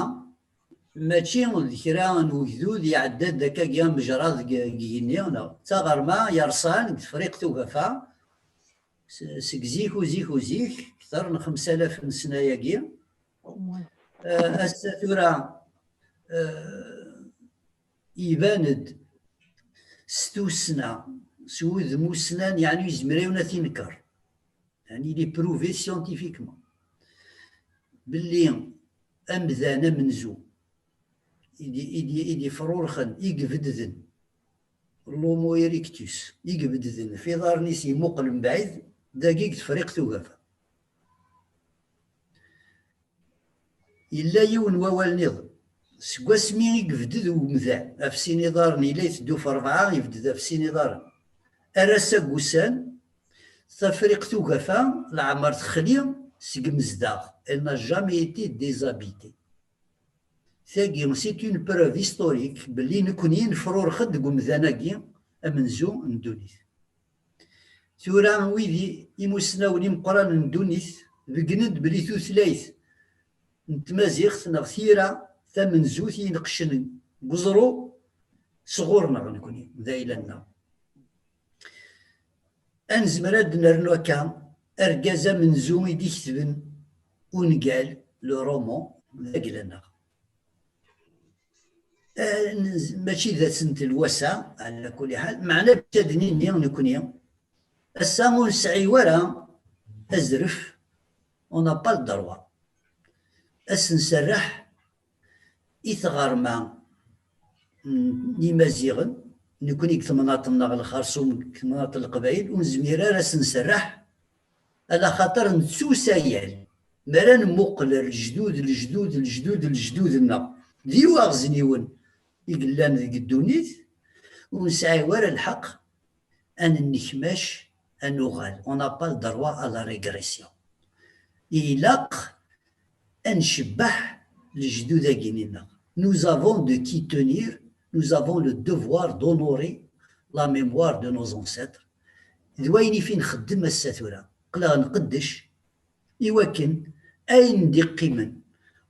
mačči d kra n wegdud iɛedda-d akkagi amejraḍ deg, deg igenni, neɣ d taɣerma yerṣan deg Tefriqt Ugafa, s-, seg zik uzik uzik, kter n xemsa alaf n ssna-yagi. Eh, ass-a tura, eh, iban-d s tussna, s wudem ussnan, yeɛni yezmer yiwen ad t-inker. Yeɛni il est prouvé scientifiquement belli amdan amenzu i d-, i d-, i d-ifrurxen, i ibedden, l'Homo erectus, i ibedden f iḍarren-is, imuqel mebɛid, dagi deg Tefriqt Ugafa. Yella yiwen wawal niḍen. Seg wasmi i yebded umdan ɣef sin iḍarren, yella iteddu f rebɛa, yebded ɣef sin iḍarren. Ar ass-a n wussan, Tafriqt Ugafa leɛmer texli seg Mezdaɣ. Elle n'a jamais été déshabitée. Tagi, c'est une preuve historique belli nekni nefrurx-d deg umdan-agi amenzu n ddunit. Tura wid i-, imusnawen imeqqranen n ddunit begnen-d belli tutlayt n tmaziɣt neɣ tira tamenzut i ineqqcen deg uẓru sɣur-neɣ nekni, d ayla-nneɣ. Ad nezmer ad d-nernu akka argaz amenzu i d-iketben ungal, le roman, d agla-nneɣ. Eh, nez-, mačči d asentel wass-a, ɛla kulli ḥal, meɛna bac ad d-nini nekni, ass-a ur nesɛi wara azref, on n'a pas le droit. Ad s-nserreḥ i tɣerma n Yimaziɣen, nekni deg temnaḍt-nneɣ lxerṣum, deg temnaḍt n Leqbayel, ur nezmir ara ad s-nserreḥ, ala xaṭer nettusayal. Mi ara nmuqel ar lejdud, lejdud, lejdud, lejdud-nneɣ, d iwaɣezniwen i yellan deg ddunit, ur nesɛi wara lḥeqq ad nennekmac, ad nuɣal. On n'a pas le droit à la régression. Ilaq ad ncebbeḥ lejdud-agi-nneɣ. Nous avons de qui tenir, nous avons le devoir d'honorer la mémoire de nos ancêtres. D wayen i fi nxeddem ass-a tura. Aql-aɣ nqeddec i wakken ayen d-iqqimen,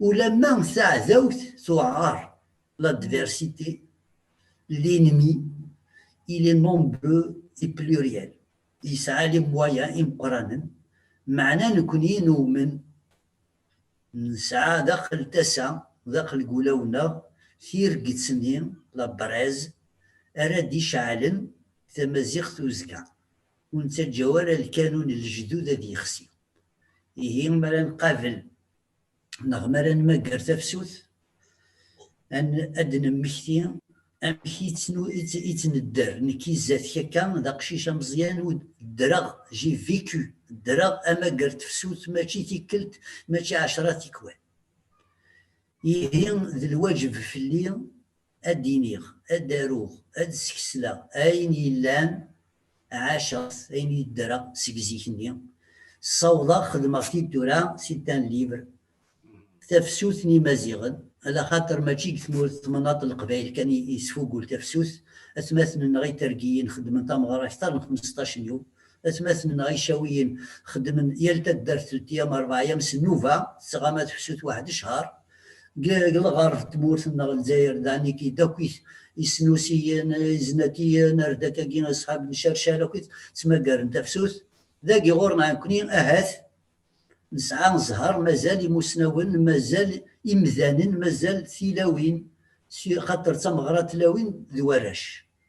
ulamma taɛdawt tuɛer, l'adversité, l'ennemi, il est nombreux et pluriel. Yesɛa les moyens imeqqranen, meɛna nekni numen nesɛa daxel tasa, daxel deg wulawen-nneɣ, tirget-nni, la braise, ara d-iceɛlen tamaziɣt uzekka. Ur nettaǧǧa ara lkanun n lejdud ad yexsi. Ihi, mi ara nqabel neɣ mi ara nmagger tafsut, ad n-, ad d-nemmekti amek i ttnu-, i tt-, i ttnedder. Nekki zdat-k akka, d aqcic ameẓyan, ur d-ddreɣ, j'ai vécu, ddreɣ amagger n tefsut, mačči tikkelt, mačči ɛecra tikwal. Ihi, d lwaǧeb fell-i ad d-iniɣ, ad d-aruɣ, ad d-skesleɣ ayen yellan, ɛaceɣ-t, ayen i ddreɣ seg zik-nni. Ssawḍeɣ, xedmeɣ-t-id tura, c'est un livre. Tafsut n Yimaziɣen, ala xaṭer mačči deg tmurt, temnaḍt n Leqbayel kan i, i tesfugul tafsut. Atmaten-nneɣ Itergiyen xeddmen tameɣra akteṛ n xmesṭac n yum. Atmaten-nneɣ Icawiyen xeddmen yal taddart teltiyam, rebɛiyam s nnuba, tettɣama tefsut waḥed ccher. Deg, deg lɣerb n tmurt-nneɣ Lezzayer, d Anikid akk i, isnusiyen, iznatiyen, ar dakagi, aṣḥab n Cercal, akk i ttmagaren tafsut. Dagi ɣur-neɣ nekni, ahat, nesɛa zzher, mazal imusnawen, mazal imdanen, mazal tilawin, si-, xaṭer d tameɣra n tlawin d warrac.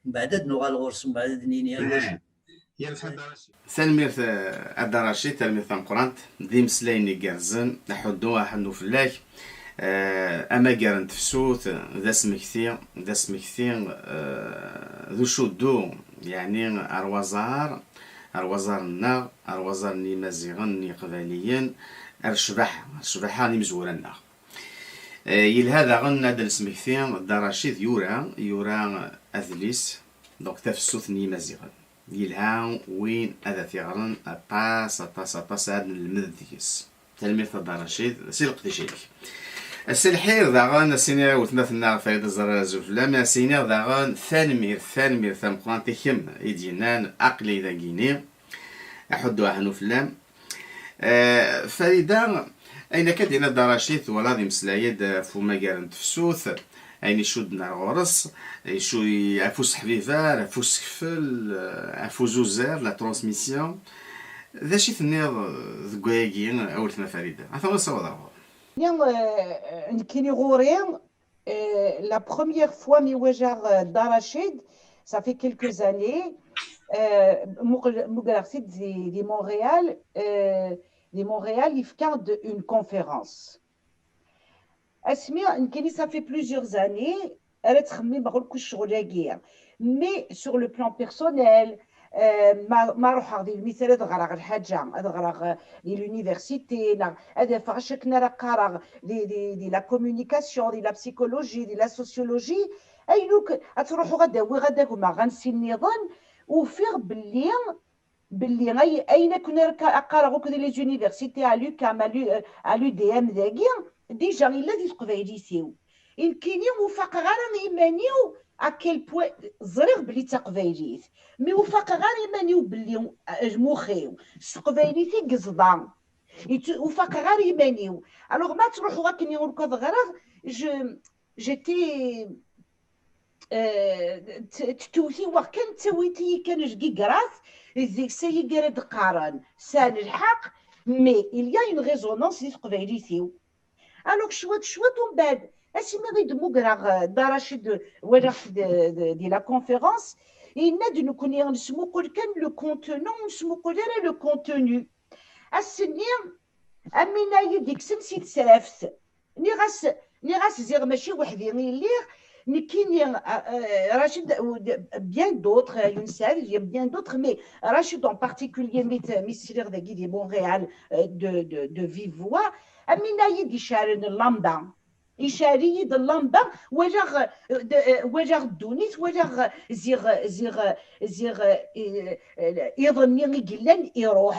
Mbeɛd ad nuɣal ɣur-s, mbeɛd ad d-nini i wacu. Tanemmirt, eh, a Dda Racid, tanemmirt tameqqrant. D imeslayen igerrzen, aḥuddu, aḥennu fell-ak. Eh, amagar n tefsut, d asmekti, d asmekti, eh, d ucuddu, yeɛni ar waẓar, ar waẓar-nneɣ, ar waẓar n Yimaziɣen, n Yiqbayliyen, ar ccbaḥa, ar ccbaḥa n imezwura-nneɣ. Eh, yelha daɣen ad d-nesmekti, Dda Racid yura, yura adlis, donc Tafsut n Yimaziɣen. Yelha win ad t-iɣren, aṭas, aṭas, aṭas ad nelmed deg-s. Tanemmirt a Dda Racid, s leqdic-ik. Ass lḥir daɣen, a s-iniɣ i weltma-tneɣ Farida Zahra, azul fell-am, a s-iniɣ daɣen tanemmirt, tanemmirt tameqqrant i kemm i d-yennan aql-i dagini, aḥuddu aḥnu fell-am. Eh, Farida, ayen akka d-yenna Dda Racid, twalaḍ imeslay-d ɣef umagar n tefsut, ayen icudden ar ɣur-s, icu-, ɣef useḥbiber, ɣef usekfel, eh, ɣef uzuzer, la transmission. D acu i tenniḍ deg wayagi, a weltma Farida? Ata ur nessaweḍ ar ɣur-s. Nekkini ɣur-i, eh, la première fois mi walaɣ, eh, Dda Racid, ça fait quelques années, eh, muqel-, mugreɣ-t-id di, di Montréal, eh, di Montréal, yefka-d une conférence. Asmi, nekkini, ça fait plusieurs années, ara ttxemmimeɣ ur ccɣel-agi. Mais sur le plan personnel, eh, ma, ma ruḥeɣ di lmital ad ɣreɣ lḥaǧa, ad ɣreɣ, eh, di l'université, neɣ ad afeɣ acu akken ara qqareɣ di, di, di la communication, di la psychologie, di la sociologie, ayen akk ad truḥeɣ ad awiɣ ad agmeɣ ansi nniḍen, ufiɣ belli, belli ay-, ayen akk ara qqareɣ akk di les universités, à l'UQAM, à l'U-, à l'U D M dagi, déjà yella di teqbaylit-iw. Nekkini ur faqeɣ ara iman-iw à quel point, ẓriɣ belli d taqbaylit, mais ur faqeɣ ara iman-iw belli, eh, lmux-iw s teqbaylit i yeẓḍa. Yettu-, ur faqeɣ ara iman-iw. Alors ma ttruḥuɣ akken i ur ɣreɣ, je, j'étais, eh, t-, tettewtiweɣ kan, ttawit-iyi kan lgigrat, deg-s ay ara d-qqaren sɛan lḥeqq, mais il y a une résonance di teqbaylit-iw. Alors cwiṭ cwiṭ, umbeɛd asmi i d-mmugreɣ, eh, Dda Racid, walaɣ-t d, d, di la conférence, yenna-d nekkni nesmuqul kan le contenant, ur nesmuqul ara le contenu. Ass-nni, am win ay d-ikksen si tesraft. Nniɣ-as, nniɣ-as ziɣ mačči weḥd-i i lliɣ, nekkini, euh, euh, Rachid, euh, bien d'autres, euh, Younes Said, il y a bien d'autres, mais Rachid en particulier, mi t-, mi sliɣ dagi di Montréal, euh, de, de, de vive voix, am win ay d-iceɛlen llamba. Iceɛl-iyi-d llamba, walaɣ, euh, de, euh, walaɣ ddunit, walaɣ, euh, ziɣ, ziɣ, ziɣ, euh, euh, iḍ-nni i yellan iruḥ.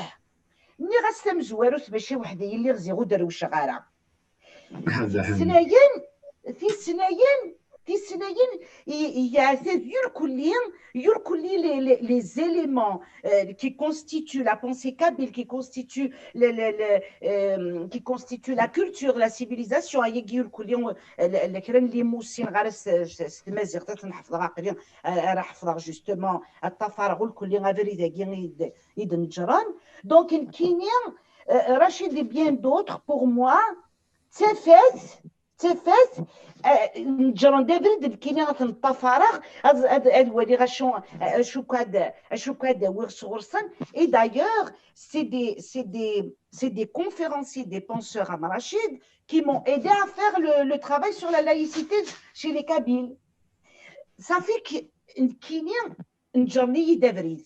Nniɣ-as tamezwarut, mačči weḥd-i i lliɣ, ziɣ ur d-rewceɣ ara. Tisnayin, tisnayin, tisnayin, i, i yeɛtad yurkulli, yurkulli les, les, les éléments, euh, qui constituent la pensée kabyle, qui constituent le, le, le, euh, qui constituent la culture, la civilisation, ayagi yurkulli, euh, le, le, kra n limusin ɣer s, s, s tmaziɣt, ad ten-ḥefḍeɣ aqli, euh, ara ḥefḍeɣ justement, ad ṭṭafareɣ urkulli abrid-agi i d-, i d-neǧren. Donc, nekkini, euh, Rachid et bien d'autres, pour moi, d tafat, d tafat, euh, neǧren-d abrid, nekkini ad ten-ṭṭafareɣ, ad, ad, ad waliɣ acu, acu kad, acu kad awiɣ sɣur-sen. Et d'ailleurs, c'est des, c'est des, c'est des conférenciers, des penseurs am Rachid qui m'ont aidé à faire le, le travail sur la laïcité chez les Kabyles. Ça fait que nekkini neǧren-iyi-d abrid.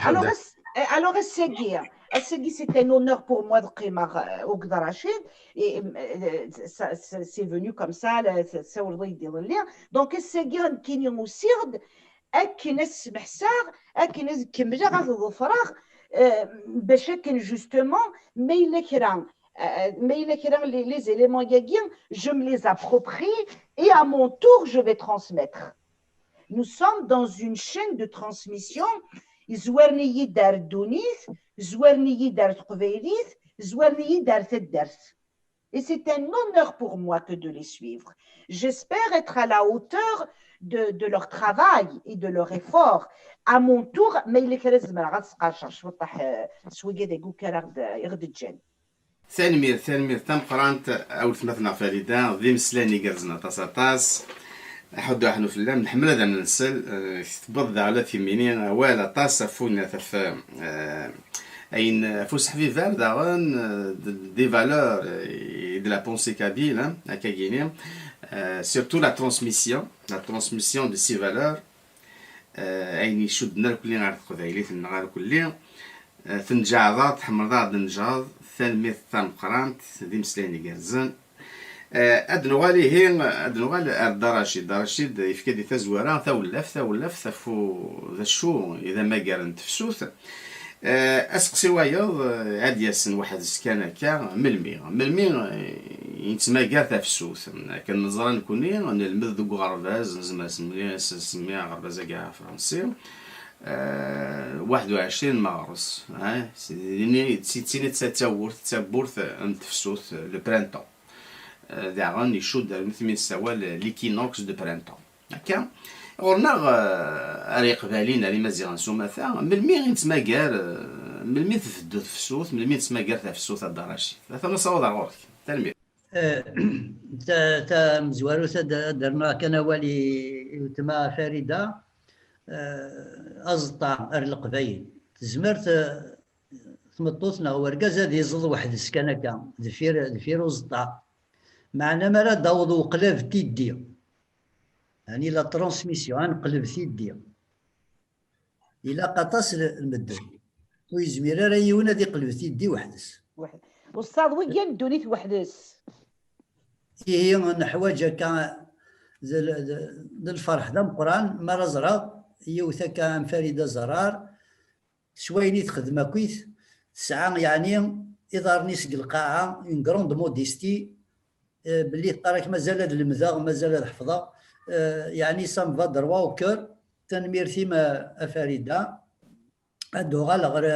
Alors, ass-, alors, ass-agi, ass-agi, c'est un honneur pour moi de qqimeɣ, euh, akked Rachid. Et, euh, ça, ça, c'est venu comme ça, la, ça, ça, donc, ass-agi, nekkini usiɣ-d akken ad smeḥseɣ, akken ad kemmleɣ ad ḍefreɣ, euh, bac akken, justement, ma yella kra, euh, ma yella kra, les, les éléments-agi, je me les approprie et à mon tour, je vais transmettre. Nous sommes dans une chaîne de transmission. Zwaren-iyi-d ar ddunit, zwaren-iyi-d ar teqbaylit, zwaren-iyi-d ar taddart. Et c'est un honneur pour moi que de les suivre. J'espère être à la hauteur de, de leur travail et de leur effort. À mon tour, ma yella kra zemreɣ ad sqerceɣ cwiṭ, eh, s wigad-agi akk ara ɣ-d-, i ɣ-d-ǧǧan. Tanemmirt, tanemmirt tameqqrant a weltma-tneɣ Farida, d imeslayen igerrzen aṭas, aṭas. Aḥuddu aḥnu fell-am, nḥemmel ad am-nsel, eh, tewweḍ daɣen la timini awal aṭas ɣef unat ɣef, eh, ayen, ɣef useḥbiber daɣen, eh, d-, des valeurs, eh, et de la pensée kabyle, hein, akka gini. Eh, surtout la transmission, la transmission de ces valeurs. Eh, ayen icudden irkelli ɣer teqbaylit-nneɣ irkelli, eh, tneǧǧɛeḍ-aɣ, tḥemmleḍ-aɣ-d neǧhed, tanemmirt tameqqrant, d imeslayen igerrzen. Eh, ad nuɣal ihi, ad nuɣal ar Dda Racid. Dda Racid yefka-d i tazwara tawlaft, tawlaft ɣef u-, d acu i d amagar n tefsut. Eh, aseqsi wayeḍ, eh, ad yasen weḥd-s kan akka, melmi? Melmi, eh, i nettmagar tafsut? Akken neẓra nekkni, nelmed deg uɣerbaz, nezmer semmi-, s-, semmi aɣerbaz-agi afransi, eh, waḥed u ɛecrin meɣres, eh, s-, dini, d tin i d tawwurt, d tawwurt n tefsut, le printemps. Eh, daɣen icudd armi tmi nessawal l'équinoxe de printemps. Akka, ɣur-neɣ, eh, ar Iqbayliyen, ar Imaziɣen s umata, melmi i nettmagar, eh, melmi tbeddu tefsut, melmi nettmagar tafsut, a Dda Racid? Atan asawaḍ ar ɣur-k. Tanemmirt. Eh, ta-, tamezwarut ad, ad d-rnuɣ kan awal i, i weltma Farida, eh, aẓeṭṭa ar Leqbayel. Tezmer t-, tmeṭṭut neɣ wergaz ad iẓeḍ weḥd-s kan akka, deffir, deffir uẓeṭṭa. Meɛna mi ara d-aweḍ uqlab tiddi, yani la transmission, ad neqleb tiddi. Ilaq aṭas n, n medden. Ur yezmir ara yiwen ad iqleb tiddi weḥd-s. Weḥd-, uṣṣaḍ wiggan n ddunit weḥd-s. Ihi neḥwaǧ akka d, d, d lferḥ d ameqqran mi ara ẓreɣ yiwet akka am Farida Zerrar, s wayen i texdem akkit, tesɛa, yeɛni, iḍarren-is deg lqaɛa, une grande modestie, eh, belli teqqar-ak mazal ad lemdeɣ, mazal ad ḥefḍeɣ, eh, yeɛni, ça me va droit au cœur. Tanemmirt-im a, a Farida. Ad d-uɣaleɣ ɣer,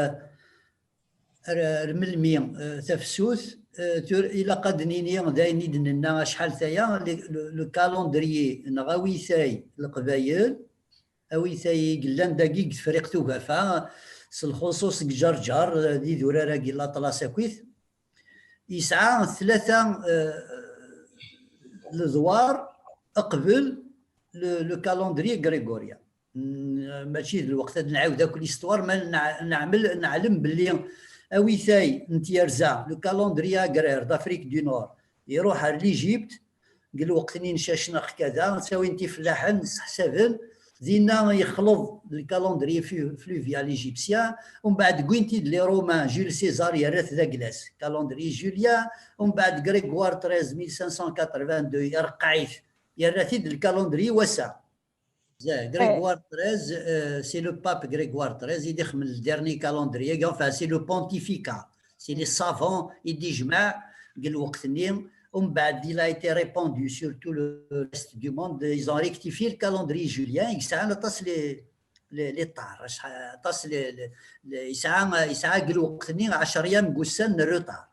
ɣer, ɣer melmi, eh, tafsut, eh, tur-, ilaq ad d-nini d ayen i d-nenna acḥal taya, le, le, le calendrier neɣ awitay n Leqbayel, awitay i yellan dagi deg Tefriqt Ugafa, s lxuṣuṣ deg Ǧerǧer, d idurar-agi n Laṭlas akkit, yesɛa tlata, eh, ledwar qbel le, le calendrier grégorien. Mm, mačči d lweqt ad nɛawed akk l'histoire, ma nɛ-, neɛmel, neɛlem belli awitay n tyerza, le calendrier agraire d'Afrique du Nord, iruḥ ar l'Égypte, deg lweqt-nni n Cacnaq kada, ttawin-t ifellaḥen, sseḥsaben, dinna yexleḍ le calendrier flu-, fluvial égyptien, umbeɛd wwin-t-id les Romains, Jules César yerra-t d aglas, calendrier julien, umbeɛd Grégoire treize, mille cinq cent quatre-vingt-deux, ireqqeɛ-it, yerra-t-id le calendrier wass-a. Grégoire treize, euh, c'est le pape Grégoire treize, i d-ixemmen le dernier calendrier, enfin, c'est le pontificat. C'est les savants, i d-ijmeɛ deg lweqt-nni. Umbeɛd, il a été répandu sur tout le reste du monde. Ils ont rectifié le calendrier julien. Yesɛa aṭas les, les, les ṭṭar, acḥal, aṭas les, les, les, yesɛa, yesɛa deg lweqt-nni ɛecra yam n wussan n retard.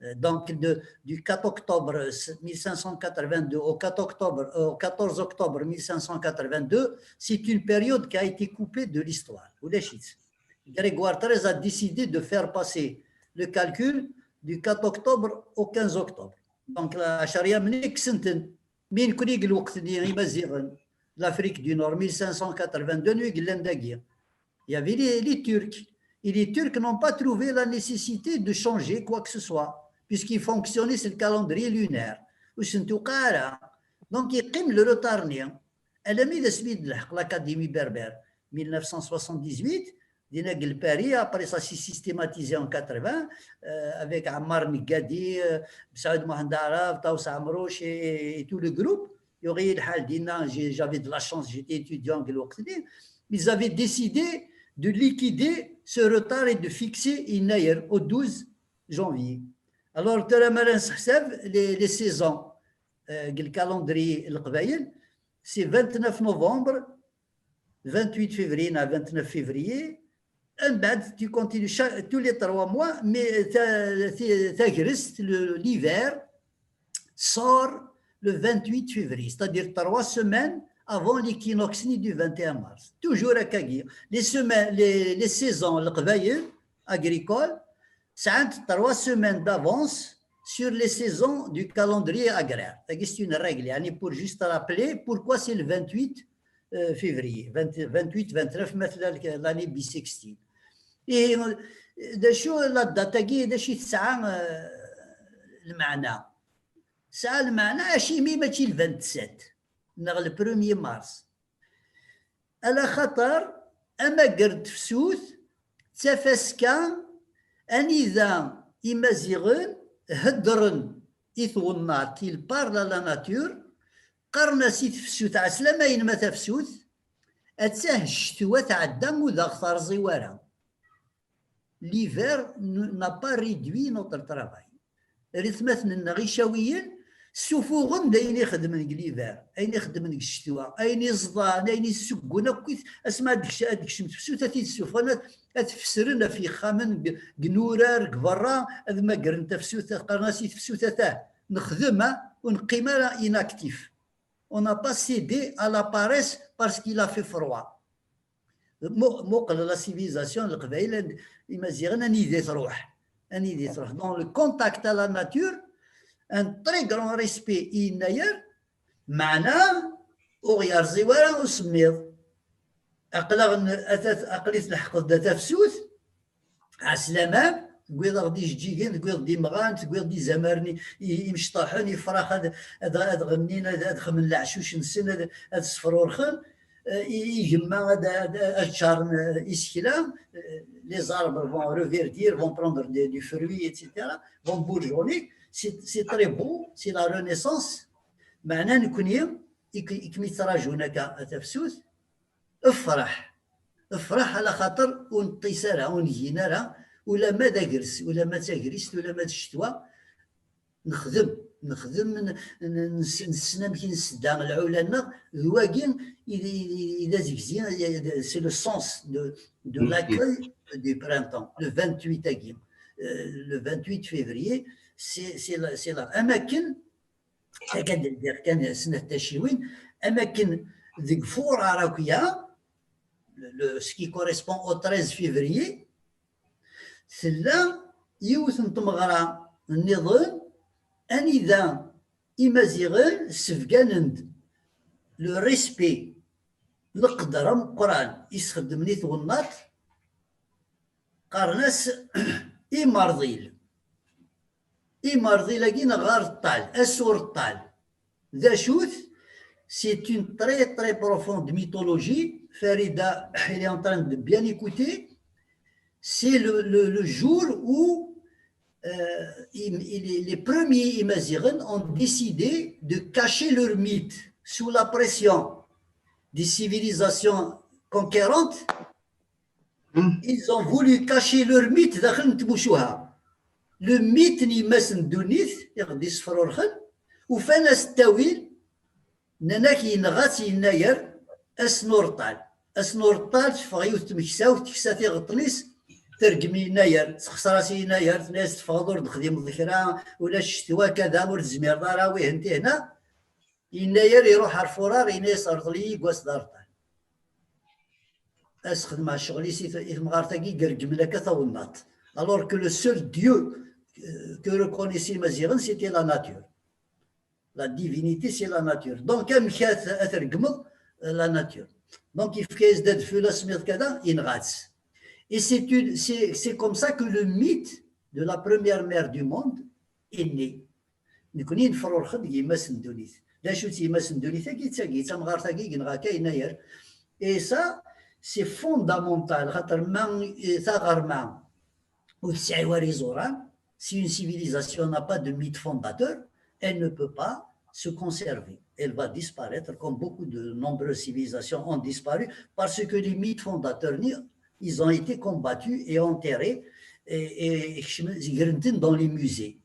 Euh, donc, de, du quatre octobre mille cinq cent quatre-vingt-deux au quatre octobre, euh, au quatorze octobre mille cinq cent quatre-vingt-deux, c'est une période qui a été coupée de l'histoire. Ulac-itt. Grégoire treize a décidé de faire passer le calcul du quatre octobre au quinze octobre. Donc, la, ɛecra yam-nni kksen-ten. Mi nekkni deg lweqt-nni, Imaziɣen, l'Afrique du Nord, mille cinq cent quatre-vingt-deux, nu i yellan dagi. Il y avait les, les Turcs. Et les Turcs n'ont pas trouvé la nécessité de changer quoi que ce soit, puisqu'ils fonctionnaient sur le calendrier lunaire. Ur sen-tuqiɛ ara. Donc, yeqqim le retard-nni. Alammi d asmi d-telḥeq l'Académie berbère, mille neuf cent soixante-dix-huit, dinna deg Paris, après ça s'est systématisé en quatre-vingts, euh, avec Ammar Negadi, euh, Saïd Mohamed Arab, Taous Amrouche et, et tout le groupe. Yuɣ-iyi lḥal dinna, j'ai, j'avais de la chance, j'étais étudiant deg lweqt-nni. Ils avaient décidé de liquider ce retard et de fixer yennayer au douze janvier. Alors, tura mi ara nseḥsab les, les saisons, euh, deg le calendrier n Leqbayel, c'est vingt-neuf novembre, vingt-huit février, neɣ vingt-neuf février, umbeɛd, tu continues chaque, tous les trois mois, mais ta, ta, tagrest, le, l'hiver, sort le vingt-huit février, c'est-à-dire trois semaines avant l'équinoxe ni du vingt et un mars. Toujours akkagi. Les semaines, les, les saisons, Leqbayel agricole, sɛant trois semaines d'avance sur les saisons du calendrier agraire. C'est une règle, yani, pour juste rappeler pourquoi c'est le vingt-huit, euh, février, vingt, vingt-huit, vingt-neuf, ma tella l'année bissextile. Et, euh, d acu la date-agi, d acu i tesɛa, euh, lmeɛna? Tesɛa lmeɛna acimi mačči le vingt-sept, neɣ le premier mars? Ala xaṭer amager n tefsut d tafaska anida Imaziɣen heddren i twennaḍt, il parle à la nature, qqaren-as i tefsut, ɛeslama-inem a tafsut, attah ccetwa tɛedda ur d aɣ-terẓi wara. l'hiver n'a pas réduit notre travail. Rretmaten-nneɣ icawiyen ssufuɣen-d ayen ixedmen deg l'hiver, ayen ixedmen deg ccetwa, ayen iẓḍan, ayen issuggun akkit, asma ad d-kecmen tefsut, ad t-id-ssufɣen, ad t-fesren ɣef yexxamen, deg inurar, deg berra, ad magren tafsut, qqaren-as i tefsut atah. Nexdem, ur neqqim ara inactif. On n'a pas cédé à la paresse parce qu'il a fait froid. Muqel la civilisation n Leqbayel, Imaziɣen, anida i truḥ. Anida i truḥ. Dans le contact à la nature, un très grand respect i Yennayer, meɛna ur ɣ-yerẓi wara usemmiḍ. Aql-aɣ, aql-i tleḥqeḍ-d a tafsut, ɛeslama, tewwiḍ-aɣ-d ijeǧǧigen, tewwiḍ-d imɣan, tewwiḍ-d izamaren imecṭaḥen, ifrax ad, ad, ad ɣennin, ad, ad xemmen leɛcuc-nsen, ad, ad sefrurxen, eh, i, igemma ad, ad, ad ččaren, eh, isekla, eh, les arbres vont reverdir, vont prendre des, du fruit, et cetera, vont bourgeonner, c'est, c'est très beau, c'est la renaissance. Meɛna nekni, i k-, i kem-ittraǧun akka a tafsut, Efreḥ, efreḥ ala xaṭer ur neṭṭis ara, ur negin ara, ulamma d agres, ulamma d tagrist, ulamma d ccetwa, nexdem, nexdem, n-, n-, nessen amek i nsedda lɛula-nneɣ, d wagi i d, i d, i d azegzi, c'est le sens de, de l'accueil du printemps, le vingt-huit-agi, euh, le vingt-huit février, c'est, c'est la, c'est la, am akken Akka d-ldiɣ kan snat taciwin, am akken deg furar akya, le, le, ce qui correspond au treize février, tella yiwet n tmeɣra nniḍen anida Imaziɣen sbegganen-d le respect, leqder ameqqran i sxeddmen i twennaḍt, qqaren-as imerḍil. Imerḍil-agi neɣ areṭṭal, asureṭṭal. D acu-t? C'est une très, très profonde mythologie. Farida, elle est en train de bien écouter. C'est le, le, le jour où, euh, il, il, les premiers Imaziren ont décidé de cacher leur mythe sous la pression des civilisations conquérantes. Ils ont voulu cacher leur mythe daxel n tmucuha. Le mythe n yemma-s n ddunit i ɣ-d-isefrurxen, ufan-as ttawil, nnan-ak yenɣa-tt Yennayer, ass n ureṭṭal. Ass n ureṭṭal teffeɣ yiwet tmeksawt, teksa tiɣeṭṭen-is, tergem Yennayer, texṣer-as i Yennayer, tenna-yas teffɣeḍ ur d-texdimeḍ kra, ulac ccetwa, kada, ur tezmireḍ ara, wihen tihna. Yennayer iruḥ ar furar, yenna-yas rḍel-iyi deg wass d areṭṭal. Ad sxedmeɣ ccɣel-is i t-, i temɣart-agi ireggmen akka tawennaḍt. Alors que le seul Dieu, euh, que reconnaissaient Imaziɣen, c'était la nature. La divinité, c'est la nature. Donc, amek ad, ad tregmeḍ, euh, la nature. Donc, yefka-yas-d adfel asemmiḍ kada, yenɣa-tt. Et c'est une, c'est, c'est comme ça que le mythe de la première mère du monde est né. Nekni nefrurxen deg yemma-s n ddunit. D acu-tt yemma-s n ddunit-agi? D tagi, d tamɣart-agi i yenɣa akka Yennayer. Et ça, c'est fondamental, xaṭer ma, eh, taɣerma ur tesɛi wara iẓuran, si une civilisation n'a pas de mythe fondateur, elle ne peut pas se conserver. Elle va disparaître comme beaucoup de nombreuses civilisations ont disparu parce que les mythes fondateurs, ils ont été combattus et enterrés et, et, et dans les musées.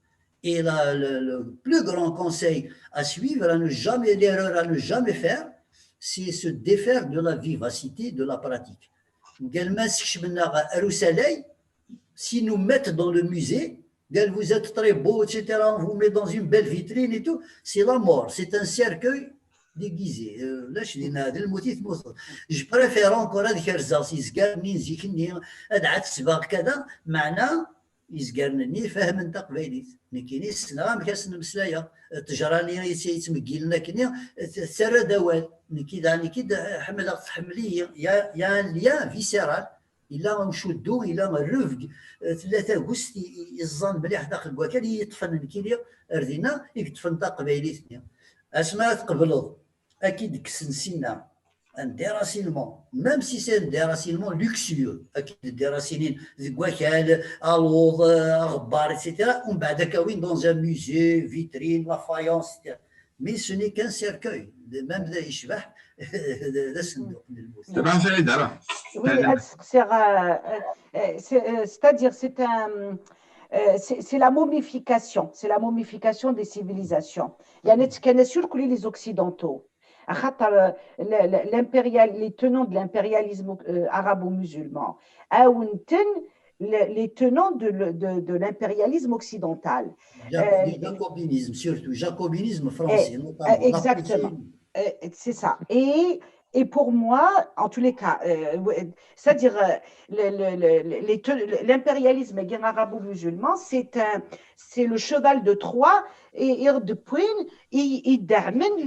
Et la, le, le plus grand conseil à suivre, à ne jamais, l'erreur à ne jamais faire, c'est se défaire de la vivacité de la pratique. Ngal ma sekcmen-aɣ ar usalay, si nous mettent dans le musée, ngal vous êtes très beau, et cetera, on vous met dans une belle vitrine et tout, c'est la mort, c'est un cercueil déguisé. Euh, ulac dinna, d lmut i tmuteḍ. Je préfère encore ad kerzeɣ s yezgaren-nni n zik-nni, ad ɛettbeɣ kada, meɛna izgaren-nni fehmen taqbaylit. Nekkini ssneɣ amek ad sen-mmeslayeɣ. Ṭṭejra-nni yettmeggilen akkenni, t-, terra-d awal. Nekki daɣen, nekki d-, ḥemmleɣ, tḥemmel-iyi. Il y a, il y a un lien viscéral. Yella ucuddu, yella rrevg, eh, tella tagest i, i, iẓẓan mliḥ daxel n wakal i yi-ṭṭfen nekkini ar dinna, i yeṭṭfen taqbaylit-nni. Asma tqebleḍ, ad k-id-kksen sinna un déracinement, même si c'est un déracinement luxueux, ad k-id-déracinin deg wakal, aluḍ, eh, aɣebbar, et cetera. Umbeɛd ad k-awin dans un musée, vitrine, la faïence, et cetera. Mais ce n'est qu'un cercueil, même d yecbeḥ, d asenduq n lmut. Daba Saɛid, ara. Oui, ad seqsiɣ, euh, euh, c'est, euh, c'est-à-dire, c'est un, euh, c'est c'est la momification, c'est la momification des civilisations. يعني تكنسوا كل les occidentaux. خاطر, euh, le- le- l'impérial, les tenants de l'impérialisme, euh, arabo-musulman, عاونتن les, les tenants de, le- de, de l'impérialisme occidental. Le jacobinisme, surtout, jacobinisme français, notamment. Exactement. Euh, c'est ça. Et, et pour moi, en tous les cas, euh, c'est-à-dire, euh, l'impérialisme arabo-musulman, c'est un, c'est le cheval de Troie, et, et depuis, il, il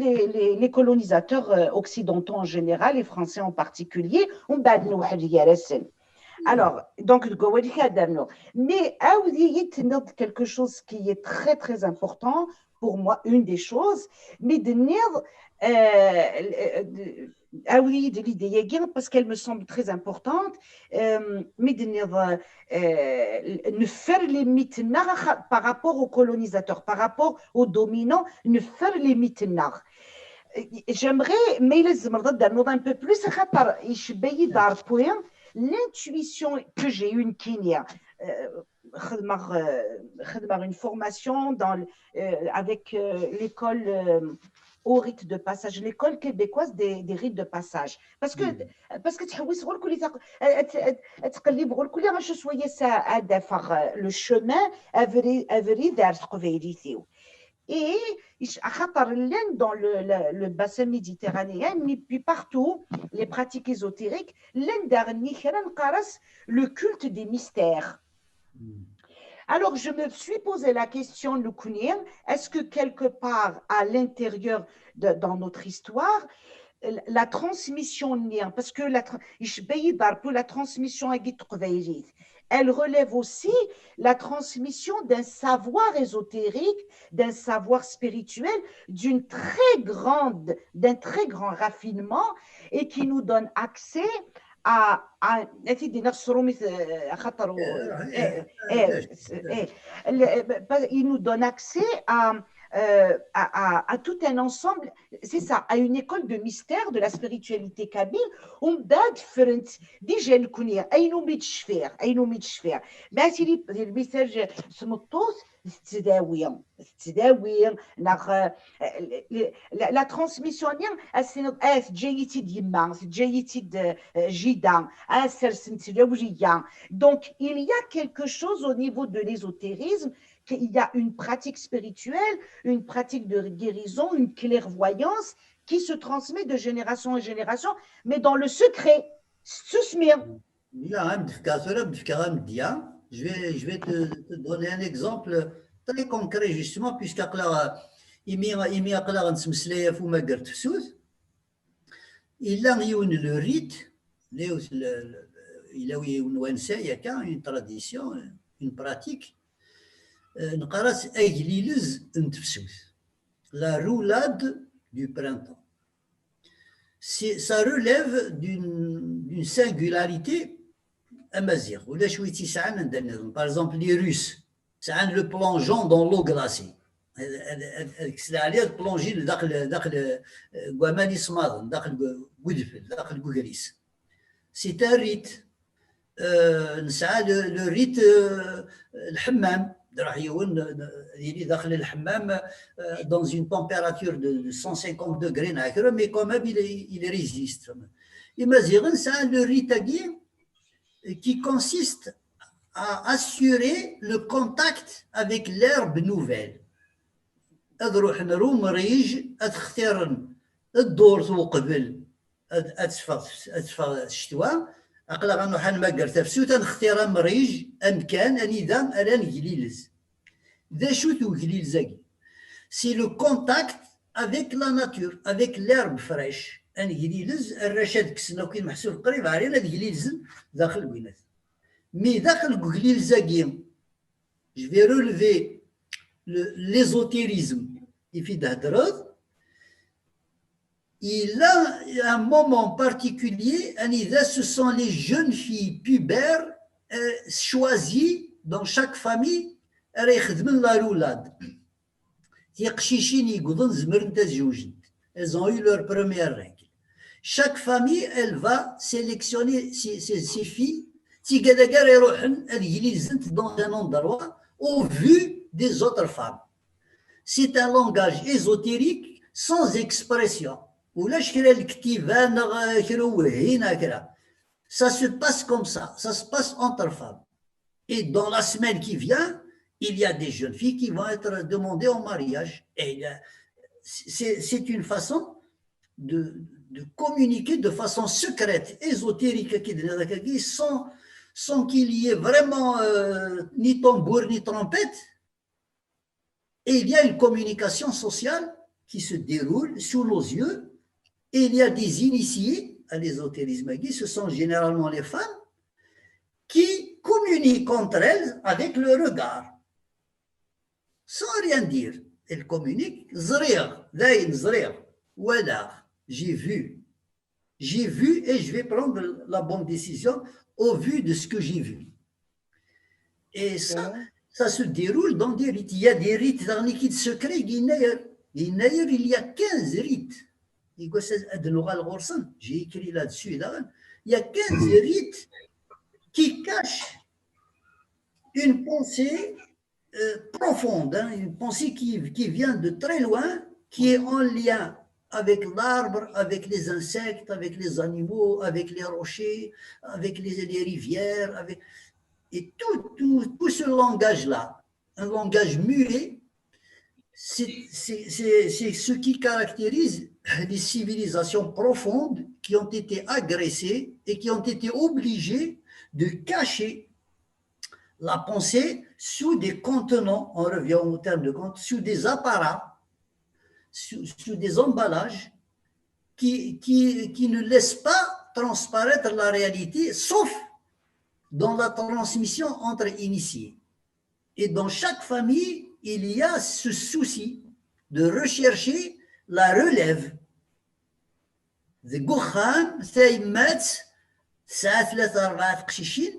les, les, les colonisateurs, euh, occidentaux en général, et français en particulier, ومن بعد نوحل يا راسل. Alors, donc, mais عاودي تنض quelque chose qui est très, très important pour moi, une des choses, mais de euh, عاودي l'idée parce qu'elle me semble très importante, euh, mais de نفر les mythes par rapport aux colonisateurs, par rapport aux dominants, نفر les mythes. J'aimerais, mais les un peu plus, خاطر يشبه لي دار point, l'intuition que j'ai eue, une kinia, euh, خدمغ, euh, خدمغ une formation dans, euh, avec, euh, l'école, euh, au rite de passage, l'école québécoise des, des rites de passage. Parce que, parce que تحوس غير كل تق- أت- أت- تقلب غير كل غاش شوية ساعة دافع le chemin أفري أفري دار تقبيليتيو. Et خاطر لان dans le, le, le bassin méditerranéen, mais puis partout, les pratiques ésotériques, لان داغني كرا نقارس le culte des mystères. Alors, je me suis posé la question, نكوني, est-ce que quelque part à l'intérieur de, dans notre histoire, la transmission, parce que la, pour la transmission, elle relève aussi la transmission d'un savoir ésotérique, d'un savoir spirituel, d'une très grande, d'un très grand raffinement et qui nous donne accès à, à, il nous donne accès à, euh, à, à, à, tout un ensemble, c'est ça, à une école de mystère de la spiritualité kabyle, ومن بعد فرنت déjà نكوني عينو ميتشفير عينو ميتشفير ما سيدي الميساج سمطوث تداوي تداوي نغ la transmission ني اسينض اه تجايتي ديما تجايتي جيدا اسرسم تداوي donc il y a quelque chose au niveau de l'ésotérisme, il y a une pratique spirituelle, une pratique de guérison, une clairvoyance qui se transmet de génération en génération, mais dans le secret. Là, je vais, je vais te, te donner un exemple très concret, justement, puisque imi aql-aɣ nettmeslay ɣef umagger n tefsut, yella yiwen le rite, yella yiwen wansay akka, une tradition, une pratique, neqqar-as aglilez n tefsut, la roulade du printemps. Ça relève d'une singularité amaziɣ. Ulac wi tt-yesɛan anda nniḍen. Par exemple, les Russes sɛan le plongeon dans l'eau glacée. Ad kksen ɛli ad plonjin daxel, daxel deg waman isemmaḍen, daxel deg udfel, daxel deg ugris. C'est un rite. Nesɛa le rite, lḥemmam, d-iruḥ yiwen ad yili daxel lḥemmam dans une température de cent cinquante degrés neɣ kra, mais quand même il est, il résiste. Imaziɣen sɛan le rite-agi qui consiste à assurer le contact avec l'herbe nouvelle. Ad ruḥen ar umrij, ad xtiren ddurt uqbel ad teffeɣ ccetwa. Aql-aɣ ad nruḥ ad nmagger tafsut, ad nextir amrij, amkan anida ara neglilez. D acu-t uglilez-agi? C'est le contact avec la nature, avec l'herbe fraîche. Ad neglilez, arrac ad kksen akk i meḥsub qrib ɛrin ad glilzen daxel n winat. Mi daxel deg uglilez-agi, je vais relever l'ésotérisme i fi d-theddreḍ. Il a un moment particulier, anida ce sont les jeunes filles pubères, euh, choisies dans chaque famille, ara ixedmen la roulade. Tiqcicin yegḍen zemrent ad zewjent. Elles ont eu leur première règle. Chaque famille, elle va sélectionner ses, ses, ses filles. Tigad-agi ara iruḥen ad glilzent dans un endroit au vu des autres femmes. C'est un langage ésotérique sans expression. Ulac kra n lektiba neɣ kra n wehhi neɣ kra. Ça se passe comme ça, ça se passe entre femmes. Et dans la semaine qui vient, il y a des jeunes filles qui vont être demandées en mariage. Et c'est une façon de, de communiquer de façon secrète, ésotérique, sans, sans qu'il y ait vraiment euh, ni tambour ni trompette. Et il y a une communication sociale qui se déroule sous nos yeux. Et il y a des initiés à l'ésotérisme, ce sont généralement les femmes, qui communiquent entre elles avec le regard, sans rien dire. Elles communiquent, ẓriɣ, dayen ẓriɣ, walaɣ, j'ai vu. J'ai vu et je vais prendre la bonne décision au vu de ce que j'ai vu. Et ça, ça se déroule dans des rites. Il y a des rites dans les rites secrets, il y a quinze rites. J'ai écrit là-dessus. Il y a quinze rites qui cachent une pensée euh, profonde, hein, une pensée qui, qui vient de très loin, qui est en lien avec l'arbre, avec les insectes, avec les animaux, avec les rochers, avec les, les rivières, avec... et tout, tout, tout ce langage-là, un langage muet, c'est ce qui caractérise les civilisations profondes qui ont été agressées et qui ont été obligées de cacher la pensée sous des contenants, on revient au terme de compte, sous des apparats, sous, sous des emballages qui, qui, qui ne laissent pas transparaître la réalité, sauf dans la transmission entre initiés. Et dans chaque famille, il y a ce souci de rechercher la relève. Deg uxxam, tayemmat tesɛa tlata rebɛa teqcicin,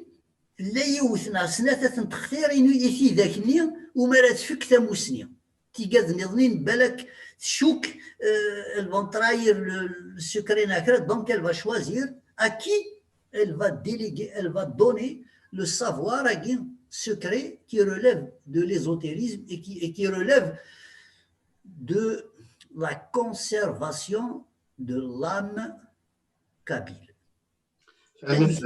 tella yiwet neɣ snat ad tent-textir i tidak-nni umi ara tfek tamusni. Tigad nniḍen-in balak tcuk, euh, elle va trahir le, le secret neɣ kra, donc elle va choisir à qui elle va déléguer, elle va donner le savoir-agi secret qui relève de l'ésotérisme et qui, et qui relève de la conservation de l'âme kabyle. Amek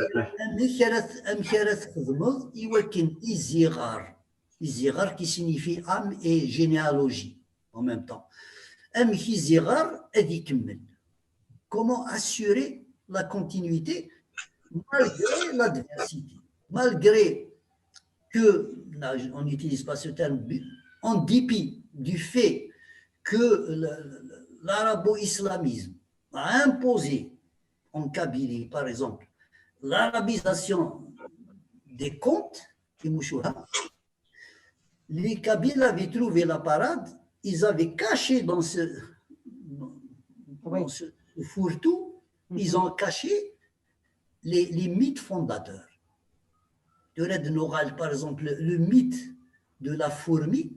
ara txedmeḍ i wakken iziɣer, iziɣer qui signifie âme et généalogie en même temps, amek iziɣer ad ikemmel? Comment assurer la continuité malgré l'adversité, malgré que, on n'utilise pas ce terme, en dépit du fait que l'arabo-islamisme a imposé en Kabylie, par exemple, l'arabisation des contes, les Kabyles avaient trouvé la parade, ils avaient caché dans ce, dans ce fourre-tout, ils ont caché les, les mythes fondateurs. De Red Noral, par exemple, le mythe de la fourmi,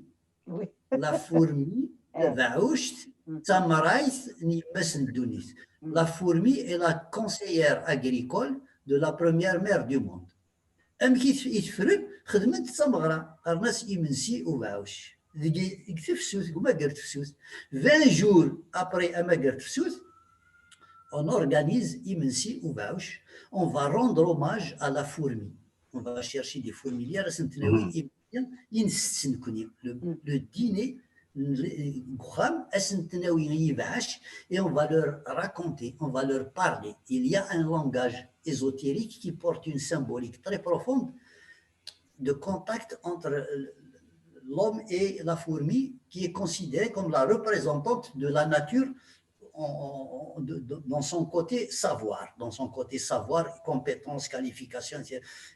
la fourmi, la vaouche, Samarais, ni. La fourmi est la conseillère agricole de la première mère du monde. Amek i tefren? Xedment d tameɣra, qqaren-as imensi ubeɛɛuc. Deg tefsut, deg umager tefsut, vingt jours après amager tefsut, on organise imensi ubeɛɛuc. On va rendre hommage à la fourmi. On va chercher des fourmilières, ad sen-nawi imensi i nsett nekkni. Le dîner deg uxxam, ad sen-nawi i yibeɛɛac, et on va leur raconter, on va leur parler. Il y a un langage ésotérique qui porte une symbolique très profonde de contact entre l'homme et la fourmi, qui est considérée comme la représentante de la nature en, en, de, de, dans son côté savoir, dans son côté savoir, compétence, qualification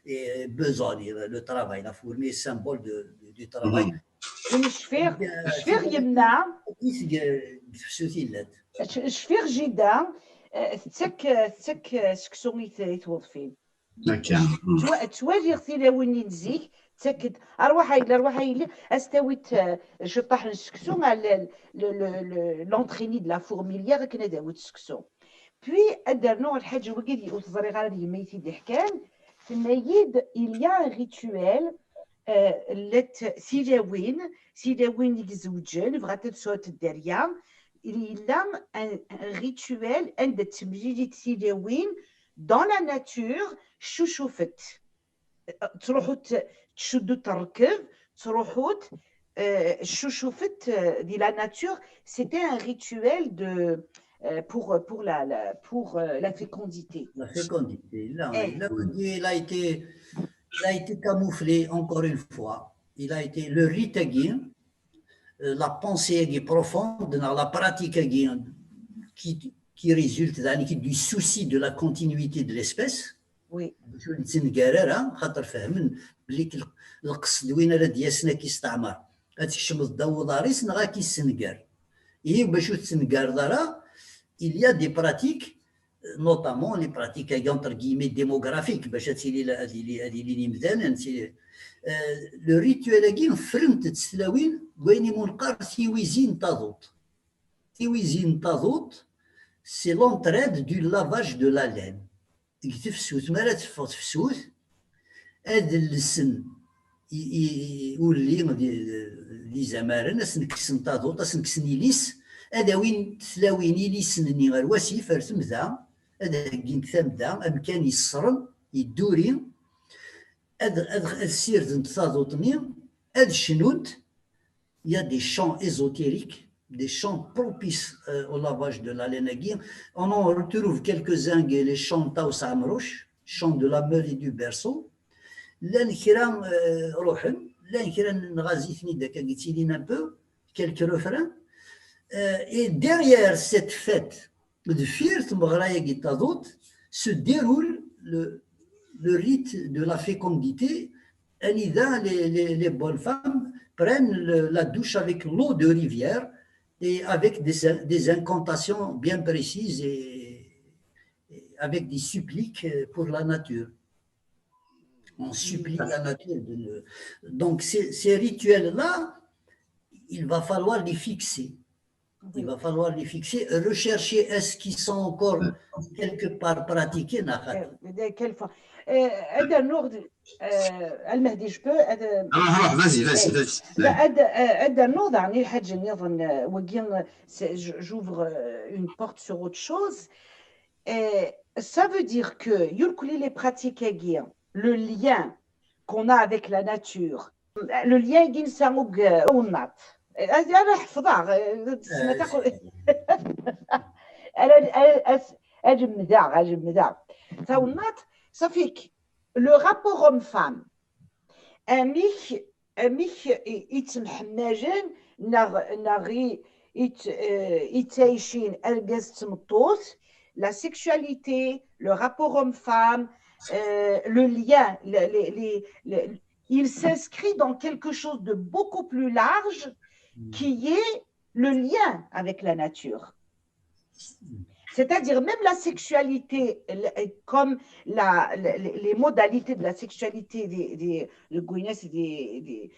et besogne, le travail. La fourmi est symbole de, de, du travail. Cfiɣ, cfiɣ yemma. Cfiɣ jida, tettak, tettak seksu i tweḍfin. Ttwaliɣ tilawin-nni n zik, ttak-d, arwaḥ a yelli, arwaḥ a yelli, a s-tawit ciṭṭaḥ n seksu, l'entrée-nni de la fourmilière akken ad awit seksu. Puis, ad d-rnuɣ lḥaǧa wagi, ur teẓriɣ ara d yemma i t-id-iḥkan, tenna-yi-d, il y a un rituel, euh, llant tilawin, tilawin i izewǧen, bɣant ad sɛunt dderya, yella un, un rituel anda ttemlilint tilawin dans la nature, ccucufent. Ttruḥut, tcuddu ṭṭerkeb, ttruḥut, euh, ccucufet, euh, di la nature. C'était un rituel de, euh, pour, pour la, la, pour, euh, la fécondité. La fécondité, là, eh. Là, il a été, il a été camouflé encore une fois. Il a été, le rite-agi, euh, la pensée-agi profonde, la pratique-agi qui, qui résulte du souci de la continuité de l'espèce, oui. Bac ur nettenger ara, xaṭer fehmen belli lqesd win ara d-yasen ad k-isteɛmer, ad tkecmeḍ ddaw uḍar-is neɣ ad k-issenger. Ihi bac ur tettengareḍ ara, il y a des pratiques, notamment les pratiques entre guillemets démographiques, bac ad tili ad ilin imdanen. Euh, le rituel-agi ffrent-t tlawin deg wayen imu neqqar tiwizi n taḍuṭ. Tiwizi n taḍuṭ, c'est l'entraide du lavage de la laine. Deg tefsut, mi ara teffeɣ tefsut, ad llsen i, i, i ulli d, d izamaren, ad sen-kksen taḍuṭ, ad sen-kksen ilis, ad awin tlawin ilisen-nni ar wasif, ar temda, ad heggint tamda, amkan yeṣṣren, yedduri, ad, ad, ad ssirdent taḍuṭ-nni, ad cnunt. Il y a des chants ésotériques, des chants propices, euh, au lavage de la laine-agi. On en retrouve quelques-uns, les chants n Taous Amrouche, chants de la meule et du berceau. Llan kra, euh, ruḥen, llan kra nɣazi-ten-id akka, yettilin un peu, quelques refrains. Euh, et derrière cette fête, deffir tmeɣra-agi n taḍuṭ, se déroule le, le rite de la fécondité, anida les, les, les bonnes femmes prennent le, la douche avec l'eau de rivière et avec des, des incantations bien précises et, et avec des suppliques pour la nature. On supplie la nature de ne... Donc, ces, ces rituels-là, il va falloir les fixer. Il va falloir les fixer, rechercher est-ce qu'ils sont encore quelque part pratiqués. De quelle fois? Ad rnuɣ, Al Mehdi, je peux? Ah, vas-y, vas-y, vas-y. Ad rnuɣ daɣen i lḥaǧa nniḍen, wagi, j'ouvre une porte sur autre chose. Ça veut dire que, yurkuli les pratiques-agi, le lien qu'on a avec la nature, le lien-agi nesɛa akked tawennaḍt. Ad ara ḥefḍeɣ, ad lemdeɣ, ad lemdeɣ. Tawennaḍt, ça fait que le rapport homme-femme, amek, amek i ttemḥemmalen neɣ, neɣ i, i ttɛicin argaz d tmeṭṭut, la sexualité, le rapport homme-femme, euh, le lien, le, le, le, il s'inscrit dans quelque chose de beaucoup plus large qui est le lien avec la nature. C'est-à-dire même la sexualité, comme la, les modalités de la sexualité des, des, des, des,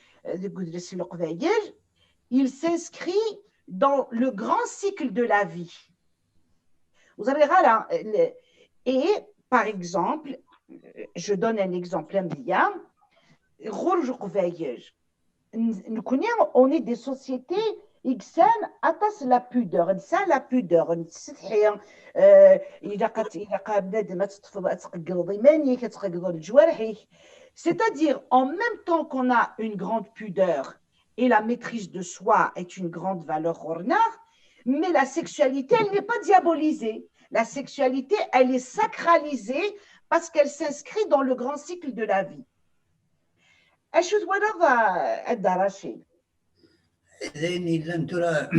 il s'inscrit dans le grand cycle de la vie. Et par exemple, je donne un exemple, Rouge Veilleur. Nous, on est des sociétés, il y a la pudeur, la pudeur, c'est-à-dire en même temps qu'on a une grande pudeur et la maîtrise de soi est une grande valeur, mais la sexualité, elle n'est pas diabolisée. La sexualité, elle est sacralisée parce qu'elle s'inscrit dans le grand cycle de la vie. Acu twalaḍ a Dda Racid? D ayen yellan tura,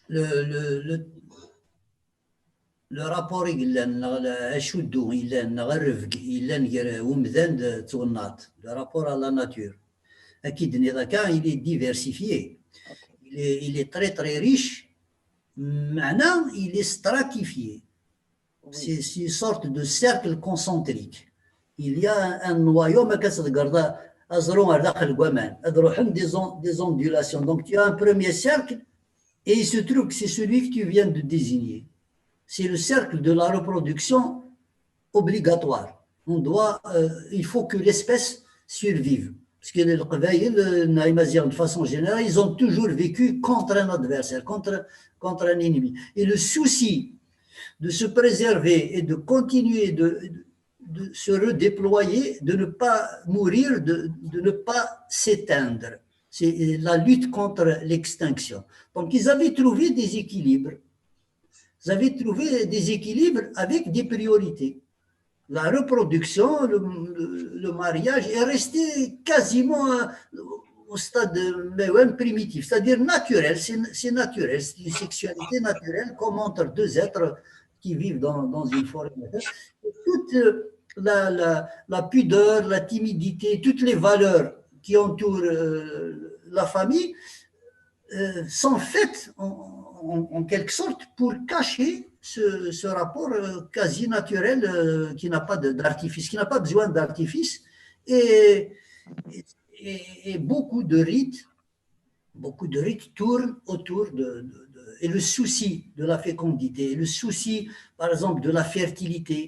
le, le, le, le rapport i yellan, neɣ acuddu yellan, neɣ rrebg yellan gar umdan d twennaḍt, le rapport à la nature. Akka i d-tenniḍ akka, il est diversifié. Il est, il est très, très riche. Meɛna, il est stratifié. C'est une sorte de cercle concentrique. Il y a un noyau, ma akka tḍeggreḍ aẓru ar daxel n waman, ad ruḥen des ondulations. Donc tu as un premier cercle et il se trouve que c'est celui que tu viens de désigner. C'est le cercle de la reproduction obligatoire. On doit, euh, il faut que l'espèce survive. Parce que les Leqbayel, euh, les Amazighs, de façon générale, ils ont toujours vécu contre un adversaire, contre, contre un ennemi. Et le souci de se préserver et de continuer de, de se redéployer, de ne pas mourir, de, de ne pas s'éteindre. C'est la lutte contre l'extinction. Donc, ils avaient trouvé des équilibres. Ils avaient trouvé des équilibres avec des priorités. La reproduction, le, le- le mariage est resté quasiment, euh, au stade, mais ouais, primitif, c'est-à-dire naturel, c'est c'est naturel, c'est une sexualité naturelle comme entre deux êtres qui vivent dans, dans une forêt naturelle. Et toute, euh, la, la- la pudeur, la timidité, toutes les valeurs qui entourent, euh, la famille, euh, sont faites en, en- en quelque sorte pour cacher ce, ce rapport, euh, quasi naturel, euh, qui n'a pas de- d'artifice, qui n'a pas besoin d'artifice. Et, et- et beaucoup de rites, beaucoup de rites tournent autour de, de- de- et le souci de la fécondité, et le souci, par exemple, de la fertilité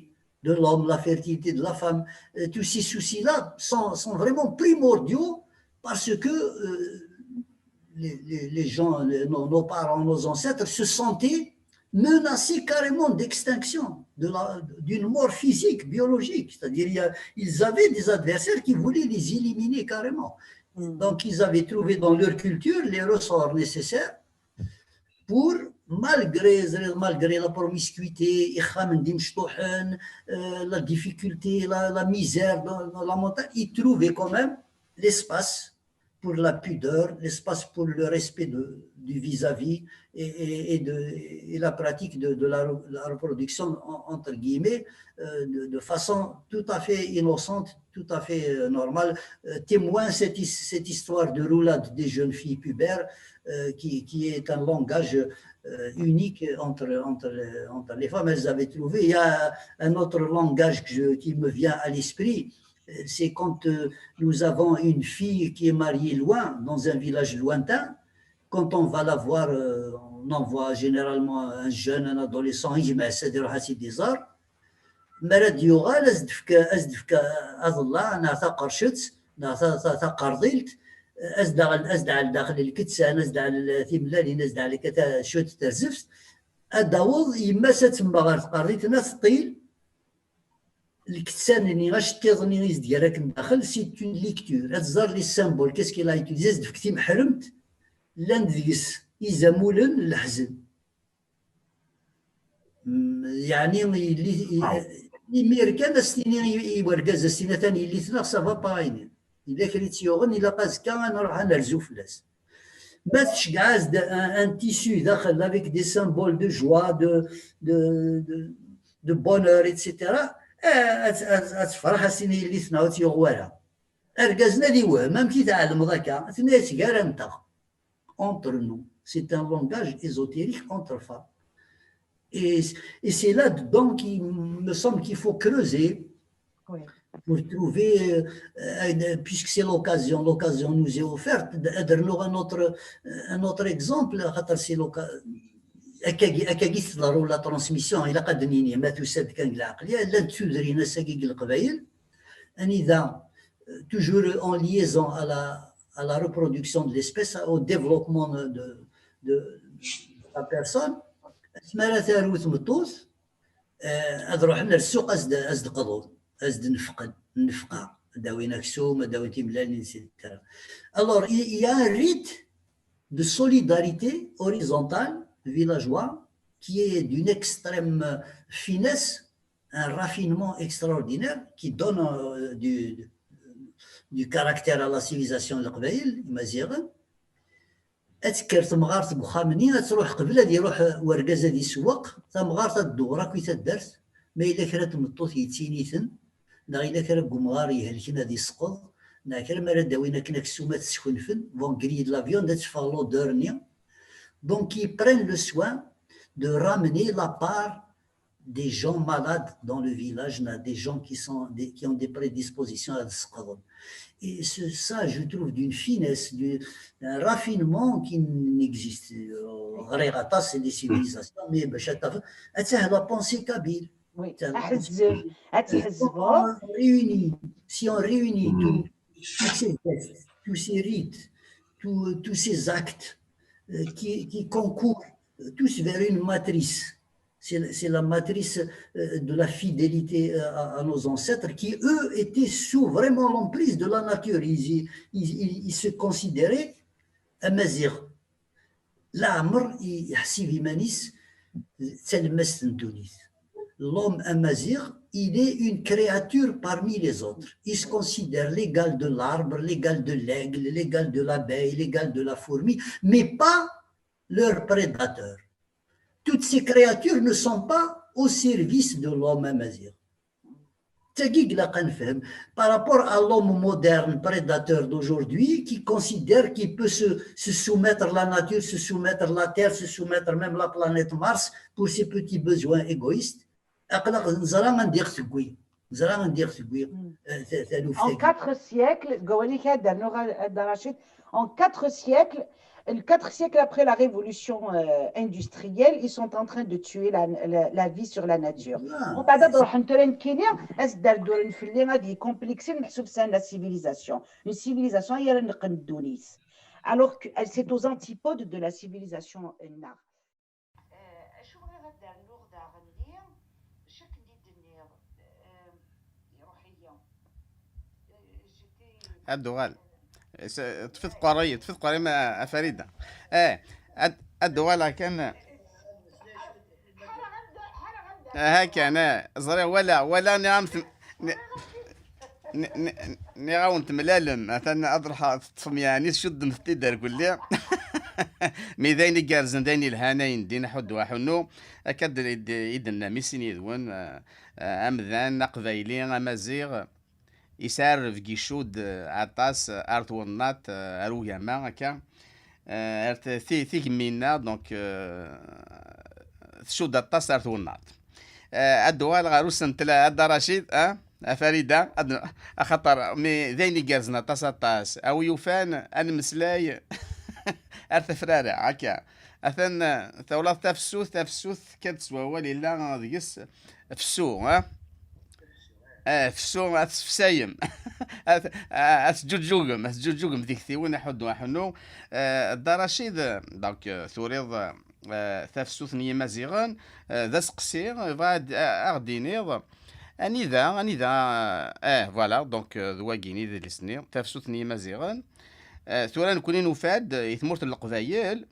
de l'homme, la fertilité de la femme, euh, tous ces soucis-là sont, sont vraiment primordiaux parce que, euh, les, les- les gens, les- nos, nos parents, nos ancêtres se sentaient menacés carrément d'extinction, de la- d'une mort physique, biologique. C'est-à-dire, il y a- ils avaient des adversaires qui voulaient les éliminer carrément. Donc, ils avaient trouvé dans leur culture les ressorts nécessaires pour, malgré, malgré la promiscuité, ixxamen d imecṭuḥen, euh, la difficulté, la, la misère dans, dans la montagne, ils trouvaient quand même l'espace pour la pudeur, l'espace pour le respect de- du vis-à-vis et, et- et de, et la pratique de, de la, re- la reproduction, en- entre guillemets, euh, de, de façon tout à fait innocente, tout à fait, euh, normale. Euh, témoin cette, his- cette histoire de roulade des jeunes filles pubères, euh, qui, qui est un langage, euh, unique entre, entre, entre les femmes. Elles avaient trouvé. Il y a un autre langage que je- qui me vient à l'esprit, euh, c'est quand, euh, nous avons une fille qui est mariée loin, dans un village lointain. Quand on va la voir, euh, on envoie généralement un jeune, un adolescent, يجمع السيد يروح يسير يزار. Mi ara d-yuɣal, ad s-d-tefk, ad s-d-tefk aḍellaɛ neɣ taqercet neɣ ta- ta- taqerḍilt, ad s-d-, ad s-d-tɛell daxel lkettan, ad s-d-tɛell timellalin, ad s-d-tɛell akka ta- cwiṭ terzeft. Ad d-taweḍ yemma-s ad temmeɣ ɣer tqerḍilt-nni, ad teṭṭil. Lkettan-nni, aceṭṭiḍ-nni i s-d-yerra akken daxel, c'est une lecture. Ad tẓer les symboles, qu'est-ce qu'il a utilisé, ad s-d-tefk timeḥremt, llan deg-s izamulen n leḥzen. Mm, yeɛni, yelli, i- imir kan ad s-tini i, i wergaz, ad s-tini atan yelli-tneɣ, ça va pas, ini. Yella kra i tt-yuɣen, ilaq azekka ad nruḥ ad nerzu fell-as. Ma tceggeɛ-as-d un, un tissu daxel avec des symboles de joie, de, de, de, de bonheur, et cetera, eh, ad, ad, ad tefreḥ, ad s-tini yelli-tneɣ ur tt-yuɣ wara. Argaz-nni ad iwhem, amek i tɛelmeḍ akka? Tenna-yas gar-anteɣ, entre nous. C'est un langage ésotérique entre femmes. Et, et c'est là-dedans qu'il me semble qu'il faut creuser pour trouver, euh, euh, puisque c'est l'occasion, l'occasion nous est offerte, de, de nous un autre, un autre exemple, خاطر c'est l'occasion. Akkagi, akkagi teḍru la transmission, ilaq ad d-nini, ma tusa-d kan deg lɛeqliya, llant tudrin ass-agi deg Leqbayel, anida, euh, toujours en liaison à la, à la reproduction de l'espèce, au développement de, de la personne, asmi ara taru tmeṭṭut, euh, ad ruḥen ar ssuq, ad s-d-, ad s-d-qḍun, ad s-d-nefqen, nnefqa, ad d-awin aksum, ad d-awin timellalin, et cetera. Alors, il y a un rite de solidarité horizontale villageois qui est d'une extrême finesse, un raffinement extraordinaire qui donne, euh, du, du caractère à la civilisation n Leqbayel, Imaziɣen. Ad tekker temɣart deg uxxam-nni, ad truḥ qbel ad iruḥ wergaz ad isewweq, tamɣart ad tdewwer akk i taddart, ma yella kra n tmeṭṭut yettini-ten, neɣ yella kra n umɣar ihelken ad isqeḍ, neɣ kra mi ara d-awin akken aksum ad t-skenfen, vont griller de la viande, ad teffeɣ l'odeur-nni. Donc, ils prennent le soin de ramener la part des gens malades dans le village, on a des gens qui, sont des, qui ont des prédispositions à se. Et ce, ça, je trouve d'une finesse, d'un raffinement qui n'existe. Euh, c'est des civilisations, mais la pensée kabyle. Oui, si on réunit, si on réunit tous ces gestes, tous ces rites, tous ces actes euh, qui, qui concourent euh, tous vers une matrice. C'est la matrice euh, de la fidélité à, nos ancêtres qui, eux, étaient sous vraiment l'emprise de la nature. Ils, se considéraient amazigh. Leɛmer yeḥsib iman-is d talemmast n ddunit. L'homme amazigh, il est une créature parmi les autres. Il se considère l'égal de l'arbre, l'égal de l'aigle, l'égal de l'abeille, l'égal de la fourmi, mais pas leur prédateur. Toutes ces créatures ne sont pas au service de l'homme amazigh. Par rapport à l'homme moderne, prédateur d'aujourd'hui, qui considère qu'il peut se, se, soumettre à la nature, se soumettre à la Terre, se soumettre même à la planète Mars pour ses petits besoins égoïstes. En quatre siècles, en quatre siècles, quatre siècles après la révolution euh, industrielle, ils sont en train de tuer la, vie sur la nature. Ah, on a d'abord un terrain qui est à se d'ordre une filière de complexer la civilisation. Une civilisation, il y a une. Alors que c'est aux antipodes de la civilisation. Ad d-uɣal. Ṭṭfet qerri, ṭṭfet qerri a Farida. Eh, ad d-uɣaleɣ kan. Aha kan, eh, ẓriɣ wala, wala nniɣ-am. Nniɣ-awen temlalem, atan ad ruḥeɣ teṭṭfem yeɛni tcuddemt-t-id ar kulli. Mi d ayen igerrzen, d ayen yelhan, ayen din aḥuddu aḥunnu. Akka i d-nna mi sin yid-wen, eh, eh, amdan, aqbayli, amaziɣ, yesɛa rrebg icudd, eh, aṭas, eh, ar twennaḍt, eh, ar ugama, akka. Eh, ar tigemmi-nneɣ, donc, eh, tcudd aṭas ar twennaḍt. Eh, ad d-uɣal ɣer usentel a Dda Racid, eh? A Farida, axaṭer mi d ayen igerrzen aṭas aṭas. A wi yufan ad nemmeslay ar tafrara, akka. Atan tawlaḍ tafsut, tafsut tekka-d s wawal yella deg-s fessu, eh? Eh, fessu ad tessefsayem. Ad teǧǧuǧugem, ad teǧǧuǧugem tiktiwin aḥuddu aḥunnu. Eh, Dda Racid, donc, turiḍ eh, tafsut n yimaziɣen, eh, d aseqsi, bɣa ad aɣ-d-tiniḍ anida, anida, eh, voilà, donc, eh, d wagini d idles-nni, tafsut n yimaziɣen. Eh, tura nekni nufa-d i tmurt n Leqbayel,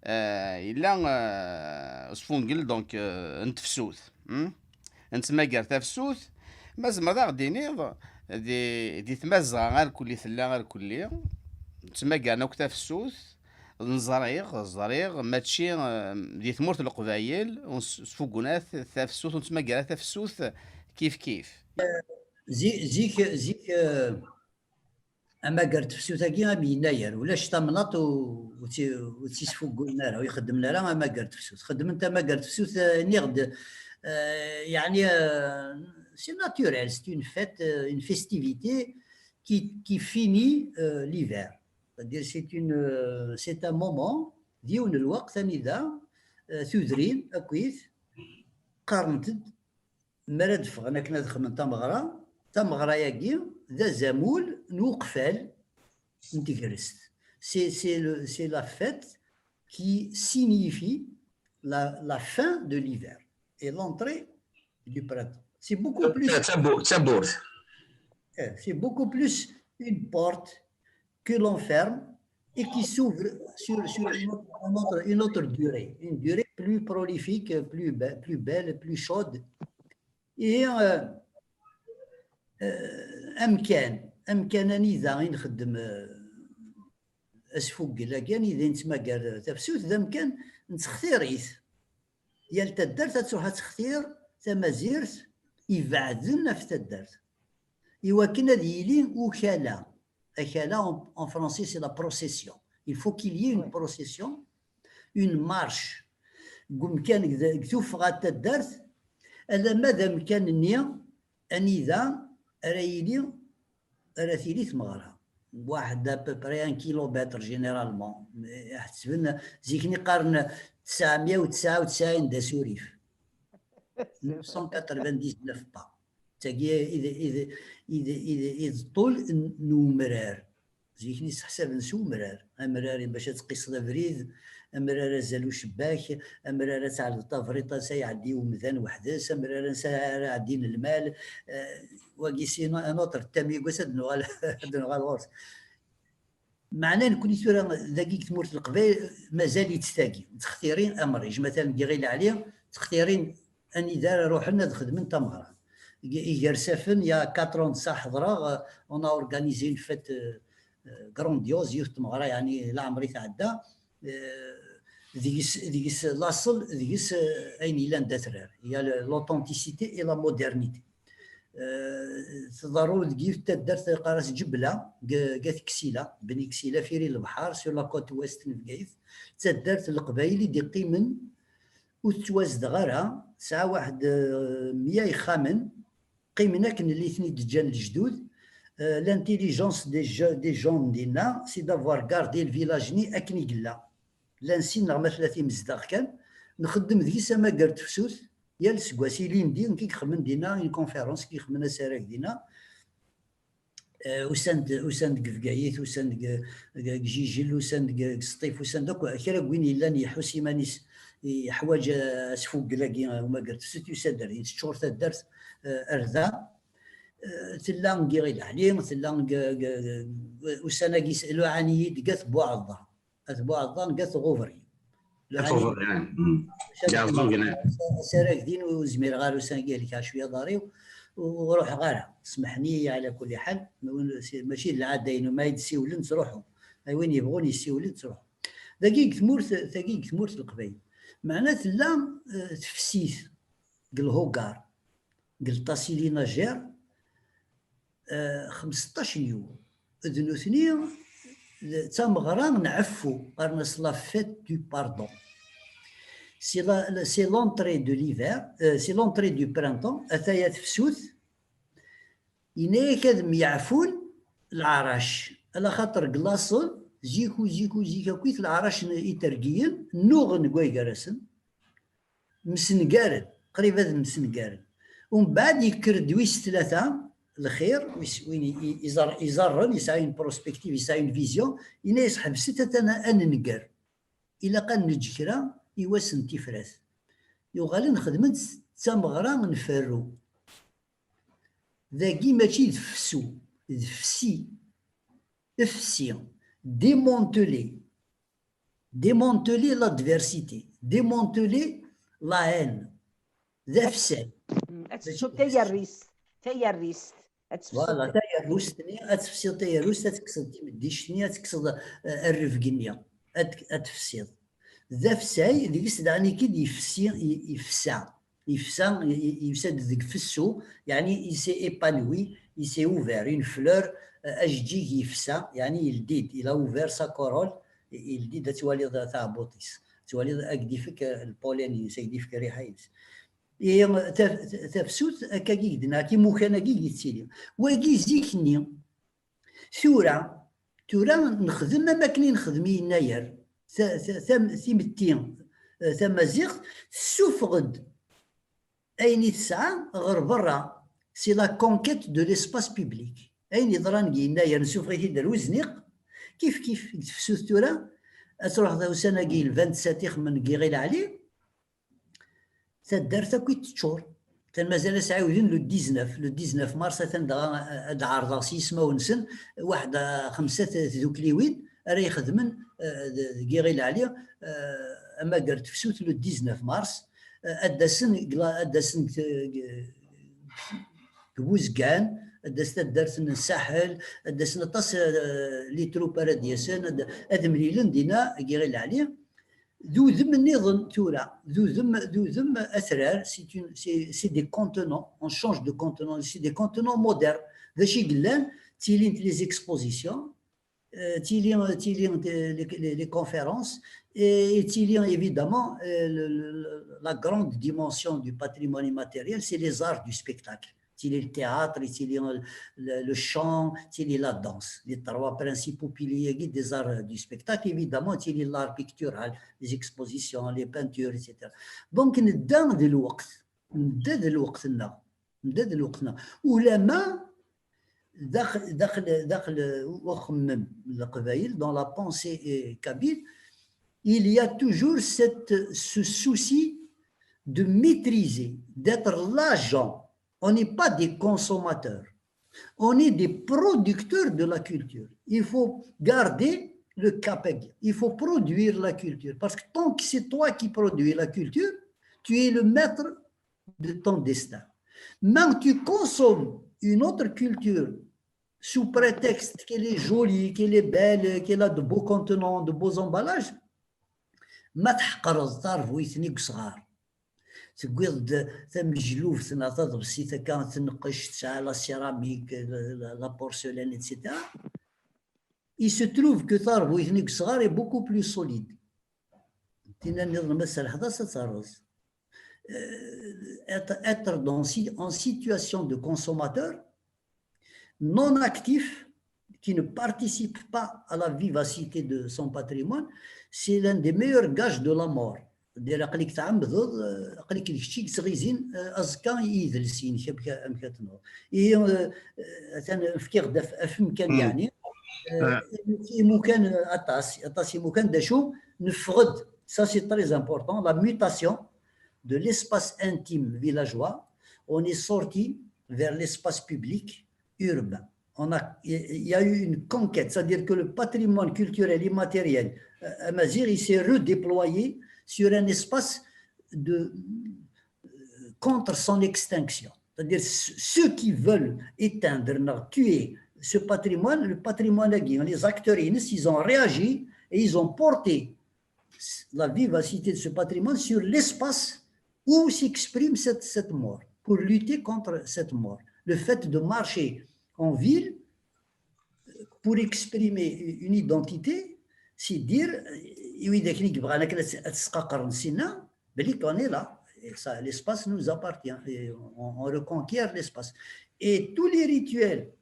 eh, yella, eh, usfungel, donc, eh, n tefsut. Hmm? Nettmagar tafsut, ma tzemreḍ ad aɣ-d-tiniḍ di, di tmazɣa arkulli tella arkulli, ttmagaren akk tafsut, neẓriɣ, ẓriɣ, mačči, eh, di tmurt n Leqbayel, ur s-, sfuggunat tafsut, ur nettmagar tafsut kif kif. Zik, zik, zik, eh, amagar tefsut-agi am yennayer, ulac tamnaḍt ur, ur tt-, ur tt-isfugguyen ara, ur ixeddmen ara amagar tefsut. Xeddmen-t amagar tefsut, eh, nniɣ-d, eh, yeɛni, eh, c'est naturel, c'est une fête, eh, une festivité qui, qui finit, eh, l'hiver. C'est-à-dire, c'est une, eh, c'est un moment, d yiwen n lweqt anida, eh, tudrin akkit qqarent-d mi ara d-ffɣen akken ad xedmen tameɣra, tameɣra-agi d azamul n uqfal n tegrest. C'est, c'est le, c'est la fête qui signifie la, la fin de l'hiver et l'entrée du printemps. C'est beaucoup plus, d tawwurt. Eh, c'est beaucoup plus une porte que l'on ferme et qui s'ouvre sur, sur une, autre, une, autre, une, autre, durée, une durée plus prolifique, plus, be plus belle, plus chaude. Et euh, euh, amkan, amkan anida i nxeddem, euh, asfuggel-agi, anida i nettmagar tafsut, d amkan nettextir-it. Yal taddart ad tṛuḥ ad textir tamazirt ibeɛden ɣef taddart. Iwakken ad yili ukala. Akala, en, en français, c'est la procession. Il faut qu'il y ait une procession, une marche. Deg umkan, deg tuffɣa n taddart, Alamma d amkan-nni anida ara yili, ara tili tmeɣra. Waḥed à peu près un kilomètre généralement. Ḥesben, zik-nni qqaren tesɛemya u tesɛa u tesɛin d asurif. Neuf cent quatre-vingt-dix-neuf pas. Tagi i d, i d, i d, i d, i d ṭṭul n, n umrar. Zik-nni sseḥsaben s umrar. Amrar bac ad tqiseḍ abrid, amrar azal ucebbak, amrar ad tɛelleḍ tabriṭ-as ad iɛeddi umdan weḥd-s, amrar ansa ara ɛeddin lmal, eh, wagi c'est un autre thème, yiwwas ad nuɣal, ad nuɣal ɣur-s. Meɛna nekni tura dagi deg tmurt n Leqbayel mazal-itt tagi, ttextirin amriǧ, matalan deg Iɣil Ɛli, ttextirin anida ara ruḥen ad xedmen tameɣra. G-, Igersafen, il y a quatre ans d ṣṣeḥ ḥeḍreɣ, euh, on a organisé une fête, euh, euh, grandiose, yiwet n tmeɣra, yeɛni leɛmer i tɛedda, euh, deg-s, deg-s laṣel, deg-s, euh, ayen yellan d atrar. Il y a le, l'authenticité et la modernité. Euh, tḍerru deg yiwet taddart qqar-as Ǧebla, g-, g At Ksila, Bni Ksila, Firi Lebḥer, sur la côte ouest n Bgayet. D taddart n Leqbayel i d-iqqimen, ur tettwazdeɣ ara, tesɛa waḥed, eh, mya ixxamen, qqimen akken lli ten-id-ǧǧan lejdud. Eh, l'intelligence des je-, des gens dinna, c'est d'avoir gardé le village-nni akken i yella. Llan sin neɣ ma tella timezdaɣ kan, nxeddem deg-s amager n tefsut, yal aseggas, ilindi, nekk i ixemmen dinna, une conférence, nekk i ixemmen asarag dinna. Eh, usan-d, usan-d deg Bgayet, usan-d deg, deg, deg Jijel, usan-d deg, deg Sṭif, usan-d akk, kra n win yellan iḥus iman-is yeḥwaǧ, eh, asfuggel-agi, eh, umager n tefsut, yusa-d ar din, teččur taddart, eh, ar da. Eh, tella deg Iɣil Ɛli, tella deg, deg, deg, ussan-agi s-, luɛan-iyi-d deg At Buɛeḍḍa. At Buɛeḍḍa deg At Ɣubri. At Ɣubri, ah, mm. Asarag din ur zmireɣ ara ussan-agi, helkeɣ cwiya aḍar-iw, ur ruḥeɣ ara. Smeḥen-iyi ɛla kulli ḥal, ma win-, si-, mačči d lɛada-inu, ma i d-siwlen ttruḥu. Ay win yebɣun yessiwlen ttruḥu. Dagi deg tmurt, tagi deg tmurt n Leqbayel. Meɛna tella, eh, tefsit deg lhugar, deg lṭasili najer, eh, xemseṭṭac n yiwen. D nutni, d tameɣra n ɛeffu, qqaren-as la fête du pardon. C'est la, la, c'est l'entrée de l'hiver, euh, c'est l'entrée du printemps, ataya tefsut, yenna-yak ad myeɛfun leɛrac, ala xaṭer deg laṣel, zik u zik u zik akkit leɛrac n itergiyen, nnuɣen deg way gar-asen, msengaren, qrib ad msengaren. Umbeɛd yekker-d wis tlata, lxir, wis, win i, i, iẓer-, iẓerren, yesɛa une prospective, yesɛa une vision, yenna-yas ḥebset atan ad nenger. Ilaq ad neǧǧ kra i wass n tifrat. Yuɣalen xedmen-tt d tameɣra n ferru. Dagi mačči d fessu, d fsi. Fsi. Démanteler. Démanteler l'adversité. Démanteler la haine. D afsay. Mm, ad tefsuḍ tayerrist. Tayerrist. Ad tefsuḍ. Voilà, tayerrust-nni, ad tefsiḍ tayerrust, ad tekkseḍ timeddict-nni, ad tekkseḍ, eh, rrebg-nni. Ad, ad tefsiḍ. D afsay, deg-s daɣen i k-id-yefsi, i-, ifsa. Ifsa, i-, i-, yusa-d deg fessu, yeɛni il s'est épanoui, il s'est ouvert, une fleur, eh, ajeǧǧig yefsa, yeɛni yeldi-d, il a ouvert sa corolle, yeldi-d, ad twaliḍ taɛebbuḍt-is, ad twaliḍ ad k-d-ifek, eh, lpollen-ines, ad k-d-ifek rriḥa-ines. Ihi, ta-, ta-, tafsut, akkagi i d-nniɣ, imukan-agi i yettili. Wagi zik-nni. Tura, tura nexdem am akken i nexdem i yennayer. Ta-, ta-, tam-, timetti, eh, tamaziɣt, tessufeɣ-d ayen i tesɛa ɣer berra. C'est la conquête de l'espace public. Ayen yeḍran deg yennayer, nessufeɣ-it-id ar uzniq, kif kif deg tefsut tura, ad truḥeḍ ussan-agi, le vingt-sept ixemmen deg Iɣil Ɛli, taddart akk i teččur. Atan mazal ad s-ɛiwden le dix-neuf, le dix-neuf mars, atan dɣa ad d-ɛerḍeɣ s yismawen-nsen, waḥed, eh, xemsa t-, tdukliwin ara ixedmen, eh, d-, deg Iɣil Ɛli, eh, amager n tefsut le dix-neuf mars, eh, ad d-asen deg la-, ad d-asen deg, deg, deg Buzgan, ad d-tas taddart n Saḥel, ad d-asen aṭas, eh, les troupes ara d-yasen, ad, ad mlilen dinna deg Iɣil Ɛli. D udem nniḍen tura, d udem, d udem atrar, c'est une, c'est, c'est des contenants, on change de contenant, c'est des contenants modernes. D acu i yellan, ttilint les expositions, euh, tili, tili, euh, les, les, les conférences, et, et tili, évidemment, euh, le, le, la grande dimension du patrimoine immatériel, c'est les arts du spectacle. Tili le théâtre, tili le, le chant, tili la danse. Les trois principaux piliers des arts du spectacle, évidemment, tili l'art pictural, les expositions, les peintures, et cetera. Donc, نبدا ذ الوقت نبدا ذ الوقت نبدا ذ الوقت ولما داخل داخل داخل وخمم القبايل, dans la pensée kabyle, il y a toujours cette, ce souci de maîtriser, d'être l'agent. On n'est pas des consommateurs. On est des producteurs de la culture. Il faut garder le cap. Il faut produire la culture. Parce que tant que c'est toi qui produis la culture, tu es le maître de ton destin. Mais tu consommes une autre culture sous prétexte qu'elle est jolie, qu'elle est belle, qu'elle a de beaux contenants, de beaux emballages, ma tḥeqreḍ tarbuyt-nni deg usɣar. Tewwiḍ-d tamejlubt neɣ taḍebsit akka tneqqec, tesɛa la céramique, la, la porcelaine, et cetera. Il se trouve que tarbuyt-nni deg usɣar est beaucoup plus solide. Tinna nniḍen ma tserrḥeḍ-as ad terreẓ. Euh, être, être dans, en situation de consommateur non actif, qui ne participe pas à la vivacité de son patrimoine, c'est l'un des meilleurs gages de la mort. Dir aql-ik tɛemmdeḍ, aql-ik d kečč i yettɣizin, euh, aẓekka i yidles-inek, amek, amek ad tenɣeḍ. Ihi, euh, euh, atan fkiɣ-d af, af umkan, yeɛni, euh, imukan, euh, aṭas, aṭas imukan, d acu, neffeɣ-d, ça c'est très important, la mutation de l'espace intime villageois, on est sorti vers l'espace public urbain. On a, il y a eu une conquête, c'est-à-dire que le patrimoine culturel immatériel, euh, amazigh, il s'est redéployé sur un espace de, euh, contre son extinction. C'est-à-dire ceux qui veulent éteindre, tuer ce patrimoine, le patrimoine, les acteurs, ils ont réagi et ils ont porté la vivacité de ce patrimoine sur l'espace où s'exprime cette, cette mort, pour lutter contre cette mort. Le fait de marcher en ville pour exprimer une identité, c'est dire, i wid akken i yebɣan akken ad s-, ad sqaqren sinna, belli qu'on est là, et ça, l'espace nous appartient, et on, on reconquiert l'espace. Et tous les rituels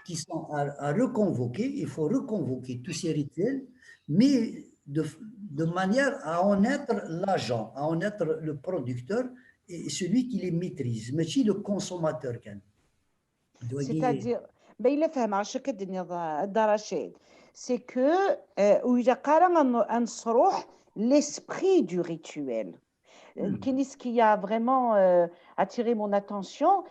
qui sont à, à reconvoquer, il faut reconvoquer tous ces rituels, mais de, de manière à en être l'agent, à en être le producteur et celui qui les maîtrise, mais aussi le consommateur. C'est-à-dire, ben, il a fait marcher que de Rachid, c'est que, euh, où il a carrément un, un l'esprit du rituel. Qui, ce qui a vraiment, euh, attiré mon attention,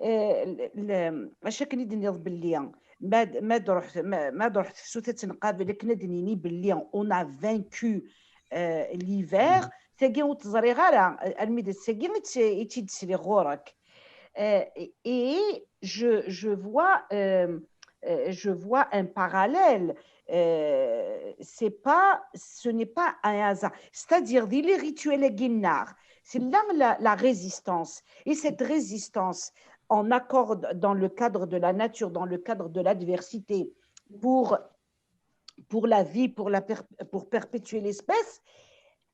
euh, le, le, acu akken i d-tenniḍ belli ma d-, ma d-ruḥ, ma, ma d-ruḥ tefsut ad tt-nqabel, akken ad d-nini belli on a vaincu, euh, l'hiver, tagi ur tt-ẓriɣ ara, armi d ass-agi i tt-, i tt-id-sliɣ ɣur-k. Euh, et, et je, je vois, euh, euh, je vois un parallèle. Euh, c'est pas, ce n'est pas un hasard. C'est-à-dire, di les rituels-agi-nneɣ, c'est là la, la résistance. Et cette résistance, en accord dans le cadre de la nature, dans le cadre de l'adversité, pour, pour la vie, pour la per-, pour perpétuer l'espèce,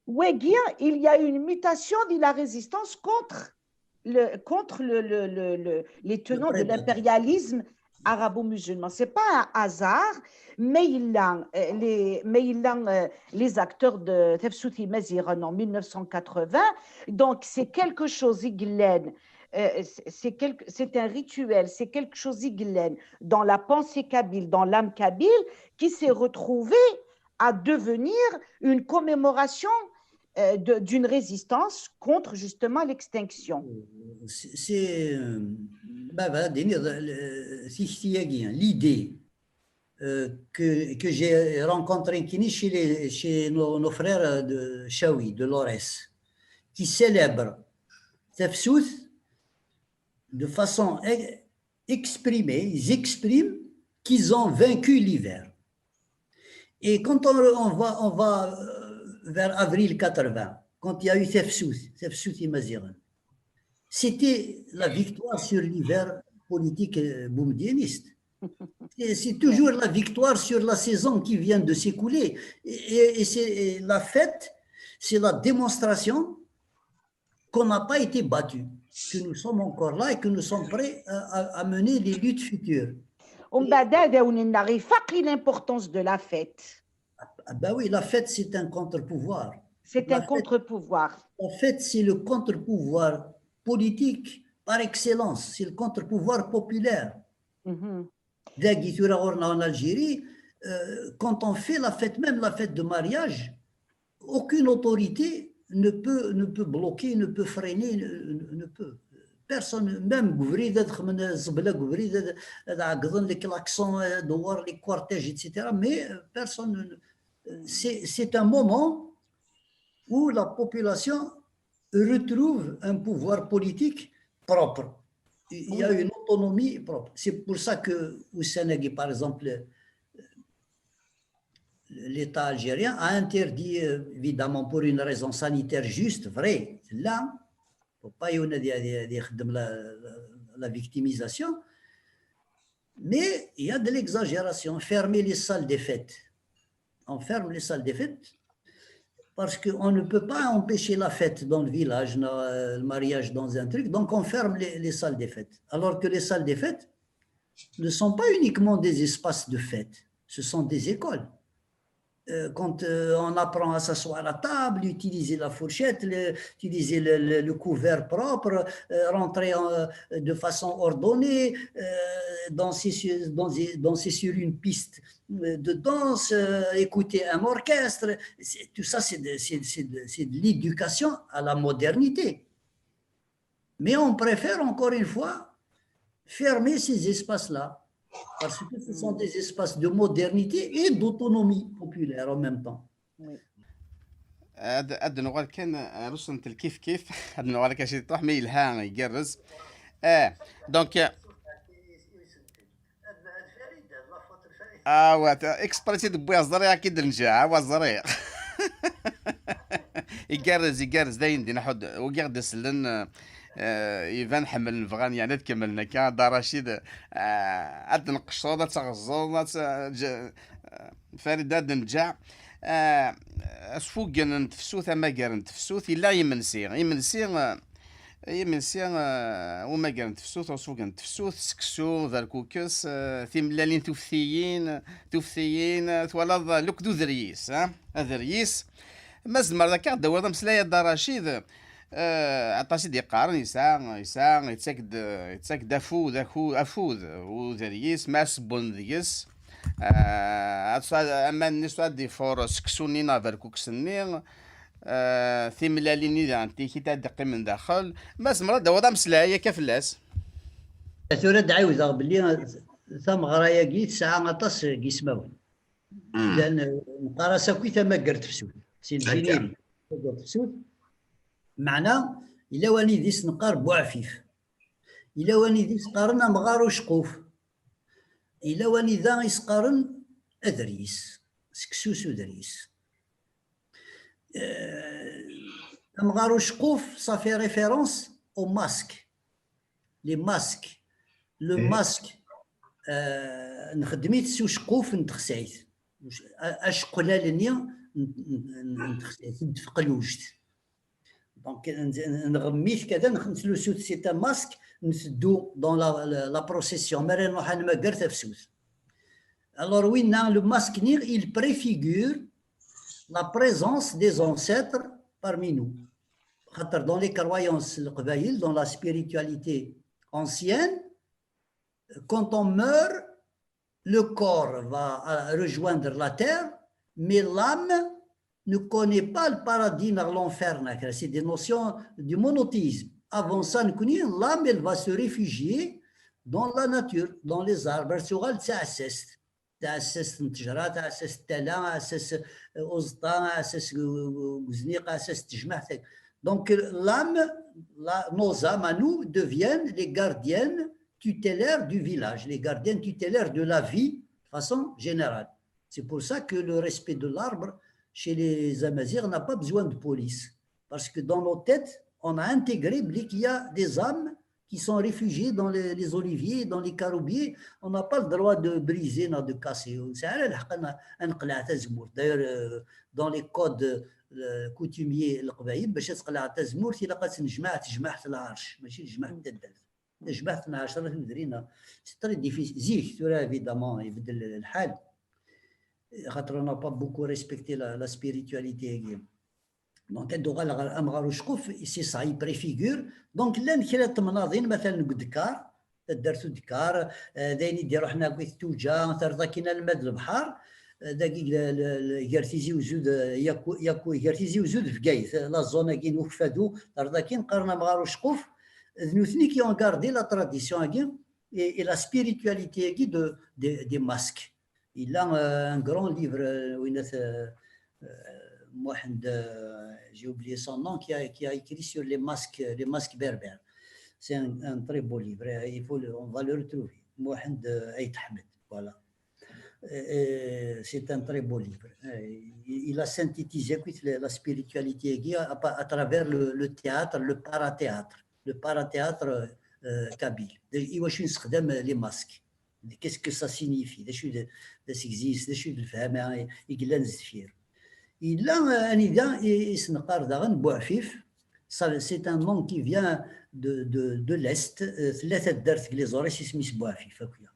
wagi, il y a une mutation de la résistance contre le, contre le, le, le, le, les tenants de l'impérialisme arabo-musulman. C'est pas un hasard, mais il a, euh, les, mais il a, euh, les acteurs de Tefsut Imaziran en mille neuf cent quatre-vingts. Donc, c'est quelque chose, euh, c'est quelque, c'est un rituel, c'est quelque chose dans la pensée kabyle, dans l'âme kabyle, qui s'est retrouvé à devenir une commémoration, euh, de, d'une résistance contre justement l'extinction. C'est, c'est, euh, bah, voilà, l'idée, euh, que, que j'ai rencontrée chez, les, chez nos, nos frères de Chaoui, de Lorès, qui célèbrent Tefsut de façon e-, exprimée, ils expriment qu'ils ont vaincu l'hiver. Et quand on, on va, on va, euh, vers avril quatre-vingts, quand il y a eu Tefsut, Tefsut Imaziran, c'était la victoire sur l'hiver politique, euh, boumedieniste. C'est toujours la victoire sur la saison qui vient de s'écouler. Et, et c'est la fête, c'est la démonstration qu'on n'a pas été battu, que nous sommes encore là et que nous sommes prêts à, à, à mener les luttes futures. ومن بعد هذا وننا غير فاقي l'importance de la fête. Ah ben oui, la fête, c'est un contre-pouvoir. C'est un contre-pouvoir. La fête, c'est le contre-pouvoir politique par excellence, c'est le contre-pouvoir populaire. Dagi tura ɣur-neɣ en Algérie, euh, quand on fait la fête, même la fête de mariage, aucune autorité ne peut, ne peut bloquer, ne peut freiner, ne, ne peut. Personne, même deg ubrid, ad xedmen zzebla deg ubrid, ad, ad ɛeggḍen les klaxons, ad dewwren les cortèges, et cetera. Mais euh, personne, c'est un moment où la population retrouve un pouvoir politique propre. Il y a une autonomie propre. C'est pour ça que au Sénégal, par exemple, l'État algérien a interdit, euh, évidemment pour une raison sanitaire juste, vrai, là, faut pas y a la victimisation, mais il y a de l'exagération. Fermer les salles des fêtes. On ferme les salles des fêtes parce qu'on ne peut pas empêcher la fête dans le village, le mariage dans un truc, donc on ferme les, les salles des fêtes. Alors que les salles des fêtes ne sont pas uniquement des espaces de fête, ce sont des écoles. Euh, quand euh, on apprend à s'asseoir à table, utiliser la fourchette, le, utiliser le, le, le, couvert propre, euh, rentrer en, de façon ordonnée, danser sur, danser, danser sur une piste de danse, écouter un orchestre, tout ça c'est de, de l'éducation à la modernité. Mais on préfère encore une fois fermer ces espaces-là, parce que ce sont des espaces de modernité et d'autonomie populaire en même temps. Oui. ad ad nuɣal kan ar usentel kif kif ad nuɣal kan ci ṭuḥ ma yelha igerrez. Eh, donc ah wa express i d-wwiɣ ẓriɣ ak-id-njaɛ wa ẓriɣ. Igerrez igerrez dayen din aḥud ugiɣ d-sellen. Iban ḥemmlen bɣan yeɛni ad kemmlen akka Dda Racid. Ad d-nqecreḍ ad teɣẓeḍ ad Farida ad nǧeɛ. Asfugen n tefsut, amagar n tefsut, yella imensi. Imensi, imensi, umagar n tefsut, asfugen n tefsut, seksu, berkukes, timellalin tuftiyin, tuftiyin, twalaḍ, lukd uderyis, aderyis. Ma tzemreḍ akka ad d-tawiḍ ameslay a Dda Racid, aṭas i d-yeqqaren yesɛa, yesɛa, yettak-d, yettak-d afud, afud, uderyis, ma asewwen deg-s. Aman-nni s ad d-ifuṛ seksu-nni neɣ berkuks-nni, timellalin-nni daɣen tikit ad d-qqimen daxel. Ma tzemreḍ ad d-tawiḍ ameslay akka fell-as. Tura ad d-ɛiwdeɣ belli tameɣra-agi tesɛa aṭas n yismawen. Llan, neqqar-as akk i tamaggart tefsut, si lǧiniri tamaggart tefsut. Meɛna yella wanid i s-neqqar buɛfif, yella wanid i s-qqaren amɣar uceqquf, yella wanida i s-qqaren aderyis, seksu s uderyis. Amɣar uceqquf, ça fait référence au masque, les masques. Le masque, nxeddem-it s uceqquf n texsayt, aceqqlal-nni n texsayt n tfeqluct. Donc nɣemm-it kada, nettlusu-t, c'est un masque, nteddu dans la, la, la procession, mi ara nruḥ ad nmagger tafsut. Alors winna, le masque-nni, il préfigure la présence des ancêtres parmi nous. Dans les croyances leqbayel, dans la spiritualité ancienne, quand on meurt, le corps va rejoindre la terre, mais l'âme ne connaît pas le paradis ni l'enfer. C'est des notions du monothéisme. Avant ça, l'âme, elle va se réfugier dans la nature, dans les arbres, elle va se taɛessast n ttejra, taɛessast n tala, aɛessas n uẓeṭṭa, aɛessas n uzniq, aɛessas n tejmaɛt. Donc l'âme, la, nos âmes à nous deviennent les gardiennes tutélaires du village, les gardiennes tutélaires de la vie de façon générale. C'est pour ça que le respect de l'arbre chez les Amazirs n'a pas besoin de police. Parce que dans nos têtes, on a intégré qu'il y a des âmes qui sont réfugiés dans les, les oliviers, dans les caroubiers, on n'a pas le droit de briser, ni de casser. Ur nesɛi ara lḥeqq ad neqleɛ tazemmurt. D'ailleurs, euh, dans les codes euh, coutumiers n Leqbayel, bac ad teqleɛ tazemmurt, ilaq ad tennejmaɛ tejmaɛt n lɛerc, mačči tejmaɛt n taddart. Tejmaɛt n ɛecra tudrin, c'est très difficile. Zik, tura, évidemment, ibeddel lḥal. Xaṭer on n'a pas beaucoup respecté la, la spiritualité-agi. Donc, ad d-uɣaleɣ ɣer amɣar uceqquf, c'est ça, il préfigure. Donc, llan kra n temnaḍin, matalan, deg Udekar, taddart Udekar, eh, d ayen i d-iruḥen akk i Ttuǧa, terreḍ akkin alma d lebḥer, eh, dagi, le- le- le- gar Tizi Uzzu d, eh, Yaku, Yaku, gar Tizi Uzzu d Bgayet, eh, la zone-agi n Ukeffadu, terreḍ akkin, qqaren amɣar uceqquf, d nutni qui ont gardé la tradition-agi et, et la spiritualité-agi de, des, des masques. Il a euh, un grand livre, euh, Winat, euh, euh, Mohand, euh, j'ai oublié son nom, qui a, qui a écrit sur les masques, les masques berbères. C'est un, un très beau livre. Euh, il faut le- on va le retrouver. Mohand euh, Ait Ahmed, voilà. Et- et C'est un très beau livre. Euh, Il il a synthétisé écoute, la, la spiritualité à, à travers le, le théâtre, le parathéâtre, le parathéâtre euh, kabyle. Iwacu nessexdam les masques. Qu'est-ce que ça signifie? D acu d d asegzi-s, d acu d lefhama i yellan sdeffir? Yella euh, anida i i s-neqqar daɣen Buɛfif, ça, c'est un nom qui vient de, de, de l'Est, euh, tella taddart deg les Aurès isem-is Buɛfif akya.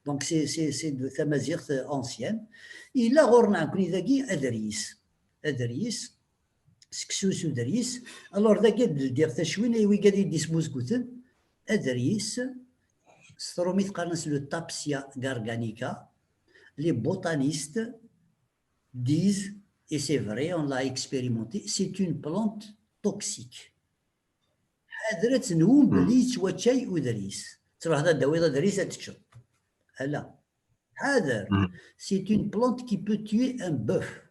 Donc c'est c'est- c'est de tamaziɣt ancienne. Yella ɣur-neɣ nekkni dagi aderyis. Aderyis, seksu s uderyis. Alors dagi ad d-ldiɣ tacwin i wigad i d-ismuzguten. Aderyis, s trumit qqaren-as le Tapsia garganica. Les botanistes disent, et c'est vrai, on l'a expérimenté, c'est une plante toxique. Ḥader ad tenwum belli yettwaččay uderyis. Truḥeḍ ad d-tawiḍ aderyis ad teččeḍ. Ala. Ḥader. C'est une plante qui peut tuer un bœuf.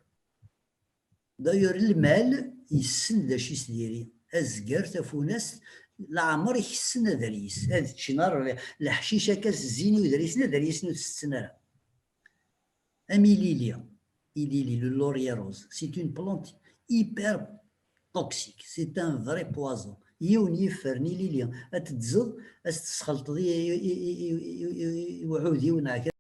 D'ailleurs, lmal yessen d acu i s-diri. Azger, tafunast, leɛmer i kessen aderyis. Ad ččen ar leḥcic akka s zzin i uderyis-nni, aderyis-nni ur t-tetten ara. Am ilili, ilili, le laurier rose, c'est une plante hyper toxique, c'est un vrai poison. Yiwen yiffer n ilili, ad t-tezzeḍ, ad s-tesxelṭeḍ i i- i- i- i- i- i- i uɛudiw neɣ kra.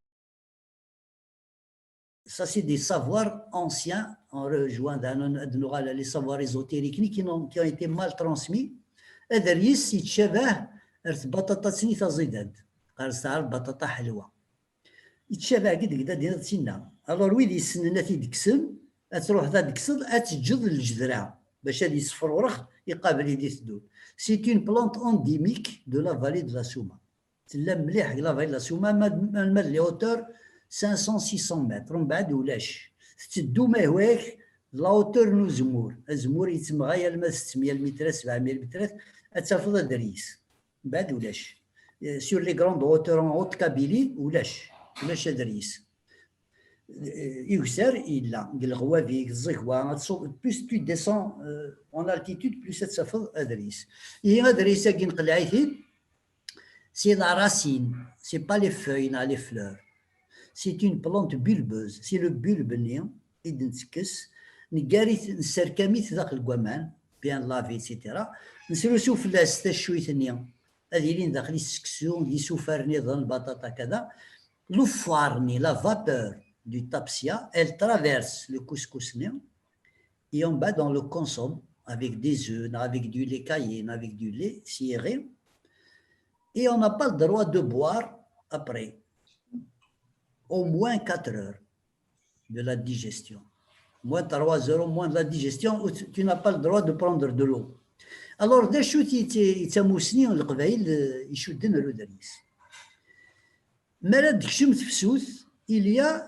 Ça, c'est des savoirs anciens. On rejoint dans nos, dans nos- les savoirs ésotériques qui, n'ont- qui ont été mal transmis. Aderyis yettcabah ar tbaṭaṭa-nni taẓidant. Qqaren s taɛrabt baṭaṭa ḥelwa. Yettcabah deg deg da dina d tinna. Alors, wid yessnen ad t-id-kksen, ad truḥeḍ ad d-tekkseḍ, ad teǧǧeḍ lǧedra bac ad yesfrurex iqabel i d-iteddun. C'est une plante endémique de la vallée de la Souma. Tella mliḥ deg la vallée de la Souma, ma, ma, ma de les hauteurs cinq cents, six cents mètres, mbeɛd ulac. Tetteddu ma ihwa-yak d la hauteur n uzemmur. Azemmur yettemɣay alma d settmya lmitrat, sebɛemya lmitrat, ad tafeḍ aderyis. Mbeɛd ulac. Euh, sur les grandes hauteurs en Haute-Kabylie, ulac. Ulac aderyis. Euh, Iwsar yella, deg leɣwabi, deg tẓegwa, ad tṣu- plus tu descends euh, en altitude, plus ad tafeḍ aderyis. Ihi aderyis-agi nqelleɛ-it-id, c'est la racine, c'est pas les feuilles, ni les fleurs. C'est une plante bulbeuse, c'est le bulbe-nni i d-nettekkes, neggar-it, nesserkam-it daxel n waman, bien lavé, et cetera. Nesrusu fell-as taccuyt-nni, ad ilin daxel-is seksu, d isufar nniḍen, lbaṭaṭa, kada. Lufar-nni, la vapeur du tapsia, elle traverse le couscous-nni, et en bas, on le consomme avec des œufs, avec du lait caillé, avec du lait ciré. Et on n'a pas le droit de boire après au moins quatre heures de la digestion. Moins trois heures, au moins de la digestion, où tu tu n'as pas le droit de prendre de l'eau. Alors, d acu i d tamusni n Leqbayel euh, icudden ar uderyis? Mi ara d-tekcem tefsut, il y a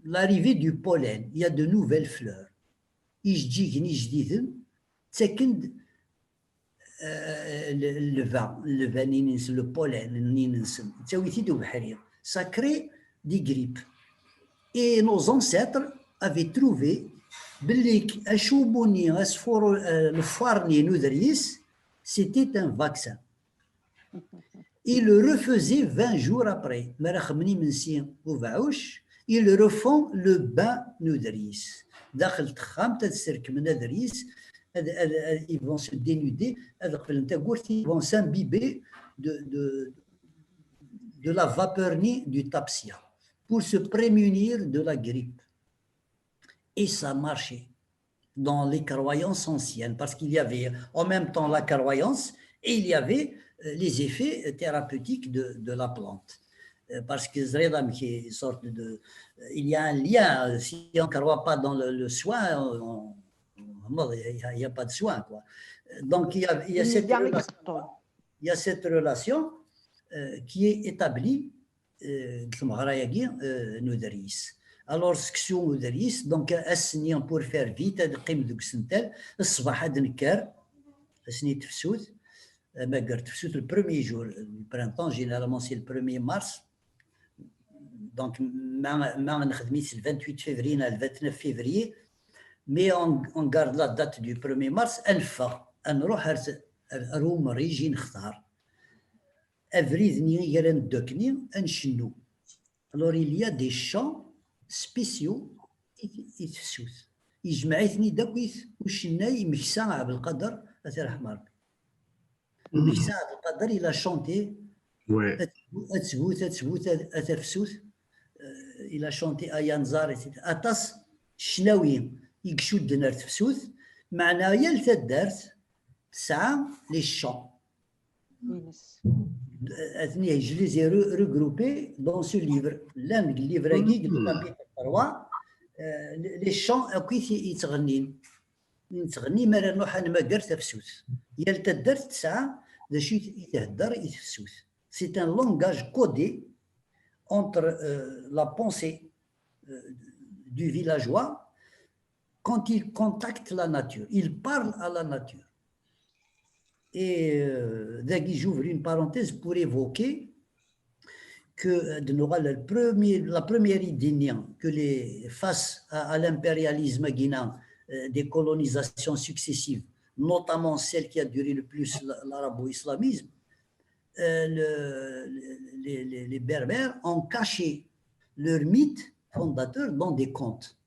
l'arrivée du pollen, il y a de nouvelles fleurs. Ijeǧǧigen ijdiden ttaken-d euh, le, le vin, le vin-nni-nsen, le pollen-nni-nsen. Yettawi-t-id ubeḥri. Ça crée des grippes. Et nos ancêtres avaient trouvé belli acummu-nni, asfur, euh, lefar-nni n uderyis, c'était un vaccin. Il le refaisait vingt jours après. Mi ara xedmen imensi ubeɛɛuc, ils refont le bain n uderyis. Daxel texxamt ad serkmen aderyis, ad, ad, ad, ils vont se dénuder, ad qeflen tawwurt, ils vont s'imbiber de, de, de la vapeur née du tapsia pour se prémunir de la grippe. Et ça marchait dans les croyances anciennes, parce qu'il y avait en même temps la croyance et il y avait euh, les effets thérapeutiques de, de la plante. Euh, parce que ẓriɣ amek i sorte de, euh, il y a un lien. Euh, si on ne croit pas dans le, le soin, on, on- il n'y a, il y a pas de soin, quoi. Donc, il y a, il y a cette relation, il y a cette relation euh, qui est établie euh, deg tmeɣra-agi euh, n uderis. Alors, seksu uderis, donc ass-nni, pour faire vite, ad qqim deg usentel, ṣṣbeḥ ad nekker, ass-nni tefsut, amagger tefsut, le premier jour du printemps, généralement c'est le premier mars, donc ma, ma nexdem-itt le vingt-huit février, le vingt-neuf février, mais on, on garde la date du premier mars, ad neffeɣ, ad nruḥ ar, ar, ar umerrij i nextar. Abrid-nni i ara neddu akkenni, ad ncennu. Alors, il y a des chants spéciaux i, i tefsut. Yejmeɛ-iten-id akk ucennay Meksa Ɛebdelqader, ad t-irḥem Rebbi. Meksa Ɛebdelqader, il a chanté Ouais. Ad tbut, ad tbut, ad tbut, a, a tafsut. Euh, il a chanté Ay Anẓar, et cetera. Aṭas ccnawi i icudden ar tefsut, meɛna yal taddart tesɛa les chants. Ines. Atni, je les ai re- regroupés dans ce livre. Llan deg livre-agi, deg le chapitre trois, euh, les chants akkit i yettɣennin. Nettɣenni mi ara nruḥ ad nmager tafsut. Yal taddart tesɛa d acu i thedder i tefsut. C'est un langage codé entre euh, la pensée euh, du villageois quand il contacte la nature. Il parle à la nature. Et euh, dagi, j'ouvre une parenthèse pour évoquer que euh, de Nora, le premier, la première idée que les, face à, à l'impérialisme guinéen, euh, des colonisations successives, notamment celle qui a duré le plus, l- l'arabo-islamisme, euh, le- les, les- les Berbères ont caché leur mythe fondateur dans des contes.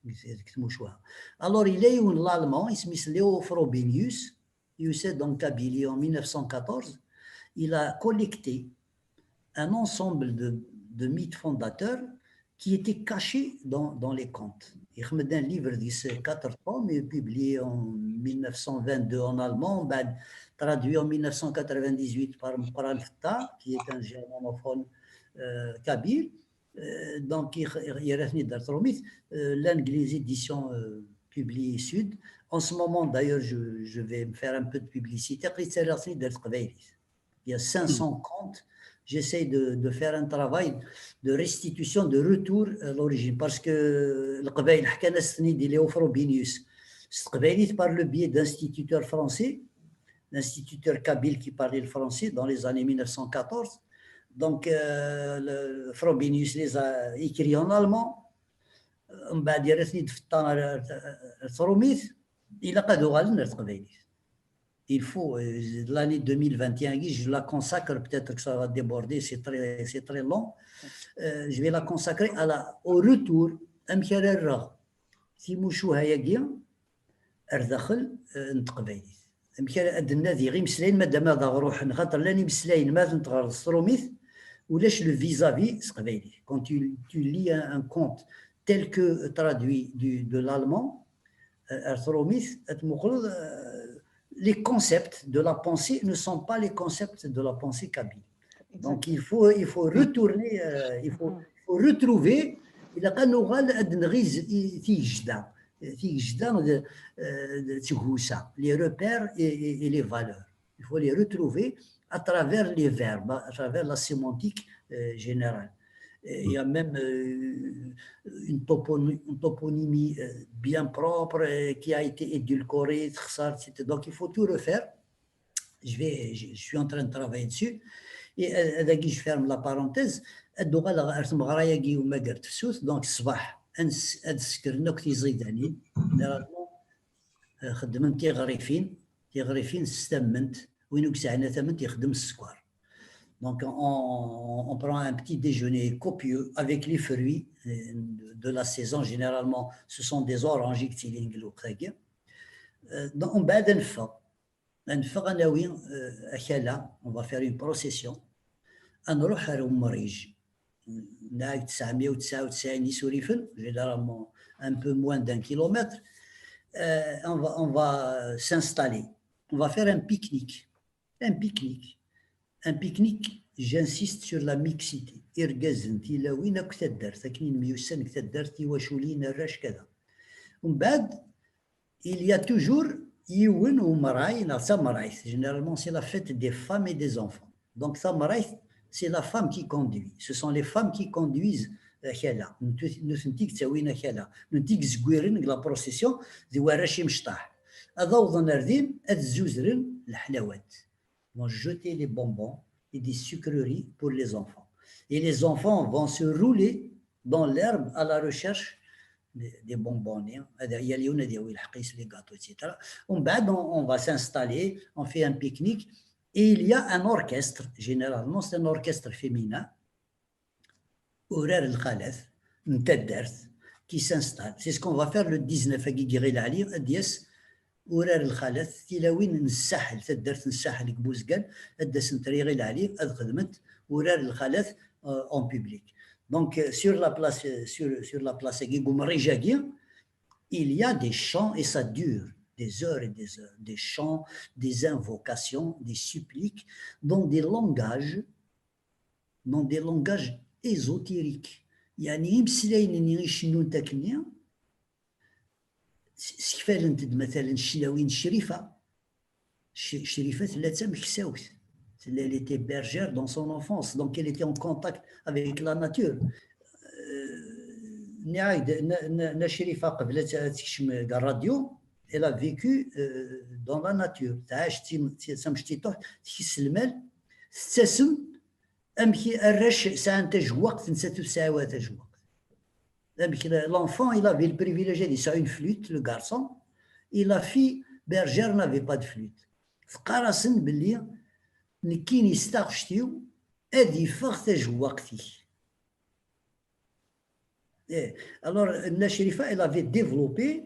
Alors, il y a eu l'Allemand, il s'appelle Léo Frobenius, il est en Kabylie en mille neuf cent quatorze, il a collecté un ensemble de, de mythes fondateurs qui étaient cachés dans, dans les contes. Il y a un livre de ces quatre tomes, publié en mille neuf cent vingt-deux en allemand, ben, traduit en mille neuf cent quatre-vingt-dix-huit par Mouqran Fta, qui est un germanophone euh, kabyle. Euh, donc, il y a euh, l'Anglaise Édition euh, publié Sud. En ce moment, d'ailleurs, je, je vais me faire un peu de publicité. Il y a cinq cents contes. J'essaie de, de faire un travail de restitution, de retour à l'origine. Parce que le Qbayl, Léo Frobenius, c'est par le biais d'instituteurs français, l'instituteur kabyle qui parlait le français dans les années mille neuf cent quatorze. Donc, euh, le, Frobenius les a écrits en allemand. ومن بعد يا ريتني دفطان التروميث إلا قد غالنا التقبيليث. Il faut, euh, l'année deux mille vingt et un, je la consacre, peut-être que ça va déborder, c'est très, c'est très long. Euh, je vais la consacrer à la, au retour, amek ara rreɣ timucuha-agi ar daxel n teqbaylit. Amek ara ad nadiɣ imeslayen, madama ad aɣ-ruḥen, xaṭer llan imeslayen ma ad nteɣreḍ s trumit, ulac le vis-à-vis s teqbaylit. Quand tu, tu lis un, un conte tel que traduit du, de l'allemand, euh, ar trumit, ad tmuqleḍ, euh, les concepts de la pensée ne sont pas les concepts de la pensée kabyle. Donc il faut, il faut retourner, euh, il faut, il faut retrouver, il a نوغال ad nɣiz tigejda, tigejda de, euh, de tigusa, les repères et, et, et les valeurs. Il faut les retrouver à travers les verbes, à travers la sémantique euh, générale. Et il y a même euh, une, topony- une toponymie euh, bien propre euh, qui a été édulcorée, donc il faut tout refaire. Je, vais, je, je suis en train de travailler dessus. Et euh, je ferme la parenthèse. Donc, الصباح ad sekren akk tiẓidanin, généralement xeddmen tiɣrifin, tiɣrifin s tammant, win ur yesɛin ara tammant yexdem s sskeṛ. Donc on, on prend un petit déjeuner copieux avec les fruits euh, de la saison. Généralement, ce sont des oranges i yettilin deg lweqt-agi. Euh, donc, umbeɛd ad neffeɣ. Ad neffeɣ, ad nawi, euh, akala, on va faire une procession. Ad nruḥ ar umrij. Nɛag tesɛemya u tesɛa u tesɛin n isurifen, généralement un peu moins d'un kilomètre. Euh, on va, on va s'installer. On va faire un pique-nique. Un pique-nique. Un pique-nique, j'insiste sur la mixité. Irgazen, tilawin, akk taddart. Akken i nemyussan deg taddart, tiwaculin, arrac, kada. Umbeɛd, il y a toujours yiwen umray neɣ tamrayt. Généralement, c'est la fête des femmes et des enfants. Donc, tamrayt, c'est la femme qui conduit. Ce sont les femmes qui conduisent akala. Nutenti i yettawin akala. Nutenti i yezgwiren deg la procession, d warrac imecṭaḥ. Ad awḍen ar din, ad zzuzren leḥlawat. Vont jeter les bonbons et des sucreries pour les enfants. Et les enfants vont se rouler dans l'herbe à la recherche des, des bonbonniers. Ad, yal yiwen ad yawi lḥeqq-is, les gâteaux, et cetera. Umbeɛd, on, on va s'installer, on fait un pique-nique. Et il y a un orchestre, généralement, c'est un orchestre féminin. Urar n lxalat n taddart qui s'installe. C'est ce qu'on va faire le dix-neuf agi deg Iɣil Ɛli, ad d-yas urar n lxalat, tilawin n Ssaḥel, taddart n Ssaḥel deg Buzgan, ad d-asent ar Iɣil Ɛli, ad xedment urar n lxalat, euh, en public. Donc, euh, sur la place, euh, sur, sur la place agi, deg umrij-agi, il y a des chants et ça dure des heures et des heures, des chants, des invocations, des suppliques, dans des langages dans des langages ésotériques. Yeɛni imeslayen-nni i cennunt akkenni, s-, sekfalent-d, matalen, ccnawi n Crifa. C-, Crifa tella d tameksawt. Tella, elle était bergère dans son enfance, donc elle était en contact avec la nature. Euh, nniɣ-ak-d, Nna, Nna, Nna Crifa, qbel ad, ad tekcem deg ṛṛadyu, elle a vécu, euh, dans la nature. Tɛac d tim-, d tamecṭiṭuḥt, tkess lmal, tettasem, amek i arrac sɛan tajewwaqt, nettat ur tesɛi ara tajewwaqt. Amek la-, l'enfant, il avait le privilège, il a une flûte, le garçon, et la fille bergère n'avait pas de flûte. Teqqar-asen belli nekkini s taɣect-iw ad iffeɣ tajewwaqt-ik. Eh, alors, Nna Crifa, elle avait développé,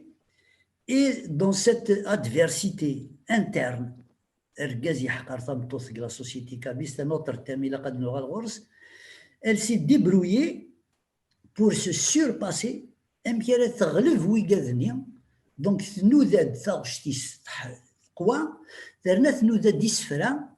et dans cette adversité interne, argaz yeḥqer tameṭṭut deg la société kabyle, c'est un autre thème, ilaq ad nuɣal ɣur-s. Elle s'est débrouillée pour se surpasser, amek ara teɣleb wigad-nni. Donc, tnuda-d taɣect-is teḥ-, teqwa, terna tnuda-d isefra,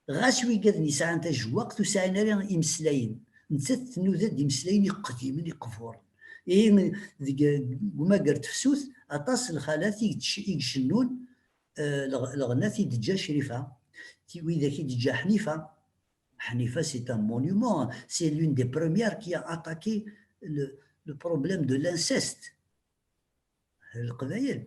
ɣas wigad-nni sɛan tajewwaqt, ur sɛin ara imeslayen. Nettat tnuda-d imeslayen iqdimen, iqburen. Ihi, deg, deg umager tefsut, aṭas n lxalat i yetc-, i icennun, euh, leɣ-, leɣnat i d-teǧǧa Crifa, ti-, widak i d-teǧǧa Ḥnifa. Ḥnifa, c'est un monument. C'est l'une des premières qui a attaqué le, le problème de l'inceste. Leqbayel,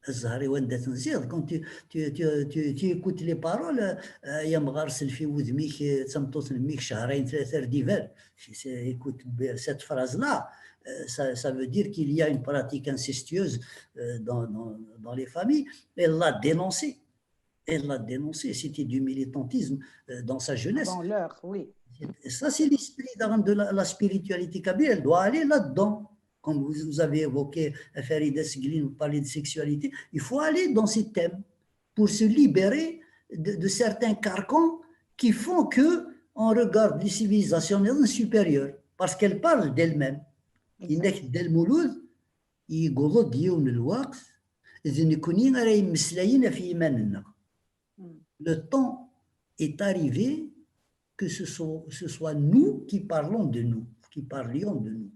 zzher-iw anda tenziḍ, quand tu, tu, tu, tu, tu écoutes les paroles, euh, ay amɣar, self i wudem-ik, euh, d tameṭṭut n mmi-k, cehrayen, tlata ar d-iban. C'est, écoute, cette phrase-là, euh, ça, ça veut dire qu'il y a une pratique incestueuse, euh, dans, dans, dans les familles. Elle l'a dénoncé. Elle l'a dénoncé. C'était du militantisme, euh, dans sa jeunesse. Avant l'heure, oui. Et ça, c'est l'esprit de la, la spiritualité kabyle. Elle doit aller là-dedans. Comme vous, vous avez évoqué, Farida Segline, vous parlez de sexualité. Il faut aller dans ces thèmes pour se libérer de, de certains carcans qui font que on regarde les civilisations supérieures, parce qu'elles parlent d'elles-mêmes. Yenna-k Dda Lmulud, yewweḍ-d yiwen n lweqt, d nekkni ara yemmeslayen ɣef yiman-nneɣ. Le temps est arrivé que ce soit, ce soit nous qui parlons de nous, qui parlions de nous.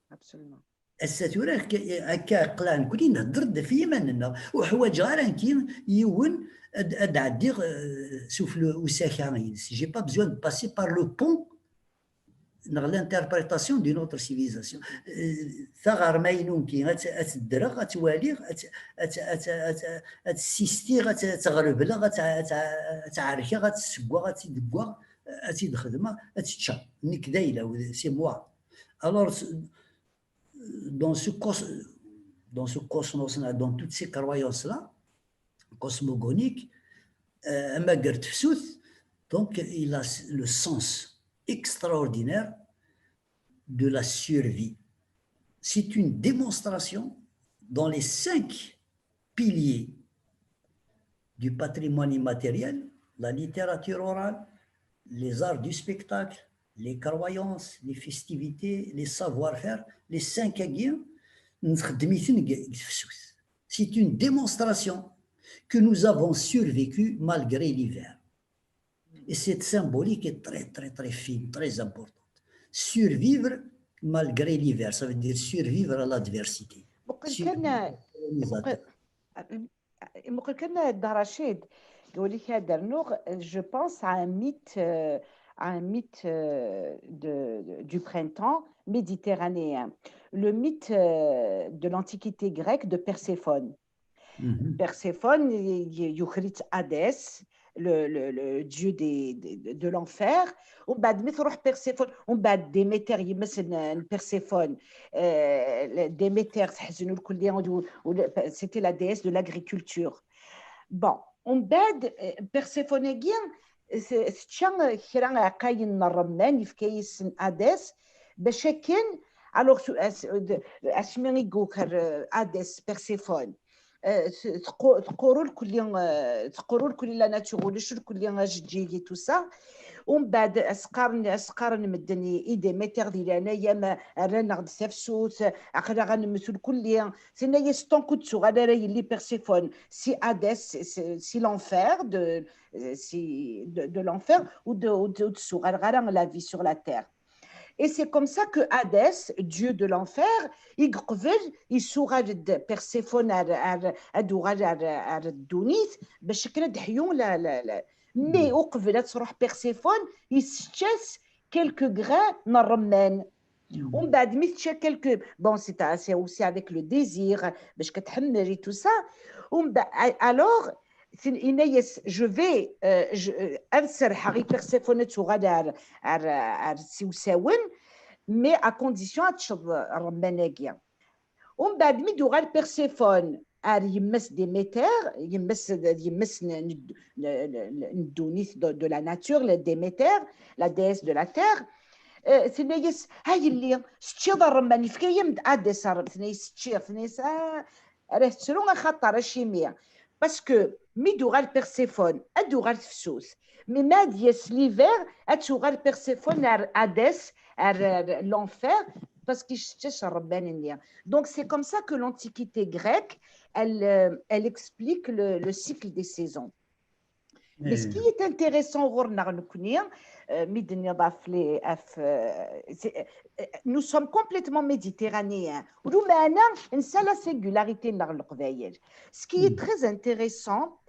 Absolument. Ass-a tura, akka, akka aql-aɣ nekkni nhedder-d ɣef yiman-nneɣ. Ur ḥwaǧeɣ ara nekki yiwen ad, ad ɛeddiɣ, euh, sufell usaka-ines. J'ai pas besoin de passer par le pont neɣ l'interprétation d'une autre civilisation. Euh, taɣerma-inu nekki, ad, ad tt-ddreɣ, ad tt-waliɣ, ad, ad, ad, ad, ad tt-ssistiɣ, ad, ad tt-ɣrebleɣ, ad, ad, ad tt-ɛerkeɣ, ad tt-ssewweɣ, ad tt-id-wweɣ, ad tt-id-xedmeɣ, ad tt-ččeɣ. Nekk d ayla-w, c'est moi. Alors, dans ce cos-, dans ce cosmos-là, dans toutes ces croyances-là, cosmogoniques, euh, amager tefsut, donc il a le sens extraordinaire de la survie. C'est une démonstration dans les cinq piliers du patrimoine immatériel, la littérature orale, les arts du spectacle, les croyances, les festivités, les savoir-faire, les cinq aguiens, c'est une démonstration que nous avons survécu malgré l'hiver. Et cette symbolique est très, très, très fine, très importante. Survivre malgré l'hiver, ça veut dire survivre à l'adversité. Je pense à un mythe, euh, à un mytte euh, de, du printemps méditerranéen, le mythe euh, de l'Antiquité grecque de Perséphone. Perséphone, Yochrit Hadès, le, le, le, dieu des, de, de l'enfer. ومن بعد مي تروح Perséphone, ومن بعد Déméter يمس Perséphone, Déméter, c'était la déesse de l'agriculture. Bon, ومن بعد Perséphone-agi tečča kra iɛeqqayen n ṛṛemman, yefka-yasen Hadès, bac akken, alors asmi i yuker Hadès Perséphone, teqqur irkelli, teqqur irkelli la nature, ulac irkelli ajeǧǧig et tout ça. ومن بعد as-qqaren, as-qqaren medden i Déméter, di leɛnaya-m rran-aɣ-d tafsut, aql-aɣ ad nemmet irkelli. Tenna-yas tant que ur d-tuɣal ara yelli Perséphone si Hadès, si l'enfer, de, si, de, de l'enfer, ur d-tuɣaleɣ ara la vie sur la terre. Et c'est comme ça que Hadès, dieu de l'enfer, i yeqbel yessuɣal-d Perséphone ad tuɣal ar ddunit bac akken ad d-ḥyu la, la, la. Mais uqbel ad truḥ Perséphone, yessečč-as quelques grains n ṛṛemman. ومن بعد mi tečča quelques, bon, c'est aussi avec le désir, bac ad tḥemmel et tout ça. Alors, yenna-yas, je vais, ad serrḥeɣ i Perséphone ad tuɣal ar, ar, ar Siwsawen, mais à condition ad teččeḍ ṛṛemman-agi. ومن بعد mi d-tuɣal Perséphone ar yemma-s Déméter, yemma-s, yemma-s n ddunit, de la nature, Déméter, la déesse de la terre, tenna-yas, a yelli, teččiḍ ṛṛemman, yefka-yam-d Hadès ṛṛemman, tenna-yas teččiḍ, tenna-yas ara tettru axaṭer acimi, parce que mi d-tuɣal Perséphone ad d-tuɣal tefsut, mais ma ad d-yas l'hiver ad tuɣal Perséphone ar Hadès, ar l'enfer, parce que yessečč-as ṛṛemman-nni. Donc c'est comme ça que l'Antiquité grecque, elle, euh, elle explique le, le cycle des saisons. Mais ce qui est intéressant ɣur-neɣ nekkni, mi d-tenniḍ ɣef les, ɣef, nous sommes complètement méditerranéens. Lameɛna nesɛa la singularité-nneɣ Leqbayel. Ce qui est très intéressant,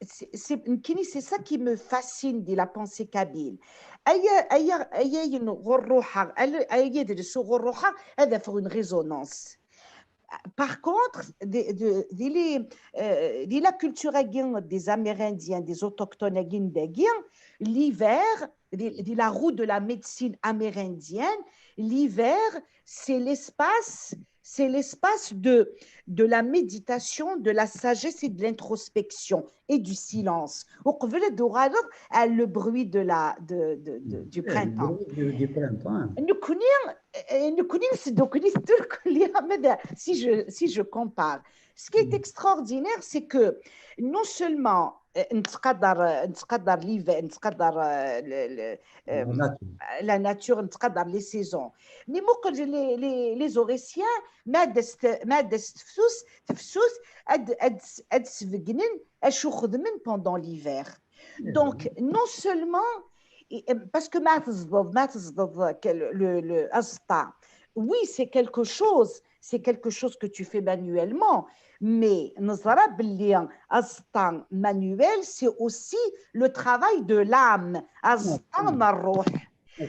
c'est ça qui me fascine de la pensée kabyle. Aya, aya, aya ayen ɣur ruḥeɣ, aya adlis ɣur ruḥeɣ, ad afeɣ une résonance. Par contre, di, di, di, les, euh, di la culture des Amérindiens, des autochtones, l'hiver, di, di la roue de la médecine amérindienne, l'hiver, c'est l'espace, c'est l'espace de, de la méditation, de la sagesse et de l'introspection et du silence. وقبل ad tuɣaleḍ, le bruit de la, de, de, de, du printemps. Le bruit du, du printemps. Nekkni, nekkni nsdukkel-it irkelli, si je, si je compare. Ce qui est extraordinaire, c'est que non seulement nettqadar, nettqadar l'hiver, nettqadar la nature, nettqadar les saisons. Mais muqel les, les, les Aurésiens, ma d-as tefsut, ad, ad, ad sbegnen acu xedmen pendant l'hiver. Donc, non seulement, parce que ma tezdeḍ, ma tezdeḍ le, le, aẓeṭṭa, oui, c'est quelque chose, c'est quelque chose que tu fais manuellement, mais neẓra belli aẓeṭṭa manuel, c'est aussi le travail de l'âme, aẓeṭṭa n ṛṛuḥ.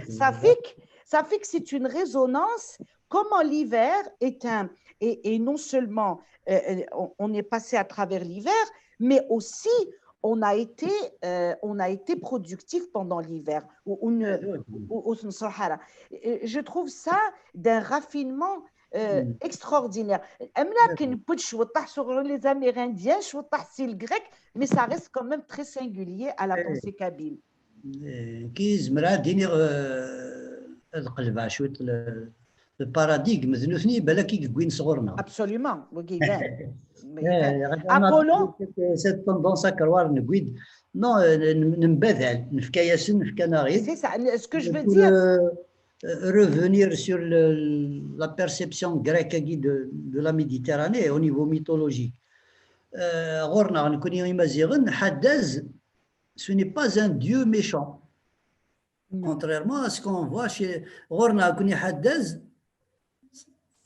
Ça fait que, ça fait que c'est une résonance, comment l'hiver est un, et, et non seulement euh, on, on est passé à travers l'hiver, mais aussi on a été, euh, on a été productif pendant l'hiver. Je trouve ça d'un raffinement euh, extraordinaire. Même là, كي نبدا شوية sur les Amérindiens, شوية sur le grec, mais ça reste quand même très singulier à la pensée kabyle. كي زمرا ديني القلب شوية Le paradigme, d nutni balak i yewwin sɣur-neɣ. Absolument, wagi iban. Eh, regarde, cette tendance à croire, newwi-d, non, euh, n- nembadal, nefka-yasen, fkan-aɣ-id. C'est ça, ce que je veux Pour, dire. euh, euh, revenir sur le- la perception grecque de, de la Méditerranée au niveau mythologique. Euh, ɣur-neɣ, nekkni imaziɣen, Haddaz, ce n'est pas un dieu méchant. Non. Contrairement à ce qu'on voit chez ɣur-neɣ, nekkni Haddaz,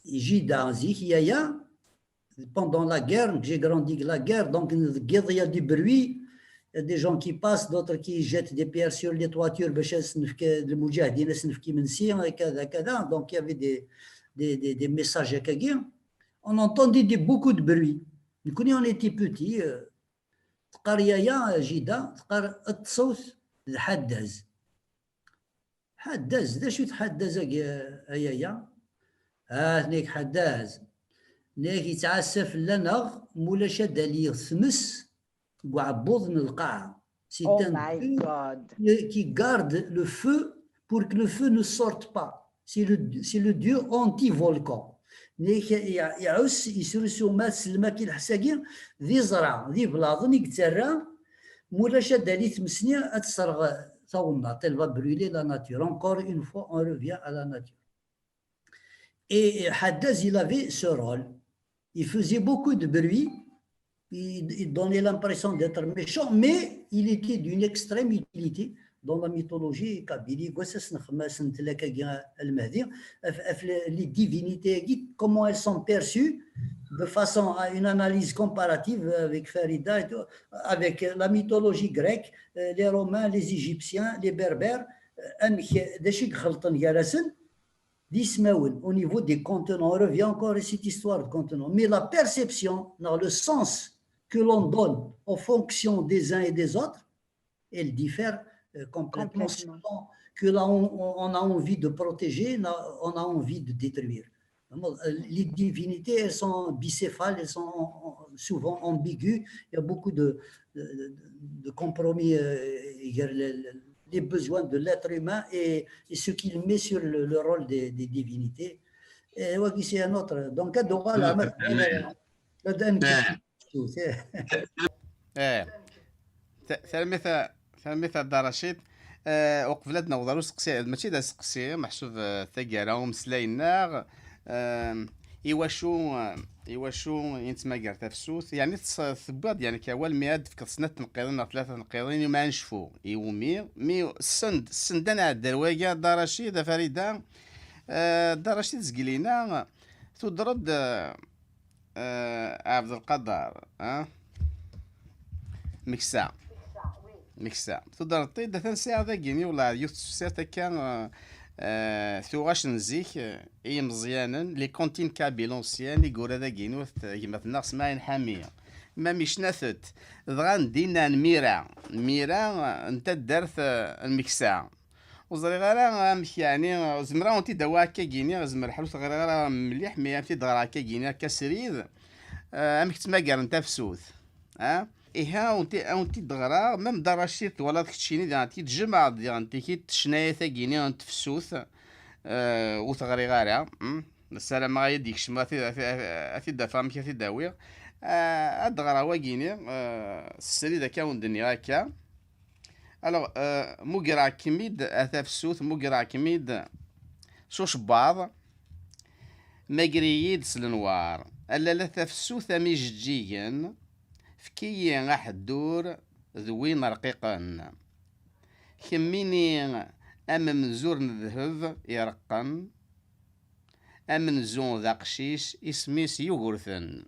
Jida, zik, yaya, pendant la guerre, j'ai grandi avec la guerre, donc deg yiḍ, il y a du bruit, il y a des gens qui passent, d'autres qui jettent des pierres sur les toitures, باش ad s-nefk, les moudjahidines ad s-nefk imensi, كذا كذا. Donc il y avait des, des, des, des messages akkagi. On entendait des, beaucoup de bruit. Nekkni, on était petits, euh, teqqar yaya, Jida, teqqar ṭṭsewt d Haddaz. Haddaz, d acu-t Haddaz-agi, a yaya? Ah, tenna-k Haddaz. Tenna-k yettɛassa fell-aneɣ, mulac ad d-tali tmes deg uɛebbuḍ n lqaɛa. C'est Oh un my dieu God. qui, qui garde le feu pour que le feu ne sorte pas. C'est le, c'est le dieu anti-volcan. Tenna-k i- iɛuss, yesrusu ma tselmak i lḥess-agi, d iẓra, d iblaḍen i yettarra, mulac ad d-tali tmes-nni ad tesserɣ tawennaṭ. Elle va brûler la nature. Encore une fois, on revient à la nature. Et Haddaz, il avait ce rôle. Il faisait beaucoup de bruit. Il, il donnait l'impression d'être méchant, mais il était d'une extrême utilité dans la mythologie kabyle. Gwas ass nexdem asentel akkagi, Al-Mahdi, af, af les, les divinités, comment elles sont perçues de façon à une analyse comparative avec Farida et tout, avec la mythologie grecque, euh, les Romains, les Égyptiens, les Berbères, euh, amek, d acu i ixelṭen gar-asen, d ismawen, au niveau des continents. On revient encore à cette histoire de continent. Mais la perception, dans le sens que l'on donne aux fonctions des uns et des autres, elle diffère, euh, complètement, Complètement. Selon que là, on, on a envie de protéger, là, on a envie de détruire. Vraiment, euh, les divinités, elles sont bicéphales, elles sont, euh, souvent ambiguës. Il y a beaucoup de, de, de compromis, euh, entre le- le- les besoins de l'être humain et, et ce qu'il met sur le, le rôle des, des divinités. Et ouais, c'est un autre. Donc, ad uɣaleɣ, ma tebɣiḍ, ad, ad nekk- Eh. Ta- Tanemmirt a, tanemmirt a Dda Racid. Eh, uqbel ad naweḍ ɣer useqsi, mačči d aseqsi, meḥsub, eh, taggara umeslay-nneɣ, eh, iwacu, eh, iwacu i nettmagar tafsut? Yeɛni tes- tewwiḍ yeɛni awal mi ad d-tefkeḍ snat tenqiḍin neɣ tlata tenqiḍin i ma necfu iwumi, mi send, send ad nɛeddi ar wagi a Dda Racid, a Farida, eh, Dda Racid Zgelina, tudreḍ-d, eh, eh, Ɛebdelqader, eh? Meksa. Meksa. Tudreḍ-t-id, atan sɛiɣ dagi-ni, wala yiwet tefsirt akka, eh, eh, tuɣac n zik, eh, i yimeẓyanen, les comptines kabyles anciens, i yura dagi-ni, wat-, gma-tneɣ Smaɛil Ḥami. Ma micnat-t, dɣa n dinna n Mira, Mira, eh, n taddart, eh, n Meksa. Ur ẓriɣ ara amek, yeɛni, zemreɣ ad wen-t-id-awiɣ akka-gini, zemreɣ ḥlu ur t-ɣriɣ ara mliḥ, mi ad t-id-ɣreɣ akka-gini, akka srid, eh, amek ttmagaren tafsut. Ah? Ihi, ad wen-t-, ad wen-t-id-ɣreɣ, même Dda Racid twalaḍ keččini, diɣen t-id-jemɛeḍ, diɣen tikit ccnayat-agi-ni n tefsut, eh, ur t-ɣriɣ ara. Hmm? Ssarameɣ ad d-yekcem, ad t-, ad t-, ad t-id-afeɣ amek ad t-id-awiɣ. Eh, ad d-ɣreɣ wagini, eh, s srid akka wen-d-nniɣ akka. Alors, euh, mugreɣ-kem-id a tafsut, mugreɣ-kem-id s ucebbaḍ, mager-iyi-d s lenwar. A lalla tafsut am ijeǧǧigen, efk-iyi aḥeddur d win rqiqen. Kemmini am umzur n ddheb ireqqen, amenzu d aqcic, isem-is Yugurten.